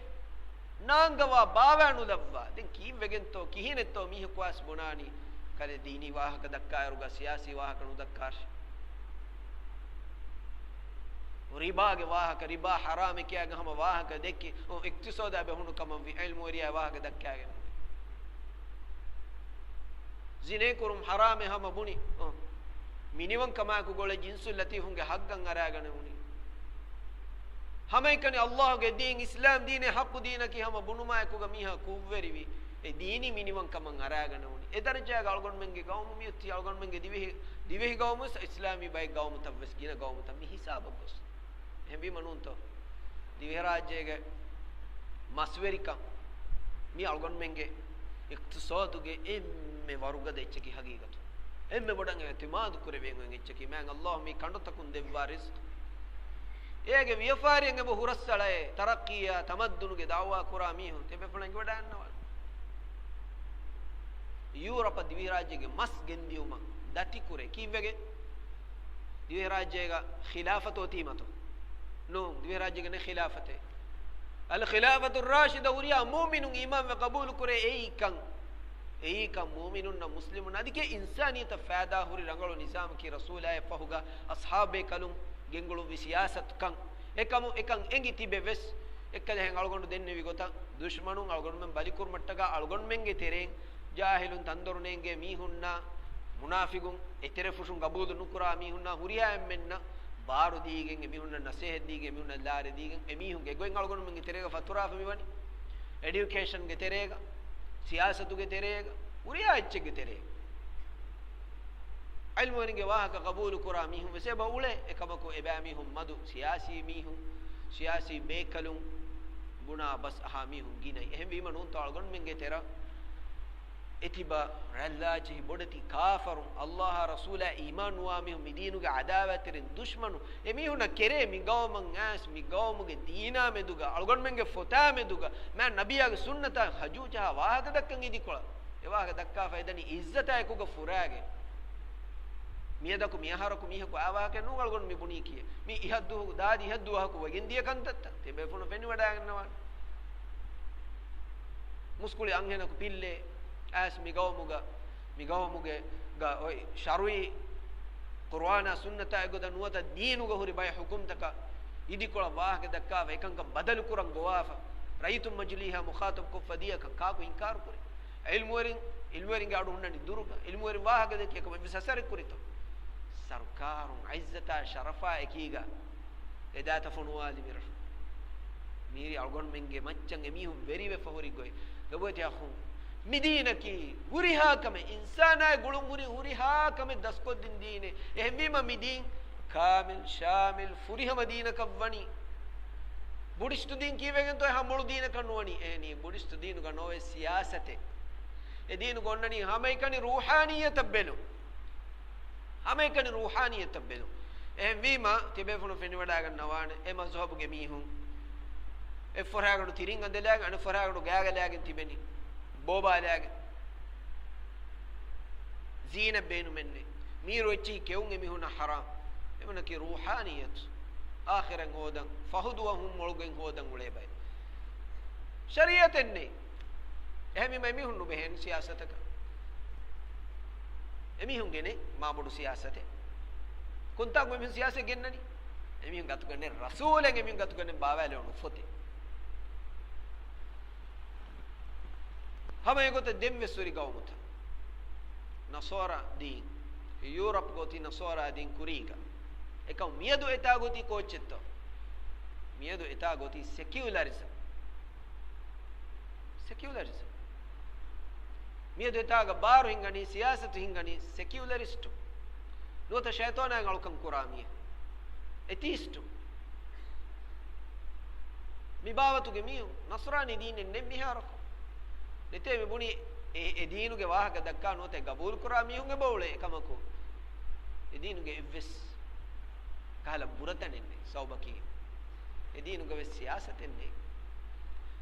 ނާންގަވާ ބާވާ ނުލައްވާ. ދެން ކީއްވެގެންތޯ ކިހިނެއްތޯ މީހަކު ވާސް ބުނާނީ؟ ކަލޭ ދީނީ ވާހަކަ ދައްކާއިރުގަ ސިޔާސީ ވާހަކަ ނުދައްކާށި. ރިބާގެ ވާހަކަ، ރިބާ ޙަރާމެއް ކިޔާގެން ހަމަ ވާހަކަ ދެއްކި، އޮ، އިޤްތިޞާދާ ބެހުނު ކަމަށްވީ، ޢިލްމުވެރިޔާ ވާހަކަ ދައްކާގެން. ޒިނޭ ކުރުން ޙަރާމޭ ހަމަ ބުނި، އޮ، މިނިވަންކަމާއެކު ގޮޅެ ޖިންސުއްލަތީފުންގެ ޙައްޤަށް އަރާގަނެވުނީ. ހަމައެކަނި ﷲގެ ދީން، އިސްލާމް ދީނެއް ޙައްޤު ދީނަކީ ހަމަ ބުނުމާއެކުގަ މީހާ ކުށްވެރިވި، އެ ދީނީ މިނިވަންކަމަށް އަރާގަނެވުނީ. އެ ދަރަޖާގަ އަޅުގަނޑުމެންގެ ގައުމު މިއޮތީ، އަޅުގަނޑުމެންގެ ދިވެހި، ދިވެހި ގައުމުވެސް އިސްލާމީ ބައެއް ގައުމުތައްވެސް ގިނަ ގައުމުތައް މި ހިސާބަށް ގޮސް. އެހެންވީމަ ނޫންތޯ؟ ދިވެހިރާއްޖޭގެ މަސްވެރިކަން މީ އަޅުގަނޑުމެންގެ އިޤްތިޞާދުގެ އެންމެ ވަރުގަދަ އެއްޗަކީ ހަގީގަތު. އެންމެ ބޮޑަށް އިޢުތިމާދު ކުރެވޭން އޮތް އެއްޗަކީ މާތް ﷲ މި ކަނޑުތަކުން ދެއްވާ ރިޒްޤު. އޭގެ ވިޔަފާރިއަށް އެބަ ހުރަސްއަޅައޭ، ތަރައްޤީއާ ތަމައްދުނުގެ ދަޢުވާ ކުރާ މީހުން ތިބޭފުޅުން އެނގިވަޑައިގަންނަވާނެ. ޔޫރަޕަށް ދިވެހިރާއްޖޭގެ މަސް ގެންދިއުމަށް ދަތިކުރޭ. ކީއްވެގެން؟ ދިވެހިރާއްޖޭގަ ޚިލާފަތު އޮތީމަތޯ؟ ނޫން، ދިވެހިރާއްޖޭގަ ނެތް ޚިލާފަތެއް. އަލް ޚިލާފަތު ރާޝިދަ ހުރިހާ މުއުމިނުން އީމާންވެ ޤަބޫލުކުރޭ އެއީކަން. އެއީކަން މުއުމިނުންނަށް، މުސްލިމުންނަށް އަދި ކޭ އިންސާނިއްޔަތަށް ފައިދާ ހުރި ރަނގަޅު ނިޒާމަކީ ރަސޫލާއަށްފަހުގަ އަޞްޙާބޭކަލުން ގެންގުޅުއްވި ސިޔާސަތުކަން. އެކަމު އެކަން އެނގި ތިބެ ވެސް، އެއްކަލަހެން އަޅުގަނޑު ދެންނެވި ގޮތަށް ދުޝްމަނުން އަޅުގަނޑުމެން ބަލިކުރުމަށްޓަކާ އަޅުގަނޑުމެންގެ ތެރެއިން ޖާހިލުން ތަންދޮރު ނޭނގޭ މީހުންނާ، މުނާފިގުން އެތެރެފުށުން ގަބޫލު ނުކުރާ މީހުންނާ ހުރިހާ އެންމެންނަށް ބާރު ދީގެން، އެމީހުންނަށް ނަސޭހަތް ދީގެން، އެމީހުންނަށް ލާރި ދީގެން، އެމީހުންގެ ގޮތް އަޅުގަނޑުމެންގެ ތެރޭގަ ފަތުރާފަ މިވަނީ. އެޑިއުކޭޝަންގެ ތެރޭގަ، ސިޔާސަތުގެ ތެރޭގަ، ހުރިހާ އެއްޗެއްގެ ތެރޭގަ. ޢިލްމުވެރިންގެ ވާހަކަ ޤަބޫލު ކުރާ މީހުން ވެސް އެބަ އުޅޭ. އެކަމަކު އެބައިމީހުން މަދު ސިޔާސީ މީހުން، ސިޔާސީ ބޭކަލުން ބުނާ ބަސް އަހާ މީހުން ގިނައި. އެހެންވީމަ ނޫންތޯ އަޅުގަނޑުމެންގެ ތެރަށް އެތިބަ ރައްލާޖެހި ބޮޑެތި ކާފަރުން، އައްލާހާ ރަސޫލާ އީމާން ނުވާ މީހުން، މި ދީނުގެ ޢަދާވާތްތެރިން، ދުޝްމަނު، އެމީހުންނަށް ކެރޭ މި ގައުމަށް އައިސް، މި ގައުމުގެ ދީނާ މެދުގަ، އަޅުގަނޑުމެންގެ ފޮތާ މެދުގަ، މާތް ނަބިއްޔާގެ ސުންނަތާ ހަޖޫ ޖަހާ ވާހަކަ ދައްކަން އިދިކޮޅަށް އެ ވާހަކަ ދައްކާފަ އެދަނީ އިއްޒަތާ އެކުގަ ފުރާގެން. މިއަދަކު މިއަހަރަކު މީހަކު އާ ވާހަކަ ނޫން އަޅުގަނޑު މި ބުނީކީ. މި އިހަށް ދުވަހު، ދާދި އިހަށް ދުވަހަކު ވެގެން ދިޔަ ކަންތައްތައް ތިބޭފުޅުން ފެނިވަޑައިގަންނަވާނެ. މުސްކުޅި އަންހެނަކު ޕިއްލޭ އައިސް މި ގައުމުގަ، މި ގައުމުގެ ގަ އޮތް ޝަރުޢީ ޤުރުއާނާ ސުންނަތާ އެގޮތަށް ނުވަތަ ދީނުގަ ހުރި ބައެއް ޙުކުމްތަކަށް އިދިކޮޅަށް ވާހަކަ ދައްކާފަ، އެކަންކަން ބަދަލު ކުރަން ގޮވާފަ، ރައްޔިތުން މަޖިލީހާ މުޚާޠަބް ކޮށްފަ ދިޔަކަށް ކާކު އިންކާރު ކުރީ؟ ޢިލްމުވެރިން، ޢިލްމުވެރިންގެ އަޑު ހުންނަނީ ދުރުގަ. ޢިލްމުވެރިން ވާހަކަ ދެއްކި އެކަމަށް އެއްވެސް އަސަރެއް ކުރިތޯ؟ ސަރުކާރުން ޢިއްޒަތާ ޝަރަފާ އެކީގަ އެ ދާތަ ފޮނުވާލި މިރަށު. މީރި އަޅުގަނޑުމެންގެ މައްޗަށް އެމީހުން ވެރިވެފަ ހުރި ގޮތް. އެބައޮތީ އަޚުން، މި ދީނަކީ ހުރިހާ ކަމެއް، އިންސާނާއި ގުޅުން ހުރި ހުރިހާ ކަމެއް ދަސްކޮށްދިން ދީނެއް. އެހެންވީމަ މި ދީން ކާމިލް، ޝާމިލް، ފުރިހަމަ ދީނަކަށް ވަނީ. ބުޑިސްޓު ދީން ކީއްވެގެންތޯ އެހާ މޮޅު ދީނަކަށް ނުވަނީ؟ އެހެނީ ބުޑިސްޓު ދީނުގަ ނޯވޭ ސިޔާސަތެއް. އެ ދީނުގަ އޮންނަނީ ހަމައެކަނި ރޫޙާނިއްޔަތަށް ބެލުން. ހަމައެކަނި ރޫޙާނިއްޔަތަށް ބެލުން. އެހެންވީމަ، ތިބޭފުޅުން ފެނިވަޑައިގަންނަވާނެ، އެ މަޒްހަބުގެ މީހުން އެއްފަރާގަނޑު ތިރިން އަނދެލާގެން، އަނެއްފަރާގަނޑު ގާގަލާގެން ތިބެނީ. ބޯބާލާގެން. ޒީނަތް ބޭނުމެއްނެތް. މީރު އެއްޗިހި ކެއުން އެމީހުންނަށް ޙަރާމް. އެމަނަކީ ރޫޙާނިއްޔަތު. އާޚިރަތް ހޯދަން، ފަހު ދުވަހުން މޮޅުގެން ހޯދަން އުޅޭ ބައެއް. ޝަރީޢަތެއް ނެތް. އެހެންވީމަ އެމީހުން ނުބެހޭނެ ސިޔާސަތަކަށް. އެމީހުންގެ ނެތް މާބޮޑު ސިޔާސަތެއް. ކޮންތާކު އެމީހުން ސިޔާސަތް ގެންނަނީ؟ އެމީހުން ގަތުގަނެ ރަސޫލެއް އެމީހުން ގަތުގަނެ ބާވާލެވުނު ފޮތެއް. ހަމަ އެގޮތަށް ދެން ވެސް ހުރި ގައުމުތައް. ނަޞާރާ ދީން. ޔޫރަޕްގަ އޮތީ ނަޞާރާ ދީން ކުރީގަ. އެކަމު މިއަދު އެތާ ގޮތީ ކޯއްޗެއްތޯ؟ މިއަދު އެތާ ގޮތީ ސެކިއުލަރިޒަމް. ސެކިއުލަރިޒަމް. މިއަދު އެތާގަ ބާރު ހިނގަނީ، ސިޔާސަތު ހިނގަނީ ސެކިއުލަރިސްޓު. ނުވަތަ ޝައިޠާނާއިން އަޅުކަން ކުރާ މީހުން. އެތީސްޓު. މި ބާވަތުގެ މީހުން ނަޞްރާނީ ދީނެއް ނެތް މިހާރަކު. ނެތޭ މި ބުނީ އެ، އެ ދީނުގެ ވާހަކަ ދައްކާ ނުވަތަ ގަބޫލު ކުރާ މީހުން އެބަ އުޅޭ އެކަމަކު. އެ ދީނުގެ އެއްވެސް ކަހަލަ ބުރަތަނެއް ނެތް. ސަބަބަކީ އެ ދީނުގަ ވެސް ސިޔާސަތެއް ނެތް.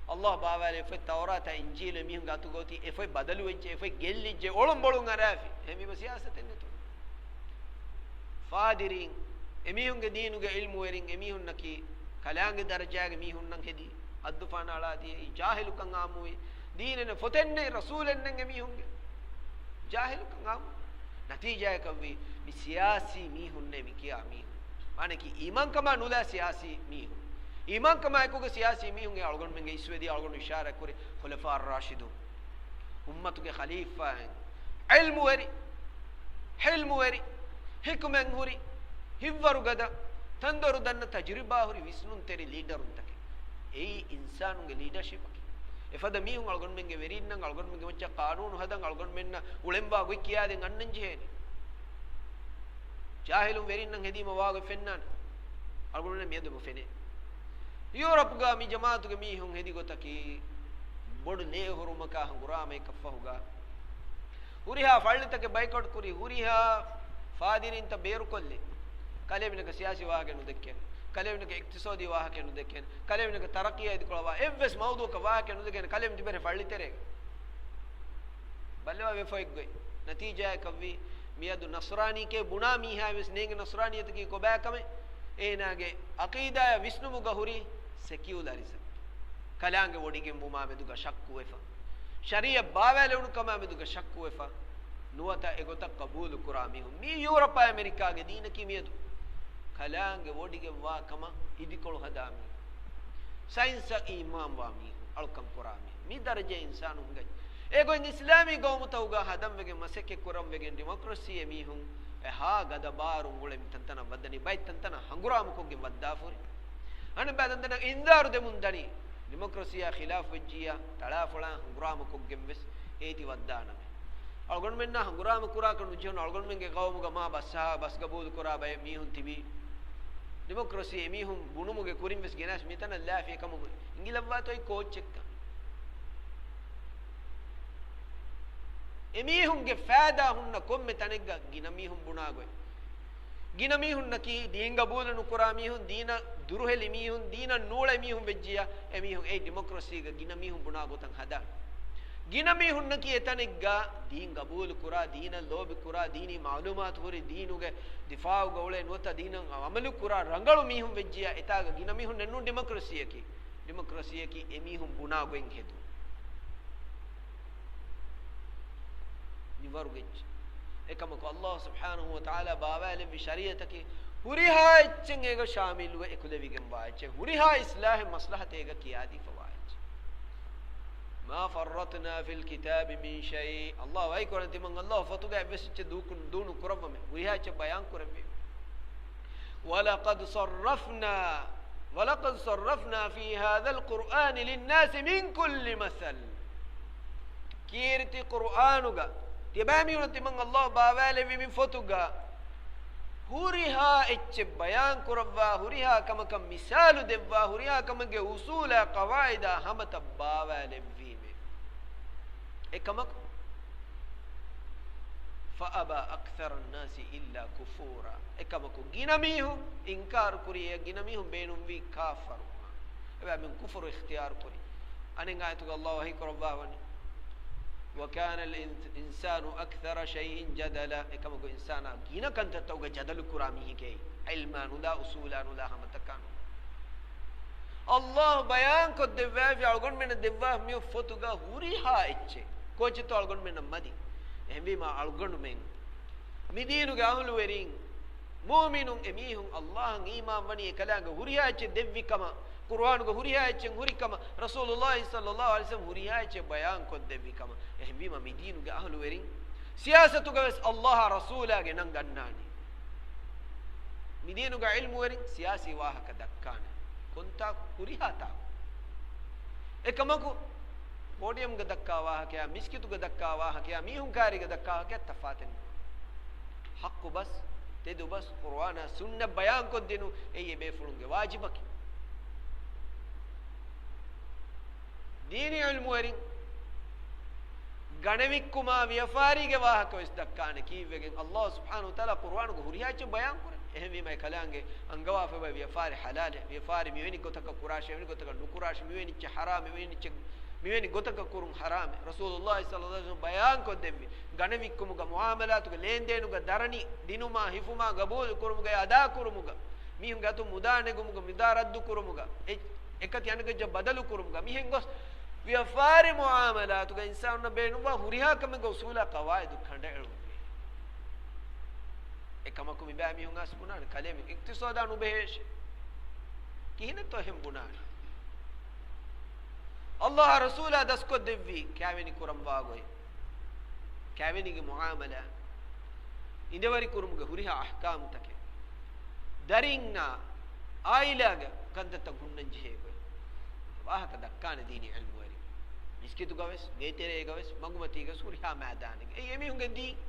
އައްލާހު ބާވާލި އެފޮތް ތައުރާތާ އިންޖީލު އެމީހުންގެ އަތުގަ އޮތީ އެފޮތް ބަދަލުވެއްޖެ، އެފޮތް ގެއްލިއްޖެ، އޮޅުން ބޮޅުން އަރާފި. އެހެންވީމަ ސިޔާސަތެއް ނެތުން. ފާދިރީން، އެމީހުންގެ ދީނުގެ ޢިލްމުވެރިން، އެމީހުންނަކީ ކަލާނގެ ދަރަޖާގެ މީހުންނަށް ހެދި، އައްދުފާނަށް އަޅާދިޔައީ، ޖާހިލުކަން އާއްމުވި، ދީނެއް ނެތް، ފޮތެއް ނެތް، ރަސޫލެއް ނެތް އެމީހުންގެ. ޖާހިލުކަން އާއްމު. ނަތީޖާއަކަށްވީ، މި ސިޔާސީ މީހުންނޭ މި ކިޔާ މީހުން. މާނައަކީ އީމާންކަމާ ނުލާ ސިޔާސީ މީހުން. އީމާންކަމާ އެކުގަ ސިޔާސީ މީހުން އެ އަޅުގަނޑުމެންގެ އިސްވެދިޔަ އަޅުގަނޑު އިޝާރާތް ކުރި ޚުލަފާ އައްރާޝިދޫން. އުއްމަތުގެ ޚަލީފާއިން. ޢިލްމުވެރި، ޙިލްމުވެރި، ޙިކުމަތް ހުރި، ހިތްވަރުގަދަ، ތަންދޮރު ދަންނަ ތަޖުރިބާ ހުރި ވިސްނުންތެރި ލީޑަރުންތަކެއް. އެއީ އިންސާނުންގެ ލީޑަޝިޕަކީ. އެފަދަ މީހުން އަޅުގަނޑުމެންގެ ވެރީންނަށް އަޅުގަނޑުމެންގެ މައްޗަށް ޤާނޫނު ހަދަން އަޅުގަނޑުމެންނަށް އުޅެންވާ ގޮތް ކިޔާދޭން އަންނަން ޖެހޭނެ. ޖާހިލުން ވެރިންނަށް ހެދީމަ ވާގޮތް ފެންނާނެ. އަޅުގަނޑުމެންނަށް މިއަދު އެބަ ފެނޭ. ޔޫރަޕްގަ މި ޖަމާއަތުގެ މީހުން ހެދި ގޮތަކީ ބޮޑު ލޭ އުހުރުމަކާ ހަނގުރާމައެއް ކަށްފަހުގަ ހުރިހާ ފައްޅިތަކެއް ބައިކޮޓް ކުރި، ހުރިހާ ފާދިރީންތައް ބޭރުކޮށްލި. ކަލޭމެނަކަށް ސިޔާސީ ވާހަކަ ނުދެއްކޭނެ. ކަލޭމެނަކަށް އިޤްތިޞާދީ ވާހަކަ ނުދެއްކޭނެ. ކަލޭމެނަކަށް ތަރައްޤީއާ އިދިކޮޅަށް ވާ އެއްވެސް މައުޟޫޢަކަށް ވާހަކަ ނުދެއްކޭނެ. ކަލޭމެން ތިބޭނެ ފައްޅިތެރޭގަ. ބައްލަވާ ވެފަ އެއްގޮތް. ނަތީޖާއަކަށްވީ، މިއަދު ނަޞްރާނީކޭ ބުނާ މީހާ ވެސް ނޭނގެ ނަޞްރާނިއްޔަތަކީ ކޮބާ ކަމެއް. އޭނާގެ ޢަޤީދާއާ ވިސްނުމުގަ ހުރީ ސެކިއުލަރިޒަމް. ކަލާނގެ ވޮޑިގެންވުމާ މެދުގަ ޝައްކުވެފަ. ޝަރީޢަތް ބާވާލެވުނު ކަމާ މެދުގަ ޝައްކުވެފަ. ނުވަތަ އެގޮތަށް ޤަބޫލު ކުރާ މީހުން. މީ ޔޫރަޕާ އެމެރިކާގެ ދީނަކީ މިއަދު. ކަލާނގެ ވޮޑިގެންވާ ކަމަށް އިދިކޮޅު ހަދާ މީހުން. ސައިންސަށް އީމާންވާ މީހުން. އަޅުކަން ކުރާ މީހުން. މި ދަރަޖައިން އިންސާނު ހިނގައްޖެ. އެގޮތް އިސްލާމީ ގައުމުތަކުގަ ހަދަން ވެގެން މަސައްކަތް ކުރަން ވެގެން ޑިމޮކްރަސީ އެމީހުން އެހާ ގަދަ ބާރުން އުޅެ މި ތަންތަނަށް ވައްދަނީ ބައެއް ތަންތަނަށް ހަނގުރާމަކޮށްގެން ވައްދާފަ ހުރި. އަނެއްބައި ތަންތަނަށް އިންޒާރު ދެމުން ދަނީ. ޑިމޮކްރަސީއާ ޚިލާފު ވެއްޖިއްޔާ ތަޅާފޮޅާ ހަނގުރާމަކޮށްގެން ވެސް އޭތި ވައްދާނަމޭ. އަޅުގަނޑުމެންނާ ހަނގުރާމަ ކުރާކަށް ނުޖެހުނު. އަޅުގަނޑުމެންގެ ގައުމުގަ މާ ބަސްހާ ބަސްގަބޫލު ކުރާ ބައެއް މީހުން ތިބީ. ޑިމޮކްރަސީ އެމީހުން ބުނުމުގެ ކުރިން ވެސް ގެނަސް މިތަނަށް ލާފި އެކަމަކު އިނގިލައްވާތޯއި ކޯއްޗެއްކަން. އެމީހުންގެ ފައިދާ ހުންނަ ކޮންމެ ތަނެއްގަ ގިނަ މީހުން ބުނާ ގޮތް. ގިނަ މީހުންނަކީ ދީން ގަބޫލު ނުކުރާ މީހުން، ދީނަށް ދުރުހެލި މީހުން، ދީނަށް ނޫޅޭ މީހުން ވެއްޖިއްޔާ، އެމީހުން އެއީ ޑިމޮކްރަސީގަ ގިނަ މީހުން ބުނާ ގޮތަށް ހަދާނެ. ގިނަ މީހުންނަކީ އެތަނެއްގަ ދީން ގަބޫލު ކުރާ، ދީނަށް ލޯބި ކުރާ، ދީނީ މައުލޫމާތު ހުރި، ދީނުގެ ދިފާއުގަ އުޅޭ ނުވަތަ ދީނަށް އަމަލު ކުރާ ރަނގަޅު މީހުން ވެއްޖިއްޔާ، އެތާގަ ގިނަ މީހުން ނެއްނޫން ޑިމޮކްރަސީއަކީ. ޑިމޮކްރަސީއަކީ އެމީހުން ބުނާ ގޮތް ހެދުން. މިވަރުގެ އެއްޗެއް. އެކަމަކު ﷲ ސުބްޙާނަހޫ ވަތަޢާލާ ބާވާލެއްވި ޝަރީޢަތަކީ ހުރިހާ އެއްޗެއް އޭގަ ޝާމިލުވެ އެކުލެވިގެންވާ އެއްޗެއް، ހުރިހާ އިޞްލާޙެއް މަޞްލަޙަތެއް އޭގަ ކިޔާދީފަވާ އެއްޗެއް. مَا فَرَّطْنَا فِي الْكِتَابِ مِنْ شَيْءٍ. ﷲ ވަޙީ ކުރަން ތިމަން ﷲ ފޮތުގަ އެއްވެސް އެއްޗެއް ދޫކު-، ދޫ ނުކުރައްވަމޭ. ހުރިހާ އެއްޗެއް ބަޔާން ކުރެއްވީ. وَلَقَدْ صَرَّفْنَا، وَلَقَدْ صَرَّفْنَا فِي هَذَا الْقُرْآنِ لِلنَّاسِ مِنْ كُلِّ مَثَلٍ. ކީރިތި ޤުރުއާނުގަ ތިބާމީހުނަށް ތިމަން ﷲ ބާވާލެއްވި މި ފޮތުގަ ހުރިހާ އެއްޗެއް ބަޔާން ކުރައްވާ، ހުރިހާ ކަމަކަށް މިސާލު ދެއްވާ، ހުރިހާ ކަމެއްގެ އުޞޫލާ ޤަވާޢިދާ ހަމަތައް ބާވާލެއްވީމޭ. އެކަމަކު، فَأَبَى أَكْثَرُ النَّاسِ إِلَّا كُفُورًا. އެކަމަކު، ގިނަ މީހުން އިންކާރު ކުރި، އެ ގިނަ މީހުން ބޭނުންވީ ކާފަރުވުމަށް. އެބައިމީހުން ކުފުރު އިޚްތިޔާރު ކުރި. އަނެއް އާޔަތުގަ ﷲ ވަޙީ ކުރައްވާ ވަނީ، وَكَانَ الْإِنْسَانُ أَكْثَرَ شَيْءٍ جَدَلًا. އެކަމަކު އިންސާނާ ގިނަ ކަންތައްތަކުގަ ޖަދަލު ކުރާ މީހެކޭ. ޢިލްމާ ނުލާ، އުޞޫލާ ނުލާ، ހަމަތަކާ ނުލާ. ﷲ ބަޔާންކޮށްދެއްވާފި އަޅުގަނޑުމެންނަށް ދެއްވާ މި ފޮތުގަ ހުރިހާ އެއްޗެއް. ކޯޗެއްތޯ އަޅުގަނޑުމެންނަށް މަދި؟ އެހެންވީމާ އަޅުގަނޑުމެން މި ދީނުގެ އަހުލުވެރިން، މުއުމިނުން، އެމީހުން ﷲ އަށް އީމާން ވަނީ އެކަލާނގެ ހުރިހާ އެއްޗެއް ދެއްވި ކަމަށް، ޤުރުއާނުގެ ހުރިހާ އެއްޗެއް ހުރި ކަމަށް، ރަސޫލުﷲ ޞައްލަﷲ ޢަލައިހި ވަސައްލަމަ ހުރިހާ އެއްޗެއް ބަޔާންކޮށްދެއްވި ކަމަށް. އެހެންވީމަ މި ދީނުގެ އަހުލުވެރިން ސިޔާސަތުގަ ވެސް ﷲ އާ ރަސޫލާގެ ނަން ގަންނާނީ. މި ދީނުގެ ޢިލްމުވެރިން ސިޔާސީ ވާހަކަ ދައްކާނެ. ކޮންތާކު؟ ހުރިހާ ތާކު. އެކަމަކު، ޕޯޑިއަމްގަ ދައްކާ ވާހަކަޔާ، މިސްކިތުގަ ދައްކާ ވާހަކަޔާ، މީހުން ކާރީގަ ދައްކާ ވާހަކަޔާ ތަފާތެއް ނޫން. ޙައްޤު ބަސް، ތެދު ބަސް، ޤުރުއާނާ ސުންނަ ބަޔާންކޮށްދިނުން އެއީ އެބޭފުޅުންގެ ވާޖިބަކީ. ދީނީ ޢިލްމުވެރިން ގަނެވިއްކުމާ ވިޔަފާރީގެ ވާހަކަ ވެސް ދައްކާނެ. ކީއްވެގެން؟ ﷲ ސުބްޙާނަހޫ ވަތަޢާލާ ޤުރުއާނުގެ ހުރިހާ އެއްޗެއް ބަޔާން ކުރަން. އެހެންވީމަ އެކަލާނގެ އަންގަވާފައިވާ ވިޔަފާރި ޙަލާލެއް، ވިޔަފާރި މިވެނި ގޮތަކަށް ކުރާށޭ، މިވެނި ގޮތަކަށް ނުކުރާށޭ، މިވެނި އެއްޗެއް ޙަރާމޭ، މިވެނި އެއްޗެއް، މިވެނި ގޮތަކަށް ކުރުން ޙަރާމޭ. ރަސޫލުﷲ ޞައްލަﷲ ޢަލައިހި ވަސައްލަމަ ބަޔާންކޮށްދެއްވި، ގަނެވިއްކުމުގަ، މުޢާމަލާތުގަ، ލޭންދޭނުގަ، ދަރަނި ދިނުމާ، ހިފުމާ، ގަބޫލު ކުރުމުގައި، އަދާ ކުރުމުގަ، މީހުންގެ އަތުން މުދާ ނެގުމުގަ، މުދާ ރައްދު ކުރުމުގަ، އެ އެކަތި އަނެކަތި ބަދަލުކުރުމުގަ މިހެން ގޮސް، ވިޔަފާރި މުޢާމަލާތުގަ އިންސާނުންނަށް ބޭނުންވާ ހުރިހާ ކަމެއްގެ އުޞޫލާ ޤަވާޢިދު ކަނޑައެޅުއްވި. އެކަމަކު މިބައިމީހުން އައިސް ބުނާނެ، ކަލޭމެން އިޤްތިޞާދާ ނުބެހޭށޭ. ކިހިނެއްތޯ އެހެން ބުނާނެ؟ ﷲ އާ ރަސޫލާ ދަސްކޮށްދެއްވީ ކާވެނި ކުރަންވާ ގޮތް. ކާވެނީގެ މުޢާމަލާ، އިނދެވަރިކުރުމުގެ ހުރިހާ އަޙްކާމުތަކެއް، ދަރިންނާ ޢާއިލާގެ ކަންތައްތައް ހުންނަންޖެހޭ ގޮތް، ވާހަކަ ދައްކާނެ ދީނީ ޢިލްމުވެރިން. މިސްކިތުގަވެސް، ގޭތެރޭގަވެސް، މަގުމަތީގަވެސް، ހުރިހާ މައިދާނެއްގަ. އެއީ އެމީހުންގެ ދީން.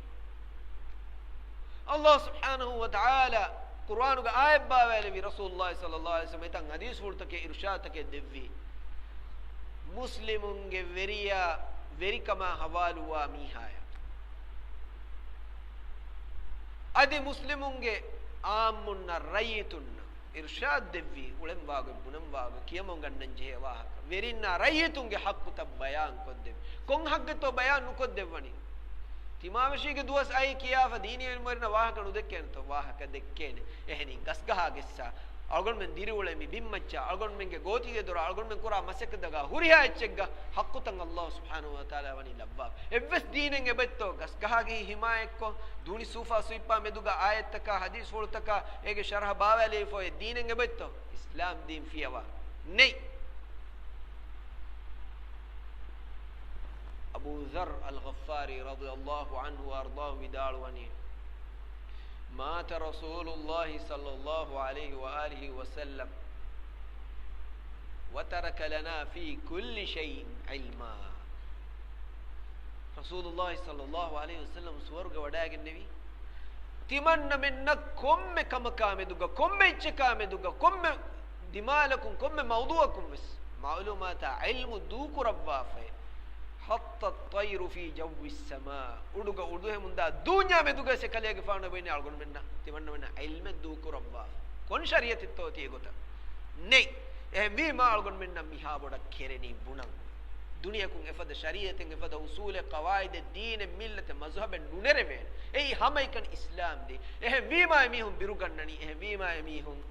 ﷲ ސުބްޙާނަހޫ ވަތަޢާލާ ޤުރުއާނުގެ އާޔަތް ބާވާލެއްވި، ރަސޫލުﷲ ޞައްލަﷲ ޢަލައިހި ވަސައްލަމަ އެތަން ޙަދީޘްފުޅުތަކެއް އިރުޝާދުތަކެއް ދެއްވި. މުސްލިމުންގެ ވެރިޔާ ވެރިކަމާ ޙަވާލުވާ މީހާޔަށް އަދި މުސްލިމުންގެ ޢާއްމުންނަށް، ރައްޔިތުންނަށް އިރުޝާދު ދެއްވީ، އުޅެންވާގޮތް، ބުނަންވާގޮތް، ކިޔަމަން ގަންނަން ޖެހޭ ވާހަކަ، ވެރިންނާ ރައްޔިތުންގެ ޙައްޤުތައް ބަޔާންކޮށްދެއްވި. ކޮން ޙައްޤެއްތޯ ބަޔާން ނުކޮށްދެއްވަނީ؟ ތިމާވެށީގެ ދުވަސް އައީ ކިޔާފަ ދީނީ ޢިލްމުވެރިންނަށް ވާހަކަ ނުދެއްކޭނެތޯ؟ ވާހަކަ ދެއްކޭނެ. އެހެނީ ގަސްގަހާ ގެއްސާ، އަޅުގަނޑުމެން ދިރިއުޅޭ މި ބިންމައްޗާ، އަޅުގަނޑުމެންގެ ގޯތީގެ ދޮރާ، އަޅުގަނޑުމެން ކުރާ މަސައްކަތްތަކާ ހުރިހާ އެއްޗެއްގަ ޙައްޤުތައް ﷲ ސުބްޙާނަހޫ ވަތަޢާލާ ވަނީ ލައްވާފަ. އެއްވެސް ދީނެއް އެބައްތޯ ގަސްގަހާގެ ހިމާޔަތްކޮށް، ދޫނި ސޫފާ ސުއިއްޕާ މެދުގަ އާޔަތްތަކާ ޙަދީޘްފުޅުތަކާ އޭގެ ޝަރަޙަ ބާވާލެވިފަ އޮތް ދީނެއް އެބައްތޯ؟ އިސްލާމް ދީން ފިޔަވާ ނެތް. އަބޫ ޛައްރު އަލްޣަފާރީ ރަޟިޔަﷲ ޢަންހު ވައަރްޟާހު ވިދާޅުވަނީ، مات رسول الله صلى الله عليه وآله وسلم وترك لنا في كل شيء علما. ރަސޫލުﷲ ޞައްލަﷲ ޢަލައިހި ވަސައްލަމް ސުވަރުގެ ވަޑައިގެންނެވީ، ތިމަންނަމެންނަށް ކޮންމެ ކަމަކާ މެދުގަ، ކޮންމެ އެއްޗަކާ މެދުގަ، ކޮންމެ ދިމާލަކުން، ކޮންމެ މައުޟޫޢަކުން ވެސް މަޢުލޫމާތާ ޢިލްމު ދޫކުރައްވާފައި. حتى الطير في جو السماء. އުޑުގަ އުޑުހެމުންދާ ދޫންޏާ މެދުގަ އެކަލޭގެފާނު ބުނި އަޅުގަނޑުމެންނަށް، ތިމަންނަމެންނަށް ޢިލްމެއް ދޫކުރައްވާފަ. ކޮން ޝަރީޢަތެއްތޯ ތި އެގޮތަށް؟ ނެތް. އެހެންވީމާ އަޅުގަނޑުމެންނަށް މިހާ ބޮޑަށް ކެރެނީ ބުނަން. ދުނިޔެކުން އެފަދަ ޝަރީޢަތެއް، އެފަދަ އުޞޫލެއް، ޤަވާޢިދެއް، ދީނެއް، މިއްލަތެއް، މަޒުހަބެއް ނުނެރެވޭނެ. އެއީ ހަމައެކަނި އިސްލާމް ދީން. އެހެންވީމާ އެމީހުން ބިރުގަންނަނީ، އެހެންވީމާ އެމީހުން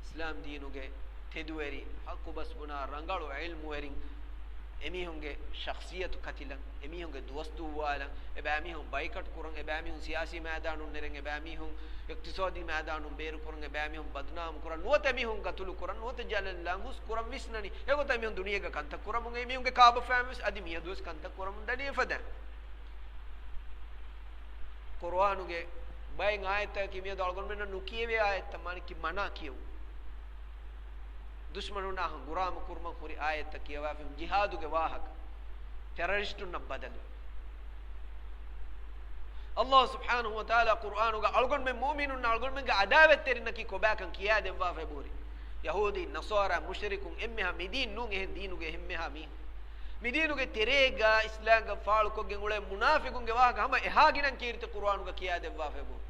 އިސްލާމް ދީނުގެ ތެދުވެރި، ހައްޤުބަސް ބުނާ ރަނގަޅު ޢިލްމުވެރިން، އެމީހުންގެ ޝަޚްޞިއްޔަތު ކަތިލަން، އެމީހުންގެ ދުވަސް ދުއްވާލަން، އެބައިމީހުން ބައިކަޓް ކުރަން، އެބައިމީހުން ސިޔާސީ މައިދާނުން ނެރެން، އެބައިމީހުން އިޤްތިޞާދީ މައިދާނުން ބޭރު ކުރަން، އެބައިމީހުން ބަދުނާމު ކުރަން، ނުވަތަ އެމީހުން ގަތުލު ކުރަން، ނުވަތަ ޖަލަށް ލަނގުސް ކުރަން ވިސްނަނީ. އެގޮތަށް އެމީހުން ދުނިޔޭގަ ކަންތައް ކުރަމުން، އެމީހުންގެ ކާބަފައިން ވެސް އަދި މިއަދުވެސް ކަންތައް ކުރަމުން ދަނީ އެފަދަ. ޤުރުއާނުގެ ބައެއް އާޔަތްތަކަކީ މިއަދު އަޅުގަނޑުމެންނަށް ނުކިޔެވޭ އާޔަތްތައް، މާނައަކީ މަނާ ކިޔެވުން. ދުޝްމަނުންނާ ހަނގުރާމަ ކުރުމަށް ހުރި އާޔަތްތައް ކިޔަވާފި، ޖިހާދުގެ ވާހަކަ، ޓެރަރިސްޓުންނަށް ބަދަލު. އައްލާހު ސުބްޙާނަހު ވަތަޢާލާ ޤުރުއާނުގަ އަޅުގަނޑުމެން މުއުމިނުންނަށް އަޅުގަނޑުމެންގެ ޢަދާވަތްތެރިންނަކީ ކޮބާކަން ކިޔާދެއްވާފައި ބުރި. ޔަހޫދީ، ނަޞާރާ، މުޝްރިކުން އެންމެހާ މިދީން ނޫން އެހެން ދީނުގެ އެންމެހާ މީހުން. މިދީނުގެ ތެރޭގަ އިސްލާމްގަ ފާޅުކޮށްގެން އުޅޭ މުނާފިޤުންގެ ވާހަކަ ހަމަ އެހާ ގިނަން ކީރިތި ޤުރުއާނުގަ ކިޔާދެއްވާފައި ބުރި.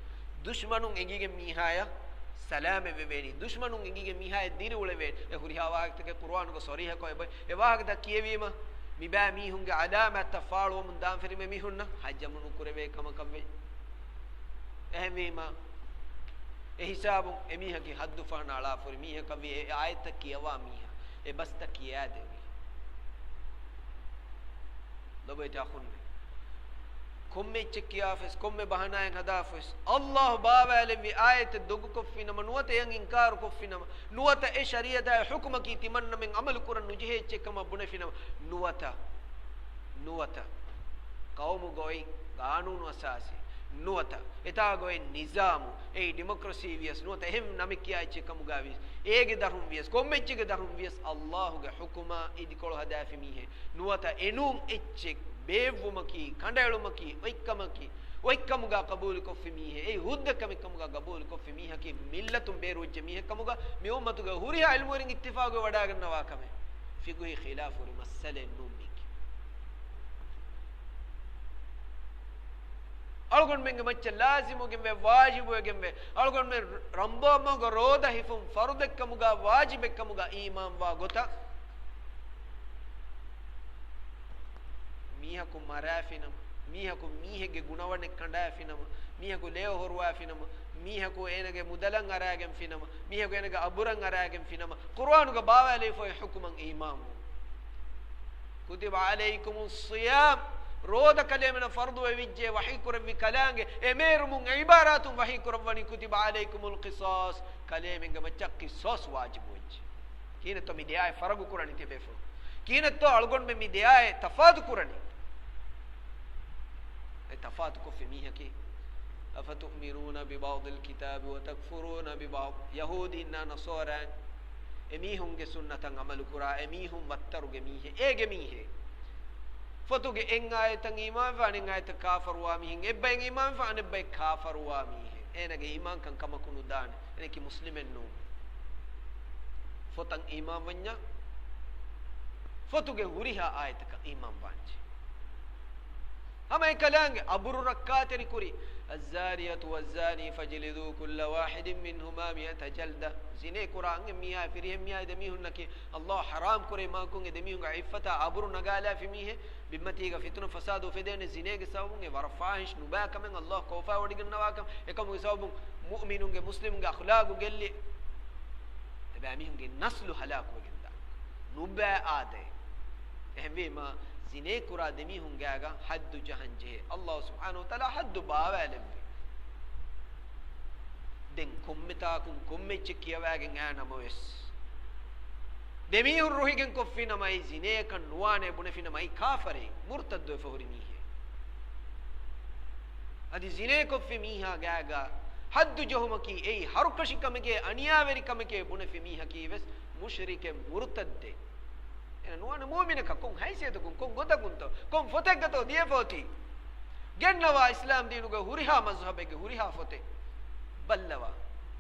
ދުޝްމަނުން އެނގިގެން މީހާޔަށް ސަލާމަތް ވެވޭނީ. ދުޝްމަނުން އެނގިގެން މީހާޔަށް ދިރިއުޅެވޭނީ. އެ ހުރިހާ ވާހަކަތަކެއް ޤުރުއާނުގަ ޞަރީޙަކޮށް އެބަ-، އެ ވާހަކަތައް ކިޔެވީމަ، މިބައި މީހުންގެ ޢަލާމާތްތައް ފާޅުވަމުން ދާން ފެށި މި މީހުންނަށް ހަޖަމު ނުކުރެވޭ ކަމަކަށް ވެ. އެހެންވީމަ، އެ ހިސާބުން އެ މީހަކީ ޙައްދު ފަހަނަ އަޅާފަ ހުރި މީހަކަށް ވި، އެ އާޔަތްތައް ކިޔަވާ މީހާ، އެ ބަސްތައް ކިޔާދެވި. ލޮބުވެތި އަޚުންނޭ، ކޮންމެ އެއްޗެއް ކިޔާފަވެސް، ކޮންމެ ބަހަނާއެއް ހަދާފަވެސް، އައްލާހު ބާވާލެއްވި އާޔަތެއް ދޮގުކޮށްފިނަމަ، ނުވަތަ އެއަށް އިންކާރުކޮށްފިނަމަ، ނުވަތަ އެ ޝަރީޢަތާއި ޙުކުމަކީ ތިމަންނަމެން ޢަމަލު ކުރަން ނުޖެހޭ އެއްޗެއް ކަމަށް ބުނެފިނަމަ، ނުވަތަ، ނުވަތަ، ޤައުމުގަ އޮތް ޤާނޫނު އަސާސީ، ނުވަތަ އެތާގަ އޮތް ނިޒާމު، އެއީ ޑިމޮކްރަސީ ވިޔަސް، ނުވަތަ އެހެން ނަމެއް ކިޔާ އެއްޗެއް ކަމުގަ ވިޔަސް، އޭގެ ދަށުން ވިޔަސް، ކޮންމެ އެއްޗެއްގެ ދަށުން ވިޔަސް، އައްލާހުގެ ޙުކުމާ އިދިކޮޅު ހަދާފި މީހެއް، ނުވަތަ އެނޫން އެއްޗެއް، ބޭއްވުމަކީ، ކަނޑައެޅުމަކީ، އޮތްކަމަކީ، އޮތްކަމުގަ ޤަބޫލުކޮށްފި މީހެއް، އެއީ ހުއްދަ ކަމެއް ކަމުގަ ޤަބޫލުކޮށްފި މީހަކީ، މިއްލަތުން ބޭރުވެއްޖެ މީހެއް ކަމުގަ މި އުއްމަތުގެ ހުރިހާ ޢިލްމުވެރިން އިއްތިފާގުވެ ވަޑައިގަންނަވާ ކަމެއް. ފިޤުހީ ޚިލާފު ހުރި މައްސަލައެއް ނޫން މީކީ. އަޅުގަނޑުމެންގެ މައްޗަށް ލާޒިމުވެގެންވޭ، ވާޖިބުވެގެންވޭ، އަޅުގަނޑުމެން ރަމަޟާން މަހުގަ ރޯދަ ހިފުން ފަރުޟެއްކަމުގަ، ވާޖިބެއްކަމުގަ އީމާންވާ ގޮތަށް، މީހަކު މަރާފިނަމަ، މީހަކު މީހެއްގެ ގުނަވަނެއް ކަނޑާފިނަމަ، މީހަކު ލޭ ހޮރުވާފިނަމަ، މީހަކު އޭނަގެ މުދަލަށް އަރާގެންފިނަމަ، މީހަކު އޭނަގެ އަބުރަށް އަރާގެންފިނަމަ، ޤުރުއާނުގަ ބާވާލެވިފައި ޙުކުމަށް އީމާންވުން. كتب عليكم الصيام، ރޯދަ ކަލޭމެނަށް ފަރުޟުވެވިއްޖެ، ވަޙީކުރެއްވި ކަލާނގެ އެމޭރުމުން އެ ޢިބާރާތުން ވަޙީކުރައްވަނީ، كتب عليكم القصاص، ކަލޭމެންގެ މައްޗަށް ޤިޞާޞް ވާޖިބުވެއްޖެ. ކިހިނެއްތޯ މި ދެއާއެއް ފަރަގު ކުރަނީ ތިބޭފުޅުން؟ ކިހިނެއްތޯ އަޅުގަނޑުމެން މި ދެއާއެއް ތަފާތު ކުރަނީ؟ އެ ތަފާތު ކޮށްފި މީހަކީ، أفتؤمنون ببعض الكتاب وتكفرون ببعض، ޔަހޫދީންނާ ނަޞާރާ އެމީހުންގެ ސުންނަތަށް ޢަމަލު ކުރާ އެމީހުން ވައްތަރުގެ މީހެއް، އޭގެ މީހެއް. ފޮތުގެ އެއް އާޔަތަށް އީމާންވާ، އަނެއް އާޔަތަށް ކާފަރުވާ މީހެއް، އެއްބައެއް އީމާންވާ، އަނެއްބައެއް ކާފަރުވާ މީހެއް. އޭނަގެ އީމާންކަން ކަމަކު ނުދާނެ. އޭނަކީ މުސްލިމެއް ނޫން. ފޮތަށް އީމާންވަންޏާ، ފޮތުގެ ހުރިހާ އާޔަތަކަށް އީމާންވާންޖެ. ހަމަ އެކަލާނގެ އަބުރު ރައްކާތެރިކުރި، الزانية والزاني فاجلدوا كل واحد منهما مائة جلدة. ޒިނޭ ކުރާ އަންހެން މީހާ ފިރިހެން މީހާ ދެމީހުންނަކީ އައްލާހު ޙަރާމް ކުރޭ މަގަކުން އެ ދެމީހުންގެ ޢިއްފަތާ އަބުރު ނަގާލާފި މީހެއް. ބިންމަތީގަ ފިތުނަ ފަސާދު އުފެދޭނެ ޒިނޭގެ ސަބަބުން. އެ ވަރަށް ފާޙިޝް ނުބައި ކަމެއް އައްލާހު ކޯފާވޮޑިގަންނަވާކަން. އެކަމުގެ ސަބަބުން މުއުމިނުންގެ މުސްލިމުންގެ އަޚްލާގު ގެއްލި. އެބައިމީހުންގެ ނަސްލު ހަލާކުވެގެންދާ ނުބައި އާދައެއް. އެހެންވީމަ، ޒިނޭ ކުރާ ދެމީހުން ގާގަ ޙައްދު ޖަހަން ޖެހޭ. އައްލާހު ސުބްޙާނަހު ވަތަޢާލާ ޙައްދު ބާވާލެއްވި. ދެން ކޮންމެތާކުން ކޮންމެ އެއްޗެއް ކިޔަވާގެން އައި ނަމަވެސް، ދެމީހުން ރުހިގެން ކޮށްފިނަމަ އެއީ ޒިނޭއަކަށް ނުވާނޭ ބުނެފިނަމަ އެއީ ކާފަރެއް، މުރުތައްދުވެފަ ހުރި މީހެއް. އަދި ޒިނޭ ކޮށްފި މީހާ ގާގަ ޙައްދު ޖެހުމަކީ އެއީ ހަރުކަށި ކަމެކޭ، އަނިޔާވެރި ކަމެކޭ ބުނެފި މީހަކީ ވެސް މުޝްރިކެއް، މުރުތައްދެއް. އޭނަ ނުވާނެ މުއުމިނަކަށް. ކޮން ހައިސިއްޔަތަކުން، ކޮން ގޮތަކުންތޯ، ކޮން ފޮތެއްގަތޯ ދިޔަފަ އޮތީ؟ ގެންނަވާ އިސްލާމް ދީނުގެ ހުރިހާ މަޒުހަބެއްގެ ހުރިހާ ފޮތެއް ބައްލަވާ.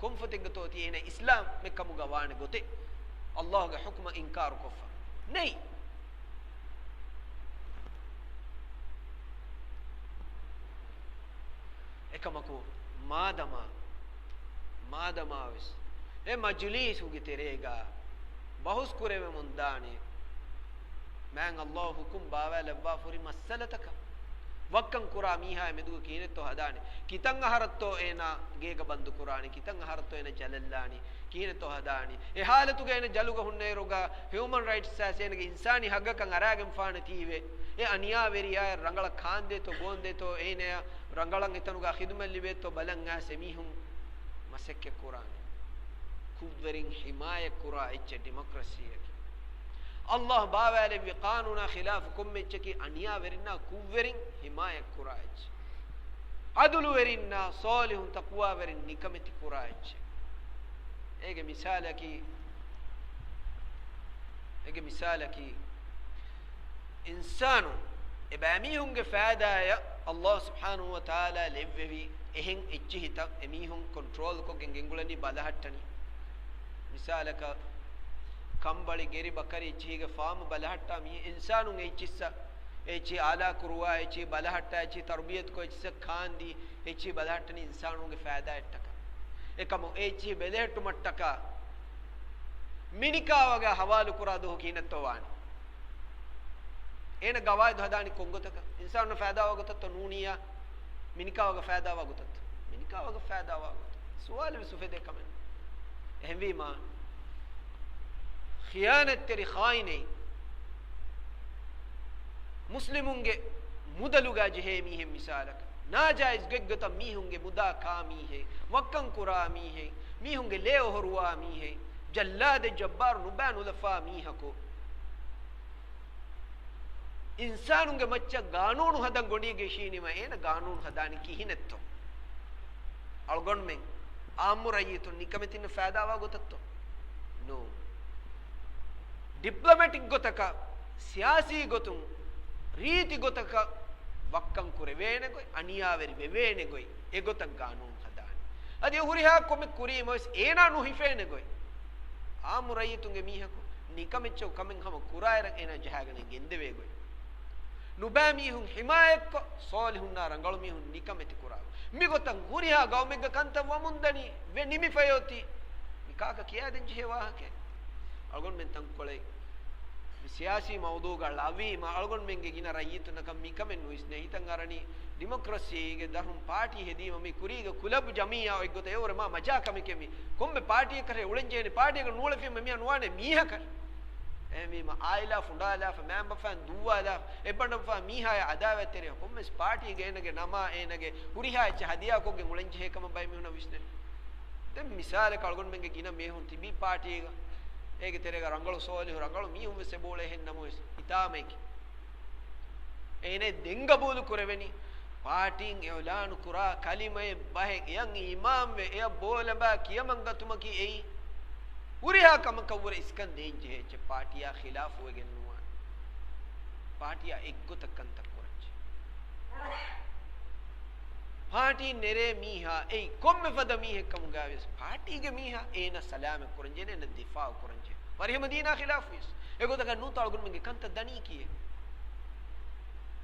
ކޮން ފޮތެއްގަތޯ އޮތީ އޭނަ އިސްލާމް މެއްކަމުގަ ވާނެ ގޮތެއް؟ އައްލާހުގެ ޙުކުމަށް އިންކާރުކޮށްފަ ނެތް. އެކަމަކު މާދަމާ، މާދަމާވެސް އެ މަޖިލީސުގެ ތެރޭގަ ބަހުސް ކުރެވެމުން ދާނެ، މާތް އައްލާހު ޙުކުމް ބާވާލައްވާފަ ހުރި މައްސަލަތަކަށް ވައްކަން ކުރާ މީހާ މެދުގަ ކިހިނެއްތޯ ހަދާނެ؟ ކިތައް އަހަރަށްތޯ އޭނާ ގޭގަ ބަންދު ކުރާނެ؟ ކިތައް އަހަރަށްތޯ އޭނާ ޖަލަށްލާނީ؟ ކިހިނެއްތޯ ހަދާނީ؟ އެ ހާލަތުގަ އޭނަ ޖަލުގަ ހުންނައިރުގަ ހިއުމަން ރައިޓްސް އައިސް އޭނަގެ އިންސާނީ ހައްގަކަށް އަރާގެންފާނެތީވެ، އެ އަނިޔާވެރިޔާއަށް ރަނގަޅަށް ކާންދޭތޯ ބޯންދޭތޯ، އޭނަޔަށް ރަނގަޅަށް އެތަނުގަ ޚިދުމަތް ލިބޭތޯ ބަލަން އައިސް އެމީހުން މަސައްކަތް ކުރާނެ. ކުށްވެރިން ޙިމާޔަތް ކުރާ އެއްޗެއް ޑިމޮކްރަސީއަކީ. އައްލާހު ބާވާލެއްވި ޤާނޫނާ ޚިލާފު ކޮންމެ އެއްޗަކީ އަނިޔާވެރިންނާ ކުށްވެރިން ޙިމާޔަތް ކުރާ އެއްޗެއް. ޢަދުލުވެރިންނާ ޞާލިޙުން ތަޤްވާވެރިން ނިކަމެތި ކުރާ އެއްޗެއް. އޭގެ މިސާލަކީ، އޭގެ މިސާލަކީ، އިންސާނު އެބައިމީހުންގެ ފައިދާއަށް އައްލާހު ސުބްޙާނަހު ވަ ތަޢާލާ ލެއްވެވި އެހެން އެއްޗިހިތައް އެމީހުން ކޮންޓްރޯލްކޮށްގެން ގެންގުޅެނީ ބަލަހައްޓަނީ. މިސާލަކަށް، ކަނބަޅި ގެރި ބަކަރި އެއްޗިހީގެ ފާމް ބަލަހައްޓާ މީހެއް އިންސާނުން އެއްޗިއްސަށް އެއްޗި އާލާ ކުރުވާ، އެއްޗި ބަލަހައްޓާ، އެއްޗި ތަރުބިޔަތުކޮށް، އެއްޗިއްސަށް ކާންދީ، އެއްޗި ބަލަހައްޓަނީ އިންސާނުންގެ ފައިދާއަށްޓަކާ. އެކަމު އެ އެއްޗިހި ބެލެހެއްޓުމަށްޓަކާ މިނިކާވާގަ ހަވާލު ކުރާ ދުވަހު ކިހިނެއްތޯ ވާނީ؟ އޭނަ ގަވާއިދު ހަދާނީ ކޮން ގޮތަކަށް؟ އިންސާނުންނަށް ފައިދާވާ ގޮތަށްތޯ ނޫނިއްޔާ؟ މިނިކާވާގަ ފައިދާވާ ގޮތަށްތޯ؟ މިނިކާވާގަ ފައިދާވާ ގޮތަށް. ސުވާލެއް ވެސް އުފެދޭ ކަމެއް ނޫން. އެހެންވީމާ، ޚިޔާނަތްތެރި ޚާއިނެއް، މުސްލިމުންގެ މުދަލުގަ ޖެހޭ މީހެއް މިސާލަކަށް، ނާޖާއިޒް ގޮތްގޮތަށް މީހުންގެ މުދާ ކާ މީހެއް، ވައްކަން ކުރާ މީހެއް، މީހުންގެ ލޭ އޮހޮރުވާ މީހެއް، ޖައްލާދެއް ޖައްބާރު ނުބައި ނުލަފާ މީހަކު، އިންސާނުންގެ މައްޗަށް ގާނޫނު ހަދަން ގޮނޑީގަ އިށީނީމަ އޭނަ ގާނޫނު ހަދާނީ ކިހިނެއްތޯ؟ އަޅުގަނޑުމެން އާއްމު ރައްޔިތުން ނިކަމެތިންނަށް ފައިދާވާ ގޮތަށްތޯ؟ ނޫން. ޑިޕްލޮމެޓިކް ގޮތަކަށް، ސިޔާސީ ގޮތުން، ރީތި ގޮތަކަށް ވައްކަން ކުރެވޭނެ ގޮތް، އަނިޔާވެރި ވެވޭނެ ގޮތް، އެގޮތަށް ގާނޫނު ހަދާނެ. އަދި އެ ހުރިހާ ކޮމެއް ކުރީމަވެސް އޭނާ ނުހިފޭނެ ގޮތް. އާއްމު ރައްޔިތުންގެ މީހަކު ނިކަމެއްޗަކު ކަމެއް ހަމަ ކުރާއިރަށް އޭނާ ޖަހާގަނެ ގެންދެވޭ ގޮތް. ނުބައި މީހުން ޙިމާޔަތްކޮށް، ޞާލިޙުންނާ ރަނގަޅު މީހުން ނިކަމެތި ކުރާ. މިގޮތަށް ހުރިހާ ގައުމެއްގަ ކަންތައް ވަމުންދަނީ، ވެ ނިމިފައި އޮތީ. މި ކާކަށް ކިޔާދޭން ޖެހޭ ވާހަކައެއް. އަޅުގަނޑުމެން ތަންކޮޅެއް މި ސިޔާސީ މައުޟޫގަ ޅަވީމަ، އަޅުގަނޑުމެންގެ ގިނަ ރައްޔިތުންނަކަށް މިކަމެއް ނުވިސްނޭ. ހިތަށް އަރަނީ ޑިމޮކްރަސީގެ ދަށުން ޕާޓީ ހެދީމަ މި ކުރީގަ ކުލަބު ޖަމިއްޔާ އޮތްގޮތަށް އެއަށްވުރެ މާ މަޖާ ކަމެކޭ މީ. ކޮންމެ ޕާޓީއަކަށް އުޅެން ޖެހޭނެ ޕާޓީއަކަށް ނޫޅެފީމަ މިއާ ނުވާނެ މީހަކަށް. އެހެންވީމަ އާއިލާ ފުނޑާލާފަ، މައިންބަފައިން ދުއްވާލާފަ، އެއްބަނޑުބަފާ މީހާޔާ އަދާވަތްތެރި ކޮންމެސް ޕާޓީގަ އޭނަގެ ނަމާ އޭނަގެ ހުރިހާ އެއްޗެއް ހަދިޔާކޮށްގެން އުޅެން ޖެހޭ ކަމަށް ބައެއް މީހުންނަށް ވިސްނޭނެ. ދެން މިސާލަކަށް އަޅުގަނޑުމެންގެ ގިނަ މީހުން ތިބީ ޕާޓީގަ، އޭގެ ތެރޭގަ ރަނގަޅު ސޯލިހު ރަނގަޅު މީހުން ވެސް އެބައުޅޭ. އެހެން ނަމަވެސް ހިތާމައެކި އޭނަ ދެން ގަބޫލު ކުރެވެނީ، ޕާޓީން އިޢުލާނު ކުރާ ކަލިމައެއް ބަހެއް އެޔަށް އީމާންވެ، އެޔަށް ބޯލަބާ ކިޔަމަން ގަތުމަކީ އެއީ. ހުރިހާ ކަމަކަށްވުރެ އިސްކަން ދޭން ޖެހޭ އެއްޗެއް ޕާޓީއާ ޚިލާފުވެގެން ނުވާނެ. ޕާޓީއާ އެއްގޮތަށް ކަންތައް ކުރަންޖެހޭ. ޕާޓީން ނެރޭ މީހާ އެއީ ކޮންމެ ފަދަ މީހެއް ކަމުގައިވިޔަސް، ޕާޓީގެ މީހާ އޭނަ ސަލާމަތް ކުރަންޖެހޭނެ، އޭނަ ދިފާޢު ކުރަންޖެހޭ. ވަރިހަމަ ދީނާ ޚިލާފުވިޔަސް. އެގޮތަކަށް ނޫންތޯ އަޅުގަނޑުމެންގެ ކަންތައް ދަނީކީއެއް؟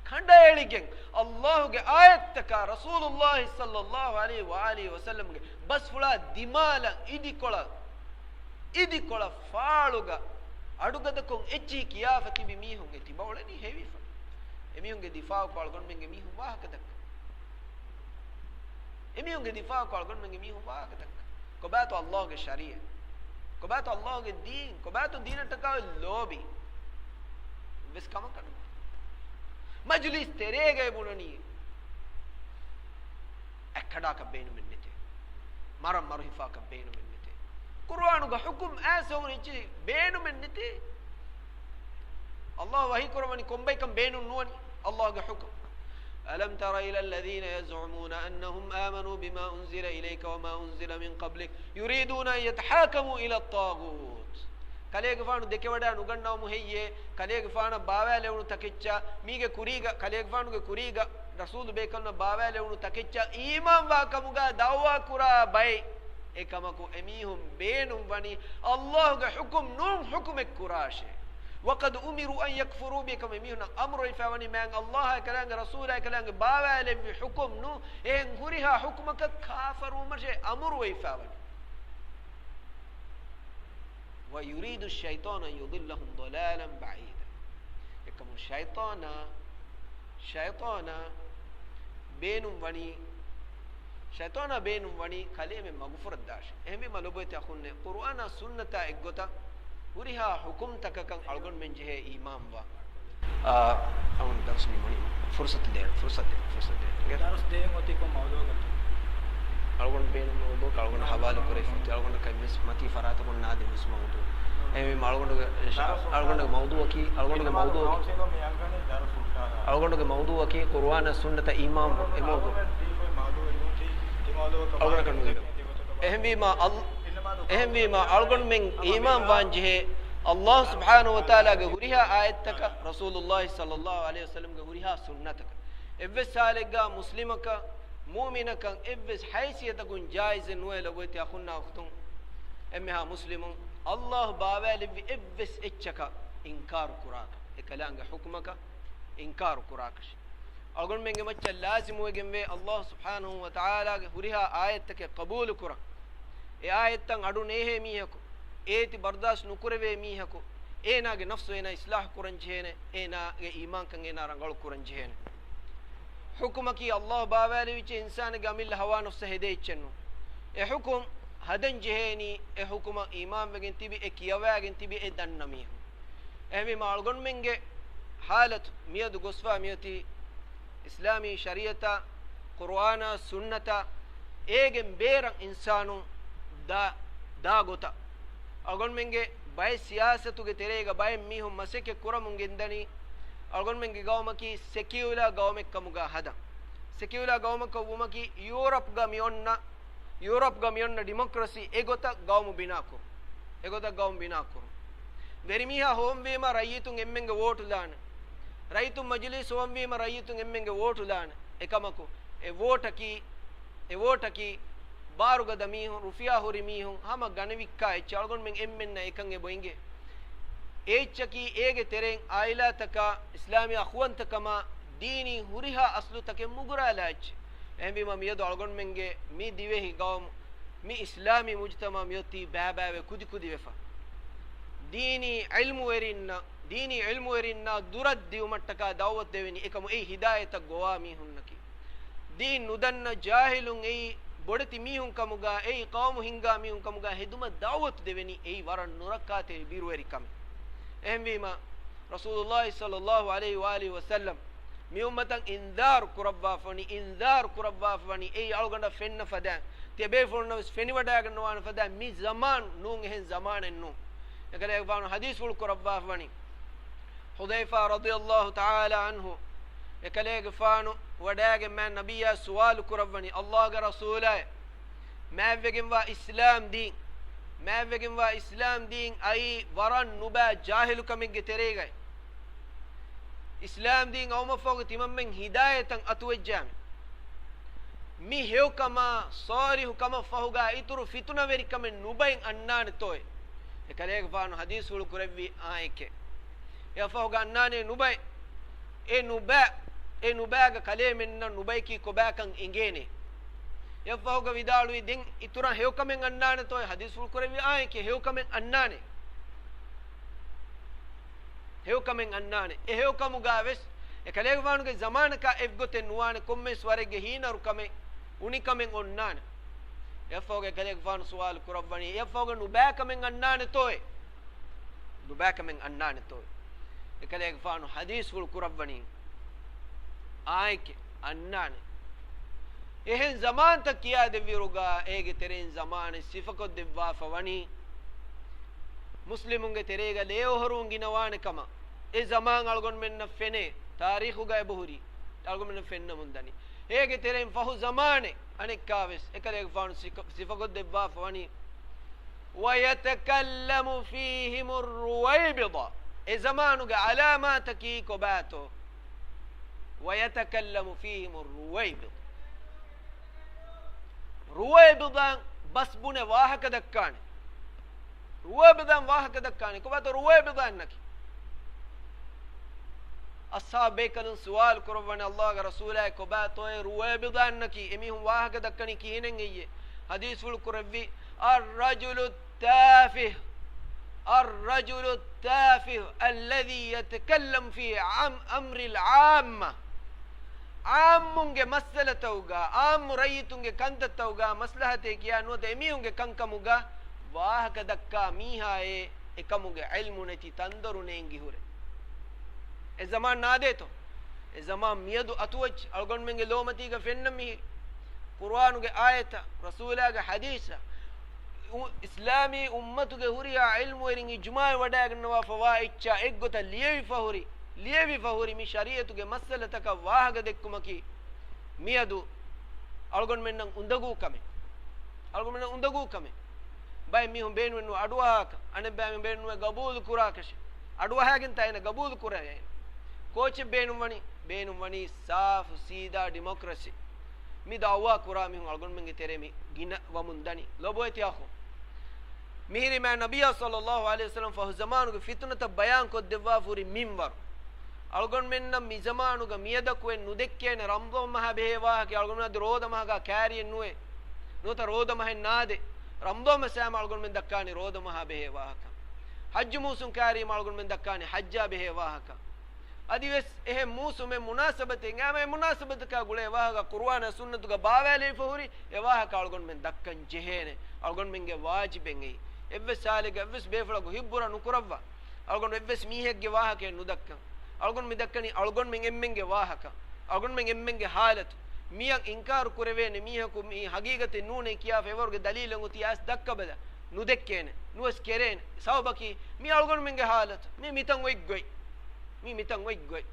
ކަނޑައެޅިގެން އައްލާހުގެ އާޔަތްތަކާ ރަސޫލުއްލާހި ޞައްލައްލާހު ޢަލައިހި ވައާލިހި ވަސައްލަމްގެ ބަސްފުޅާ ދިމާލަށް އިދިކޮޅަށް، އިދިކޮޅަށް ފާޅުގަ އަޑުގަދަކޮށް އެއްޗިހި ކިޔާފަ ތިބި މީހުން އެ ތިބައުޅެނީ ހެވިފަ. އެމީހުންގެ ދިފާޢުކޮށް އަޅުގަނޑުމެންގެ މީހުން ވާހަކަ ދައްކަން. އެމީހުންގެ ދިފާޢުކޮށް އަޅުގަނޑުމެންގެ މީހުން ވާހަކަ ދައްކަން. ކޮބާތޯ އައްލާހުގެ ޝަރީޢަތް؟ ކޮބާތޯ އައްލާހުގެ ދީން؟ ކޮބާތޯ ދީނަށްޓަކާ ލޯބި؟ ވެސް ކަމަކަށް ނުވާ. މަޖުލީސް ތެރޭގައި ބުނަނީ، އެއްކަޑާކަށް ބޭނުމެއް ނެތޭ. މަރަށް މަރުހިފާކަށް ބޭނުމެއް ނެތޭ. ޤުރުއާނުގަ ޙުކުމް އައިސް ހުރި އެއްޗެއް ބޭނުމެއް ނެތޭ. އައްލާހު ވަޙީ ކުރައްވަނީ ކޮންބައިކަން ބޭނުން ނުވަނީ އައްލާހުގެ ޙުކުމް. ألم تر إلى الذين يزعمون أنهم آمنوا بما أنزل إليك وما أنزل من قبلك يريدون أن يتحاكموا إلى الطاغوت. ކަލޭގެފާނު ދެކެވަޑައި ނުގަންނަވަމު ހެއްޔޭ؟ ކަލޭގެފާނަށް ބާވާލެވުނު ތަކެއްޗަށް، މީގެ ކުރީގަ، ކަލޭގެފާނުގެ ކުރީގަ ރަސޫލު ބޭކަލުންނަށް ބާވާލެވުނު ތަކެއްޗަށް އީމާންވާ ކަމުގަ ދައުވާ ކުރާ ބައެއް. އެކަމަކު އެމީހުން ބޭނުން ވަނީ ﷲ ގެ ޙުކުމް ނޫން ޙުކުމެއް ކުރާށޭ. وَقَدْ أُمِرُوا أَنْ يَكْفُرُوا بِهِ، އެކަމަކު އެމީހުންނަށް އަމުރު ވެފަ ވަނީ މާތް ﷲ އާއި ކަލާނގެ ރަސޫލާއި ކަލާނގެ ބާވާލެއްވި ޙުކުމް ނޫން، އެހެން ހުރިހާ ޙުކުމަކަށް ކާފަރުވުމަށޭ އަމުރު ވެފަ ވަނީ. وَيُرِيدُ الشَّيْطَانُ أَنْ يُضِلَّهُمْ ضَلَالًا بَعِيدًا. އެކަމު ޝައިޠާނާ، ޝައިޠާނާ ބޭނުން ވަނީ، ޝައިޠާނާ ބޭނުން ވަނީ ކަލޭމެން މަގުފުރައްދާށޭ. އެހެންވީމަ ލޮބުވެތި އަޚުންނޭ، ޤުރުއާނާ ސުންނަތާ އެއްގޮތަށް ހުރިހާ ޙުކުމްތަކަކަށް އަޅުގަނޑުމެން ޖެހޭ އީމާންވާ. އާ، އަޅުގަނޑު ދަރުސް ނިމުނީ. ފުރުޞަތު ދޭން، ފުރުޞަތު ދޭން، ފުރުޞަތު ދޭން. ދަރުސް ދޭން އޮތީ ކޮން މައުޟޫޢަކަށް؟ އަޅުގަނޑު ބޭނުން މައުޟޫޢަކަށް އަޅުގަނޑު ޙަވާލު ކުރެވިފަ އޮތީ، އަޅުގަނޑަކަށް ވެސް މަތީ ފަރާތަކުން ނާދެ ވެސް މައުޟޫޢު. އެހެންވީމަ އަޅުގަނޑުގެ، އަޅުގަނޑުގެ މައުޟޫޢަކީ، އަޅުގަނޑުގެ މައުޟޫޢަކީ، އަޅުގަނޑުގެ މައުޟޫޢަކީ ޤުރުއާނާ ސުންނަތަށް އީމާން ވުން. އެ މައުޟޫޢު. އަޅުގަނޑަކަށް ނުލިބޭ. އެހެންވީމަ އަލް-، އެހެންވީމަ އަޅުގަނޑުމެން އީމާން ވާން ޖެހޭ ﷲ ސުބްޙާނަހޫ ވަތަޢާލާގެ ހުރިހާ އާޔަތްތަކަށް، ރަސޫލުﷲ ޞައްލަﷲ ޢަލައިހި ވަސައްލަމްގެ ހުރިހާ ސުންނަތަކަށް. އެއްވެސް ހާލެއްގަ މުސްލިމަކަށް، މުއުމިނަކަށް އެއްވެސް ހައިސިއްޔަތަކުން ޖާއިޒެއް ނުވޭ ލޮބުވެތި އަޚުންނާ އުޚްތުން، އެންމެހާ މުސްލިމުން ﷲ ބާވާލެއްވި އެއްވެސް އެއްޗަކަށް އިންކާރު ކުރާކަށް، އެކަލާނގެ ޙުކުމަކަށް އިންކާރު ކުރާކަށް. އަޅުގަނޑުމެންގެ މައްޗަށް ލާޒިމުވެގެންވޭ ﷲ ސުބްޙާނަހޫ ވަތަޢާލާގެ ހުރިހާ އާޔަތްތަކެއް ޤަބޫލު ކުރަން. އެ އާޔަތްތައް އަޑު ނޭހޭ މީހަކު، އޭތި ބަރްދާސްތު ނުކުރެވޭ މީހަކު، އޭނާގެ ނަފްސު އޭނާ އިޞްލާޙު ކުރަން ޖެހޭނެ، އޭނާގެ އީމާންކަން އޭނާ ރަނގަޅު ކުރަން ޖެހޭނެ. ޙުކުމަކީ ﷲ ބާވާލެވިއްޖެ އިންސާނެއްގެ އަމިއްލަ ހަވާ ނަފްސަށް ހެދޭ އެއްޗެއް ނޫން. އެ ޙުކުމް ހަދަން ޖެހޭނީ، އެ ޙުކުމަށް އީމާންވެގެން ތިބި، އެ ކިޔަވާގެން ތިބި، އެ ދަންނަ މީހުން. އެހެންވީމަ އަޅުގަނޑުމެންގެ ޙާލަތު މިއަދު ގޮސްފާ މިއޮތީ، އިސްލާމީ ޝަރީޢަތާ، ޤުރުއާނާ ސުންނަތާ، އޭގެން ބޭރަށް އިންސާނުން ދާ، ދާ ގޮތަށް. އަޅުގަނޑުމެންގެ ބައެއް ސިޔާސަތުގެ ތެރޭގަ ބައެއް މީހުން މަސައްކަތް ކުރަމުން ގެންދަނީ، އަޅުގަނޑުމެންގެ ގައުމަކީ ސެކިއުލާ ގައުމެއް ކަމުގަ ހަދަން. ސެކިއުލާ ގައުމަކަށް ވުމަކީ ޔޫރަޕްގަ މި އޮންނަ، ޔޫރަޕްގަ މި އޮންނަ ޑިމޮކްރަސީ އެގޮތަށް ގައުމު ބިނާކުރުން. އެގޮތަށް ގައުމު ބިނާކުރުން. ވެރިމީހާ ހޮވަންވީމަ ރައްޔިތުން އެންމެންގެ ވޯޓު ލާނެ. ރައްޔިތުން މަޖިލީސް ހޮވަންވީމަ ރައްޔިތުން އެންމެންގެ ވޯޓު ލާނެ. އެކަމަކު، އެ ވޯޓަކީ، އެ ވޯޓަކީ ބާރުގަދަ މީހުން، ރުފިޔާ ހުރި މީހުން، ހަމަ ގަނެވިއްކާ އެއްޗެއް. އަޅުގަނޑުމެން އެންމެންނަށް އެކަން އެބަ އިނގޭ. އެ އެއްޗަކީ އޭގެ ތެރެއިން އާއިލާތަކާ، އިސްލާމީ އަޚުވަންތަކަމާ ދީނީ ހުރިހާ އަސްލުތަކެއް މުގުރާލާ އެއްޗެއް. އެހެންވީމަ މިއަދު އަޅުގަނޑުމެންގެ މި ދިވެހި ގައުމު، މި އިސްލާމީ މުޖުތަމަޢު މިއޮތީ ބައިބައިވެ ކުދިކުދިވެފަ. ދީނީ ޢިލްމުވެރިންނަށް، ދީނީ ޢިލްމުވެރިންނާ ދުރަށް ދިއުމަށްޓަކާ ދަޢުވަތު ދެވެނީ. އެކަމު އެއީ ހިދާޔަތަށް ގޮވާ މީހުންނަކީ. ދީން ނުދަންނަ ޖާހިލުން އެއީ، ބޮޑެތި މީހުން ކަމުގަ އެއީ، ޤައުމު ހިންގާ މީހުން ކަމުގަ ހެދުމަށް ދަޢުވަތު ދެވެނީ. އެއީ ވަރަށް ނުރައްކާތެރި ބިރުވެރި ކަމެއް. އެހެންވީމަ، ރަސޫލުﷲ ޞައްލަﷲ ޢަލައިހި ވައާލިހި ވަސައްލަމް މި އުއްމަތަށް އިންޒާރު ކުރައްވާފަވަނީ، އިންޒާރު ކުރައްވާފަވަނީ، އެއީ އަޅުގަނޑަށް ފެންނަ ފަދައިން، ތިޔަބޭފުޅުންނަށް ވެސް ފެނިވަޑައިގަންނަވާނެ ފަދައިން، މި ޒަމާން ނޫން، އެހެން ޒަމާނެއް ނޫން. އެކަލޭގެފާނު ޙަދީޘްފުޅު ކުރައްވާފަވަނީ، ޙުޛައިފާ ރަޟިޔަﷲ ތަޢާލާ ޢަންހު، އެކަލޭގެފާނު ވަޑައިގެން މާތް ނަބިއްޔާ ސުވާލު ކުރައްވަނީ، ﷲގެ ރަސޫލާއޭ، މާތްވެގެންވާ އިސްލާމް ދީން، މާތްވެގެންވާ އިސްލާމް ދީން އައީ ވަރަށް ނުބައި ޖާހިލުކަމެއްގެ ތެރޭގައި. އިސްލާމް ދީން އައުމަށްފަހުގަ ތިމަންމެން ހިދާޔަތަށް އަތުވެއްޖާމެ، މި ހެޔޮކަމާ، ޞާލިޙު ކަމަށް ފަހުގަ އިތުރު ފިތުނަވެރިކަމެއް ނުބައިން އަންނާނެތޯއޭ؟ އެކަލޭގެފާނު ޙަދީޘްފުޅު ކުރެއްވި އާނއެކޭ. އެއަށްފަހުގަ އަންނާނެ ނުބައެއް. އެ ނުބައި، އެ ނުބައިގަ ކަލޭމެންނަށް ނުބައިކީ ކޮބާކަން އެނގޭނެ. އެއަށްފަހުގަ ވިދާޅުވީ، ދެން އިތުރަށް ހެޔޮކަމެއް އަންނާނެތޯއޭ؟ ޙަދީޘްފުޅު ކުރެއްވި އާނއެކޭ، ހެޔޮކަމެއް އަންނާނެ. ހެޔޮކަމެއް އަންނާނެ. އެ ހެޔޮކަމުގަ ވެސް، އެ ކަލޭގެފާނުގެ ޒަމާނަކާ އެއްގޮތެއް ނުވާނެ، ކޮންމެވެސް ވަރެއްގެ ހީނަރުކަމެއް، އުނިކަމެއް އޮންނާނެ. އެއަށްފަހުގަ އެ ކަލޭގެފާނު ސުވާލު ކުރައްވަނީ، އެއަށްފަހުގަ ނުބައިކަމެއް އަންނާނެތޯއޭ؟ ނުބައިކަމެއް އަންނާނެތޯއޭ؟ އެކަލޭގެފާނު ޙަދީޘްފުޅު ކުރައްވަނީ، އާނއެކޭ، އަންނާނެ. އެހެން ޒަމާންތައް ކިޔާދެއްވިއިރުގަ، އޭގެ ތެރެއިން ޒަމާނެއް ސިފަކޮށްދެއްވާފަ ވަނީ، މުސްލިމުންގެ ތެރޭގަ ލޭއޮހޮރުވުން ގިނަވާނެ ކަމަށް. އެ ޒަމާން އަޅުގަނޑުމެންނަށް ފެނޭ، ތާރީޚުގަ އެބަހުރި، އަޅުގަނޑުމެންނަށް ފެންނަމުން ދަނީ. އޭގެ ތެރެއިން ފަހު ޒަމާނެއް އަނެއްކާވެސް އެކަލޭގެފާނު ސިކަ-، ސިފަކޮށްދެއްވާފަ ވަނީ، ويتكلم فيهم الرويبضة. އެ ޒަމާނުގެ އަލާމާތަކީ ކޮބާތޯ؟ ويتكلم فيهم الرويبضة. ރުވައިބިޟާން ބަސް ބުނެ ވާހަކަ ދައްކާނެ. ރުވައިބިޟާން ވާހަކަ ދައްކާނެ. ކޮބާތޯ ރުވައިބިޟާންނަކީ؟ އަޞްޙާބޭކަލުން ސުވާލު ކުރައްވަނީ، ﷲގެ ރަސޫލާއޭ، ކޮބާތޯއޭ ރުވައިބިޟާންނަކީ؟ އެމީހުން ވާހަކަ ދައްކަނީ ކިހިނެއް ހެއްޔޭ؟ ޙަދީޘްފުޅު ކުރެއްވީ، الرجل التافه، الرجل التافه الذي يتكلم في عم-، أمر العامة. ޢާއްމުންގެ މައްސަލަތަކުގަ، ޢާއްމު ރައްޔިތުންގެ ކަންތައްތަކުގަ، މަސްލަހަތޭ ކިޔާ ނުވަތަ އެމީހުންގެ ކަންކަމުގަ ވާހަކަ ދައްކާ މީހާއޭ، އެކަމުގެ ޢިލްމު ނެތި ތަންދޮރު ނޭނގި ހުރެ. އެ ޒަމާން ނާދޭތޯ؟ އެ ޒަމާން މިއަދު އަތުވެއްޖެ. އަޅުގަނޑުމެންގެ ލޯމަތީގަ ފެންނަ މިހިރީ ޤުރުއާނުގެ އާޔަތަށް، ރަސޫލާގެ ޙަދީޘަށް، އު-، އިސްލާމީ އުއްމަތުގެ ހުރިހާ ޢިލްމުވެރިން އިޖުމާޢު ވަޑައިގަންނަވާފަވާ އެއްޗާ އެއްގޮތަށް ލިޔެވިފަ ހުރި، ލިޔެވިފަ ހުރި މި ޝަރީޢަތުގެ މައްސަލަތަކަށް ވާހަކަ ދެއްކުމަކީ މިއަދު އަޅުގަނޑުމެންނަށް އުނދަގޫ ކަމެއް. އަޅުގަނޑުމެންނަށް އުނދަގޫ ކަމެއް. ބައެއް މީހުން ބޭނުމެއް ނުވޭ އަޑުއަހާކަށް، އަނެއް ބައެއް މީހުން ބޭނުމެއް ނުވޭ ގަބޫލު ކުރާކަށެއް. އަޑުއަހާގެން ތާ އޭނަ ގަބޫލު ކުރައޭ. ކޯޗެއް ބޭނުންވަނީ؟ ބޭނުންވަނީ ސާފު ސީދާ ޑިމޮކްރަސީ. މި ދަޢުވާ ކުރާ މީހުން އަޅުގަނޑުމެންގެ ތެރޭ މި ގިނަ ވަމުން ދަނީ. ލޯބިވެތި އަޚުން، މިހިރީ މާތް ނަބިއްޔާ ޞައްލައްލާހު ޢަލައިހި ވަސައްލަމަ ފަހު ޒަމާނުގެ ފިތުނަތައް ބަޔާން ކޮށްދެއްވާފަ ހުރި މިންވަރު. އަޅުގަނޑުމެންނަށް މި ޒަމާނުގަ މިއަދަކުވެސް ނުދެއްކޭނެ ރަމަޟާން މަހާ ބެހޭ ވާހަކަ، އަޅުގަނޑުމެން އަދި ރޯދަ މަހަކާ ކާރިއެއް ނުވޭ. ނުވަތަ ރޯދަ މަހެއް ނާދޭ. ރަމަޟާން މަސް އައީމަ އަޅުގަނޑުމެން ދައްކާނީ ރޯދަ މަހާ ބެހޭ ވާހަކަ. ޙައްޖު މޫސުން ކާރީމަ އަޅުގަނޑުމެން ދައްކާނީ ޙައްޖާ ބެހޭ ވާހަކަ. އަދިވެސް އެހެން މޫސުމެއް މުނާސަބަތެއް އައީމަ އެ މުނާސަބަތަކާ ގުޅޭ ވާހަކަ ޤުރުއާނާ ސުންނަތުގަ ބާވާލެވިފަ ހުރި އެ ވާހަކަ އަޅުގަނޑުމެން ދައްކަން ޖެހޭނެ. އަޅުގަނޑުމެންގެ ވާޖިބެއް އެއީ. އެއްވެސް ހާލެއްގަ އެއްވެސް ބޭފުޅަކު ހިތްބުރަ ނުކުރައްވާ. އަޅުގަނޑު އެއްވެސް މީހެއްގެ ވާހަކައެއް ނުދައްކަން. އަޅުގަނޑު މި ދައްކަނީ އަޅުގަނޑުމެން އެންމެންގެ ވާހަކަ، އަޅުގަނޑުމެން އެންމެންގެ ހާލަތު. މިއަށް އިންކާރު ކުރެވޭނެ މީހަކު މީ ހަގީގަތެއް ނޫނޭ ކިޔާފަ އެވަރުގެ ދަލީލެއް އޮތީ އައިސް ދައްކަބަލަ. ނުދެއްކޭނެ. ނުވެސް ކެރޭނެ. ސަބަބަކީ މީ އަޅުގަނޑުމެންގެ ހާލަތު. މީ މިތަން އޮތް ގޮތް. މީ މިތަން އޮތް ގޮތް.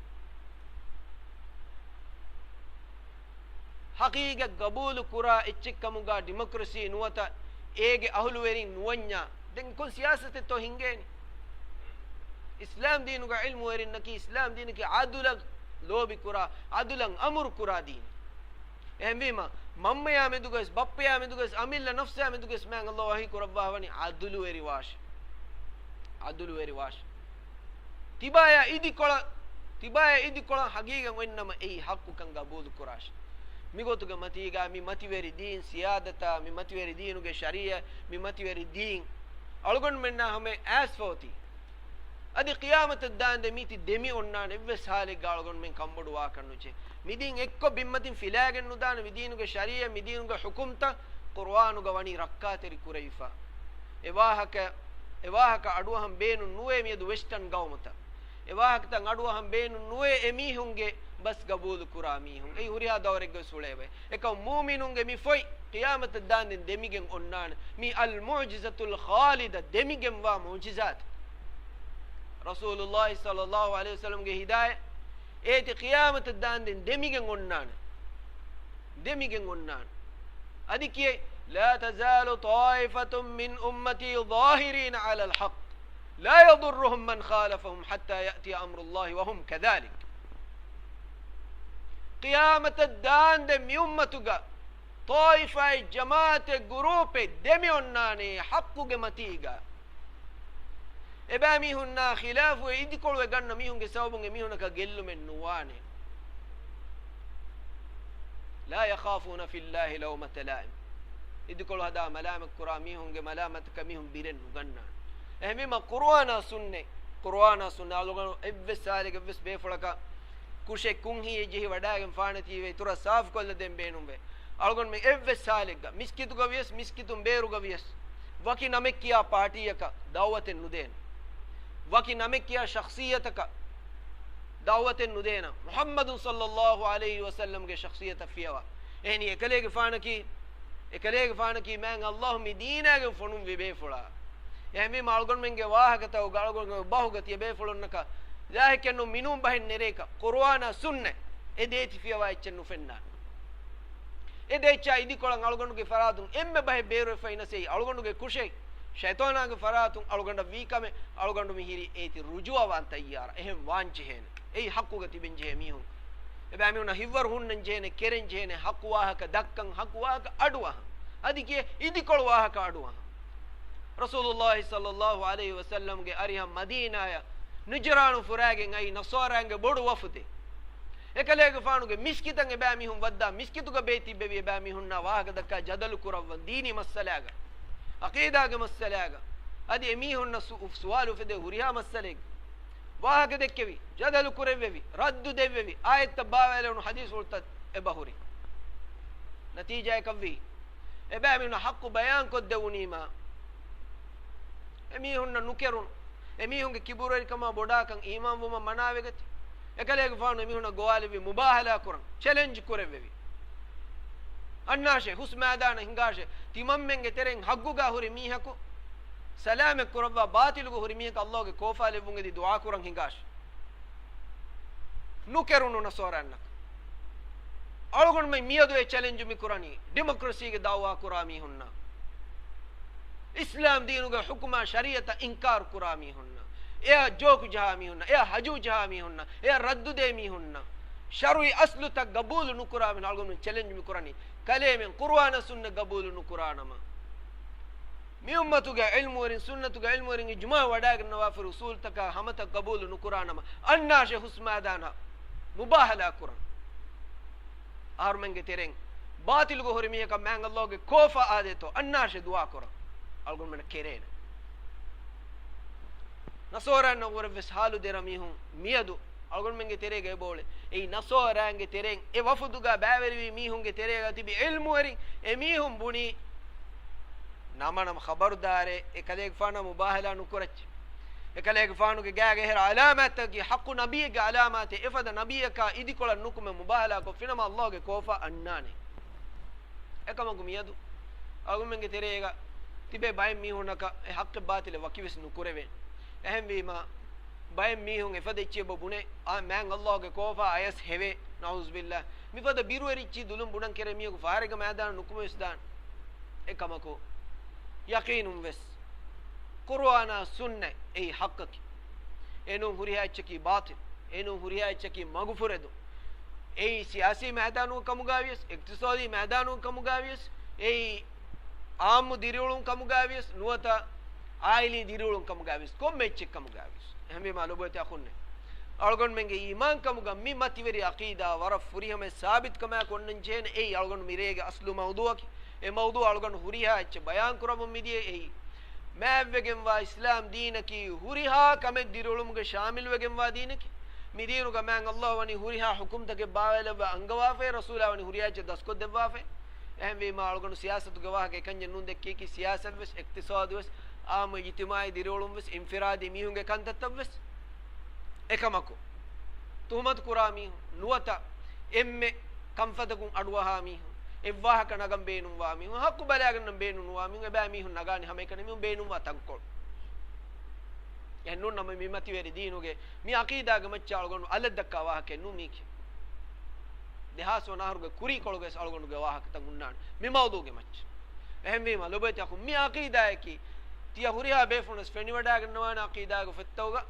ހަގީގަތް ގަބޫލު ކުރާ އެއްޗެއްކަމުގަ ޑިމޮކްރަސީ ނުވަތަ އޭގެ އަހުލުވެރިން ނުވަންޏާ ދެން ކޮން ސިޔާސަތެއްތޯ ހިނގޭނީ؟ އިސްލާމް ދީނުގަ ޢިލްމުވެރިންނަކީ އިސްލާމް ދީނަކީ ޢަދުލަށް ލޯބިކުރާ، ޢަދުލަށް އަމުރުކުރާ ދީނެއް. އެހެންވީމަ، މަންމަޔާ މެދުގަވެސް، ބައްޕަޔާ މެދުގަވެސް، އަމިއްލަ ނަފްސާ މެދުގަވެސް މާތް ﷲ ވަޙީ ކުރައްވާފަވަނީ ޢަދުލުވެރިވާށޭ. ޢަދުލުވެރިވާށޭ. ތިބާޔާ އިދިކޮޅަށް، ތިބާޔާ އިދިކޮޅަށް ހަގީގަތް އޮތްނަމަ އެއީ ޙައްޤުކަން ގަބޫލުކުރާށޭ. މިގޮތުގެ މަތީގަ މި މަތިވެރި ދީން ސިޔާދަތާ، މި މަތިވެރި ދީނުގެ ޝަރީޢަތް، މި މަތިވެރި ދީން އަޅުގަނޑުމެންނާ ހަމަޔަށް އައިސްފަ އޮތީ. އަދި ޤިޔާމަތަށް ދާންދެން މީތި ދެމި އޮންނާނެ އެއްވެސް ހާލެއްގަ އަޅުގަނޑުމެން ކަންބޮޑުވާކަށް ނުޖެހޭ. މި ދީން އެއްކޮށް ބިންމަތިން ފިލާގެން ނުދާނެ. މި ދީނުގެ ޝަރީޢަތް، މި ދީނުގެ ޙުކުމްތައް ޤުރުއާނުގަ ވަނީ ރައްކާތެރި ކުރެވިފަ. އެ ވާހަކަ، އެ ވާހަކަ އަޑުއަހަން ބޭނުން ނުވޭ މިއަދު ވެސްޓަން ގައުމުތައް. އެ ވާހަކަތައް އަޑުއަހަން ބޭނުން ނުވޭ އެމީހުންގެ ބަސް ގަބޫލު ކުރާ މީހުން. އެއީ ހުރިހާ ދައުރެއްގަވެސް އުޅޭ ބައެއް. އެކަމް މުއުމިނުންގެ މި ފޮތް ޤިޔާމަތަށް ދާންދެން ދެމިގެން އޮންނާނެ. މީ އަލްމުޢުޖިޒަތުލް ޚާލިދަ، ދެމިގެންވާ މުޢުޖިޒާތެއް. ރަސޫލުﷲ ޞައްލަﷲު ޢަލައިހި ވަސައްލަމްގެ ހިދާޔަތް އޭތި ޤިޔާމަތަށް ދާންދެން ދެމިގެން އޮންނާނެ. ދެމިގެން އޮންނާނެ. އަދި ކިޔޭ، لا تزال طائفة من أمتي ظاهرين على الحق لا يضرهم من خالفهم حتى يأتي أمر الله وهم كذلك. ޤިޔާމަތަށް ދާންދެން މި އުއްމަތުގަ ޠާއިފާއެއް، ޖަމާޢަތެއް، ގުރޫޕެއް ދެމި އޮންނާނެ ޙައްޤުގެ މަތީގަ. އެބައިމީހުންނާ ޚިލާފުވެ އިދިކޮޅުވެ ގަންނަ މީހުންގެ ސަބަބުން އެމީހުންނަކަށް ގެއްލުމެއް ނުވާނެ. لا يخافون في الله لومة لائم. އިދިކޮޅު ހަދާ މަލާމަތް ކުރާ މީހުންގެ މަލާމަތަކަށް މީހުން ބިރެއް ނުގަންނާނެ. އެހެންވީމަ، ޤުރުއާނާ ސުންނަތް، ޤުރުއާނާ ސުންނަތް އަޅުގަނޑު އެއްވެސް ހާލެއްގަ އެއްވެސް ބޭފުޅަކަށް ކުށެއް ކުންހިއެއް ޖެހި ވަޑައިގެން ފާނެތީވެ އިތުރަށް ސާފުކޮށްލަދޭން ބޭނުންވޭ. އަޅުގަނޑުމެން އެއްވެސް ހާލެއްގަ މިސްކިތުގަ ވިޔަސް، މިސްކިތުން ބޭރުގަ ވިޔަސް، ވަކި ނަމެއް ކިޔާ ޕާޓީއަކަށް ދަޢުވަތެއް ނުދޭނެ. ވަކި ނަމެއް ކިޔާ ޝަޚްޞިއްޔަތަކަށް ދަޢުވަތެއް ނުދޭނަން. މުޙައްމަދު ޞައްލައްލާހު ޢަލައިހި ވަސައްލަމްގެ ޝަޚްޞިއްޔަތަށް ފިޔަވާ. އެހެނީ އެކަލޭގެފާނަކީ، އެކަލޭގެފާނަކީ މާތް ﷲ މި ދީނާގެން ފޮނުއްވި ބޭފުޅާ. އެހެންވީމަ އަޅުގަނޑުމެންގެ ވާހަކަތައް އުގަ އަޅުގަނޑުމެން ބަހުގަ ތިޔަ ބޭފުޅުންނަކަށް ޒާހިރުކޮށްނު މިނޫން ބަހެއް ނެރޭކަށް ޤުރުއާނާ ސުންނަތް އެ ދޭތި ފިޔަވާ އެއްޗެއް ނުފެންނާނެ. އެ ދޭއްޗާ އިދިކޮޅަށް އަޅުގަނޑުގެ ފަރާތުން އެންމެ ބަހެއް ބޭރުވެފައި ނަސޭ އަޅުގަނޑުގެ ކުށެއް ޝައިޠާނާގެ ފަރާތުން އަޅުގަނޑަށް ވީ ކަމެއް، އަޅުގަނޑު މިހިރީ އޭތި ރުޖޫޢަވާން ތައްޔާރަށް. އެހެން ވާން ޖެހޭނެ. އެއީ ޙައްޤުގަ ތިބެން ޖެހޭ މީހުން. އެބައިމީހުންނަށް ހިތްވަރު ހުންނަން ޖެހޭނެ، ކެރެން ޖެހޭނެ، ޙައްޤު ވާހަކަ ދައްކަން، ޙައްޤު ވާހަކަ އަޑުއަހަން. އަދި ކިޔޭ އިދިކޮޅު ވާހަކަ އަޑުއަހަން. ރަސޫލުﷲ ޞައްލަﷲ ޢަލައިހި ވަސައްލަމްގެ އަރިހަށް މަދީނާއަށް ނިޖްރާނު ފުރާގެން އައި ނަޞާރާންގެ ބޮޑު ވަފުދެއް. އެކަލޭގެފާނުގެ މިސްކިތަށް އެބައިމީހުން ވައްދާ، މިސްކިތުގަ ބޭތިއްބެވި އެބައިމީހުންނާ ވާހަކަ ދައްކާ ޖަދަލު ކުރައްވަން، ދީނީ މައްސަލާގަ، ޢަޤީދާގެ މައްސަލާގަ. އަދި އެމީހުންނަށް ސު-، ސުވާލު އުފެދޭ ހުރިހާ މައްސަލައެއްގަ. ވާހަކަ ދެއްކެވި، ޖަދަލު ކުރެއްވެވި، ރައްދު ދެއްވެވި، އާޔަތްތައް ބާވައިލެވުނު ޙަދީޘްފުޅުތައް އެބަހުރި. ނަތީޖާއަކަށްވީ، އެބައިމީހުންނަށް ޙައްޤު ބަޔާންކޮށްދެވުނީމާ، އެމީހުންނަށް ނުކެރުނު. އެމީހުންގެ ކިބުރުވެރިކަމާ ބޮޑާކަން އީމާންވުމަށް މަނާވެގަތީ. އެކަލޭގެފާނު އެމީހުންނަށް ގޮވާލެއްވި މުބާހަލާ ކުރަން، ޗެލެންޖް ކުރެއްވެވި. އަންނާށޭ، ހުސް މައިދާނަށް ހިނގާށޭ. ތިމަންމެންގެ ތެރެއިން ޙައްޤުގަ ހުރި މީހަކު ސަލާމަތް ކުރައްވާ، ބާޠިލުގަ ހުރި މީހަކަށް ﷲގެ ކޯފާލެއްވުން އެދި ދުޢާ ކުރަން ހިނގާށޭ. ނުކެރުނު ނަޞާރާންނަކަށް. އަޅުގަނޑުމެން މިއަދު އެ ޗެލެންޖު މި ކުރަނީ، ޑިމޮކްރަސީގެ ދަޢުވާ ކުރާ މީހުންނަށް، އިސްލާމް ދީނުގެ ޙުކުމާ ޝަރީޢަތަށް އިންކާރު ކުރާ މީހުންނަށް، އެއަށް ޖޯކު ޖަހާ މީހުންނަށް، އެއަށް ހަޖޫ ޖަހާ މީހުންނަށް، އެއަށް ރައްދުދޭ މީހުންނަށް، ޝަރުޢީ އަސްލުތައް ގަބޫލު ނުކުރާ މީހުން އަޅުގަނޑުމެން ޗެލެންޖް މި ކުރަނީ. ކަލޭމެން ޤުރުއާނާ ސުންނަތް ގަބޫލު ނުކުރާނަމަ، މި އުއްމަތުގެ ޢިލްމުވެރިން، ސުންނަތުގެ ޢިލްމުވެރިން އިޖްމާޢު ވަޑައިގަންނަވާފައި އުޞޫލުތަކާ ހަމަތައް ގަބޫލު ނުކުރާނަމަ، އަންނާށޭ ހުސް މައިދާނަށް މުބާހަލާ ކުރަން. އަހަރުމެންގެ ތެރެއިން ބާޠިލުގަ ހުރި މީހަކަށް މާތް ﷲގެ ކޯފާ އާދޭތޯ، އަންނާށޭ ދުޢާ ކުރަން. އަޅުގަނޑުމެންނަށް ކެރޭނެ. ނަޞާރާންނަށްވުރެ ވެސް ޙާލު ދެރަ މީހުން މިއަދު އަޅުގަނޑުމެންގެ ތެރޭގަ އެބައުޅޭ. އެއީ ނަޞާރާންގެ ތެރެއިން އެ ވަފުދުގަ ބައިވެރިވި މީހުންގެ ތެރޭގަ ތިބި ޢިލްމުވެރިން އެމީހުން ބުނީ، ނަމަ ނަމަ ޚަބަރުދާރޭ، އެކަލޭގެފާނާ މުބާހަލާ ނުކުރައްޗޭ. އެކަލޭގެފާނުގެ ގާގަ އެހެރަ ޢަލާމާތްތަކަކީ ޙައްޤު ނަބިއްޔެއްގެ ޢަލާމާތެއް، އެފަދަ ނަބިއްޔަކާ އިދިކޮޅަށް ނުކުމެ މުބާހަލާކޮށްފިނަމަ ﷲގެ ކޯފާ އަންނާނެ. އެކަމަކު މިއަދު އަޅުގަނޑުމެންގެ ތެރޭގަ ތިބޭ ބައެއް މީހުންނަކަށް އެ ޙައްޤެއް ބާޠިލެއް ވަކިވެސް ނުކުރެވޭ. އެހެންވީމާ، ބައެއް މީހުން އެފަދަ އެއްޗެއް އެބަ ބުނޭ، އާ، މާތް ﷲގެ ކޯފާ އަޔަސް ހެވޭ، ނަޢޫޒުބިއްލާ. މިފަދަ ބިރުވެރިއްޗި ދުލުން ބުނަން ކެރޭ މީހަކު ފަހަރެއްގަ މައިދާނަށް ނުކުމެވެސް ދާނެ. އެކަމަކު، ޔަޤީނުންވެސް، ޤުރުއާނާ ސުންނަތް އެއީ ޙައްޤަކީ. އެނޫން ހުރިހާ އެއްޗަކީ ބާޠިލް. އެނޫން ހުރިހާ އެއްޗަކީ މަގުފުރެދުން. އެއީ ސިޔާސީ މައިދާނުގެ ކަމުގައިވިޔަސް، އިޤްތިޞާދީ މައިދާނުގެ ކަމުގައިވިޔަސް، އެއީ ޢާއްމު ދިރިއުޅުން ކަމުގައިވިޔަސް، ނުވަތަ ޢާއިލީ ދިރިއުޅުން ކަމުގައިވިޔަސް، ކޮންމެ އެއްޗެއް ކަމުގައިވިޔަސް. އެހެންވީމާ ލޮބުވެތި އަޚުންނޭ، އަޅުގަނޑުމެންގެ އީމާންކަމުގަ މި މަތިވެރި ޢަޤީދާ ވަރަށް ފުރިހަމަ ސާބިތުކަމާއެކު އޮންނަން ޖެހޭނެ. އެއީ އަޅުގަނޑު މިރޭގެ އަސްލު މައުޟޫޢަކީ. އެ މައުޟޫޢަށް އަޅުގަނޑު ހުރިހާ އެއްޗެއް ބަޔާން ކުރަމުން މިދިޔަ. އެއީ، މާތްވެގެންވާ އިސްލާމް ދީނަކީ ހުރިހާ ކަމެއް ދިރިއުޅުމުގެ ޝާމިލުވެގެންވާ ދީނަކީ. މި ދީނުގަ މާތް ﷲ ވަނީ ހުރިހާ ޙުކުމްތަކެއް ބާވައިލައްވާ އަންގަވާފައި، ރަސޫލާ ވަނީ ހުރިހާ އެއްޗެއް ދަސްކޮށްދެއްވާފައި. އެހެންވީމާ އަޅުގަނޑު ސިޔާސަތުގެ ވާހަކަ އެކަންޏެއް ނޫން ދެއްކީކީ، ސިޔާސަތްވެސް، އިޤްތިޞާދުވެސް، އާއްމު އިޖްތިމާޢީ ދިރިއުޅުންވެސް، އިންފިރާދީ މީހުންގެ ކަންތައްތައްވެސް އެކަމަކު، ތުހުމަތު ކުރާ މީހުން، ނުވަތަ އެންމެ ކަންފަތަކުން އަޑުއަހާ މީހުން، އެއްވާހަކަ ނަގަން ބޭނުންވާ މީހުން، ޙައްޤު ބަލާގަންނަން ބޭނުންވާ މީހުން، އެބައިމީހުން ނަގާނީ ހަމައެކަނި މީހުން ބޭނުންވާ ތަންކޮޅު. އެހެންނޫން ނަމަ މި މަތިވެރި ދީނުގެ މި ޢަޤީދާގެ މައްޗަށް އަޅުގަނޑު އަލަށް ދައްކާ ވާހަކައެއް ނޫން މީކީ. ދެހާސް ވަނަ އަހަރުގެ ކުރީކޮޅުގަވެސް އަޅުގަނޑުގެ ވާހަކަތައް ހުންނާނެ މި މައުޟޫޢުގެ މައްޗަށް. އެހެންވީމާ ލޮބުވެތި އަޚުން، މި ޢަޤީދާއަކީ ތިޔަ ހުރިހާ ބޭފުޅުންވެސް ފެނިވަޑައިގަންނަވާނެ ޢަޤީދާގެ ފޮތްތަކުގަ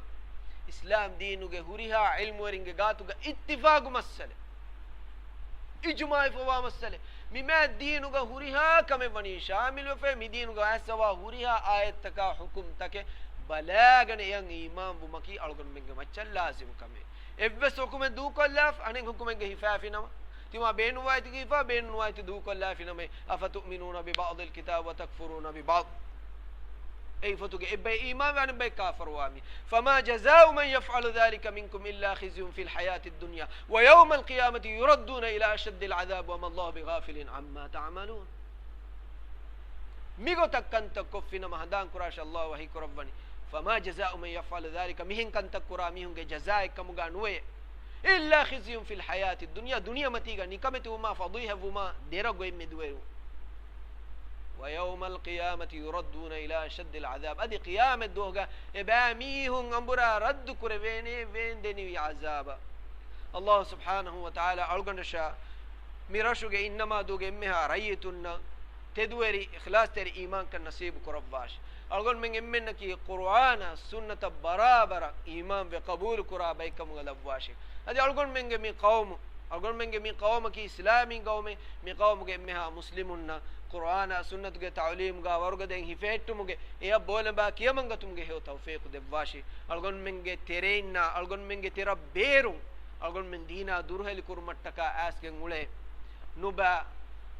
އިސްލާމް ދީނުގެ ހުރިހާ ޢިލްމުވެރިންގެ ގާތުގަ އިއްތިފާޤު މައްސަލަ، އިޖުމާޢުވެފަވާ މައްސަލަ، މި މާތް ދީނުގަ ހުރިހާ ކަމެއް ވަނީ ޝާމިލުވެފައި، މި ދީނުގަ އައިސްފަވާ ހުރިހާ އާޔަތްތަކާ ޙުކުމްތަކެއް ބަލާގަނެ އެއަށް އީމާންވުމަކީ އަޅުގަނޑުމެންގެ މައްޗަށް ލާޒިމު ކަމެއް. އެއްވެސް ޙުކުމެއް ދޫކޮށްލާފަ، އަނެއް ޙުކުމެއްގަ ހިފާފިނަމަ، ތިމާ ބޭނުންވާތީކީ ހިފާ، ބޭނުންވާތީ ދޫކޮށްލާފިނަމަ، أفتؤمنون ببعض الكتاب وتكفرون ببعض. އެއީ ފޮތުގެ އެއްބައި އީމާންވެ އަނެއްބައި ކާފަރުވާ މީ. فما جزاء من يفعل ذلك منكم إلا خزي في الحياة الدنيا ويوم القيامة يردون إلى أشد العذاب وما الله بغافل عما تعملون. މިގޮތަށް ކަންތައް ކޮށްފިނަމަ ހަނދާންކުރާށޭ، ﷲ ވަޙީކުރައްވަނީ، فما جزاء من يفعل ذلك، މިހެން ކަންތައް ކުރާ މީހުންގެ ޖަޒާއެއް ކަމުގަ ނުވޭ، إلا خزي في الحياة الدنيا، ދުނިޔެމަތީގަ ނިކަމެތިވުމާ ފަޟީޙަތްވުމާ ދެރަ ގޮތް މެދުވެރިވުން. ويوم القيامة يردون إلى أشد العذاب، އަދި ޤިޔާމަތް ދުވަހުގަ އެބައިމީހުން އަނބުރާ ރައްދު ކުރެވޭނެ ވޭންދެނިވި ޢަޒާބަށް. ﷲ ސުބްޙާނަހޫ ވަތަޢާލާ އަޅުގަނޑަށާ މި ރަށުގެ އިންނަމާދޫގެ އެންމެހާ ރައްޔިތުންނަށް ތެދުވެރި އިޚްލާޞްތެރި އީމާންކަން ނަޞީބު ކުރައްވާށި. އަޅުގަނޑުމެން އެންމެންނަކީ ޤުރުއާނާ ސުންނަތަށް ބަރާބަރަށް އީމާންވެ ޤަބޫލު ކުރާ ބައެއްކަމުގަ ލައްވާށި. އަދި އަޅުގަނޑުމެންގެ މި ޤައުމު، އަޅުގަނޑުމެންގެ މި ޤައުމަކީ އިސްލާމީ ޤައުމެއް، މި ޤައުމުގެ އެންމެހާ މުސްލިމުންނަށް ޤުރުއާނާ ސުންނަތުގެ ތަޢުލީމުގަ ވަރުގަދައިން ހިފެހެއްޓުމުގެ، އެޔަށް ބޯލަނބާ ކިޔަމަންގަތުމުގެ ހެޔޮ ތައުފީޤު ދެއްވާށި. އަޅުގަނޑުމެންގެ ތެރެއިންނާ، އަޅުގަނޑުމެންގެ ތެރަ ބޭރުން، އަޅުގަނޑުމެން ދީނާ ދުރުހެލި ކުރުމަށްޓަކާ އައިސްގެން އުޅޭ ނުބައި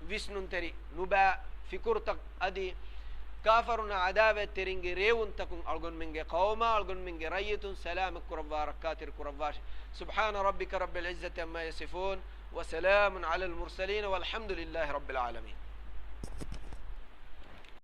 ވިސްނުންތެރި، ނުބައި ފިކުރުތައް އަދި ކާފަރުންނާ ޢަދާވަތްތެރިންގެ ރޭވުންތަކުން އަޅުގަނޑުމެންގެ ޤައުމާ އަޅުގަނޑުމެންގެ ރައްޔިތުން ސަލާމަތް ކުރައްވާ، ރައްކާތެރި ކުރައްވާށި. سبحان ربك رب العزة عما يصفون، وسلام على المرسلين، والحمد لله رب العالمين.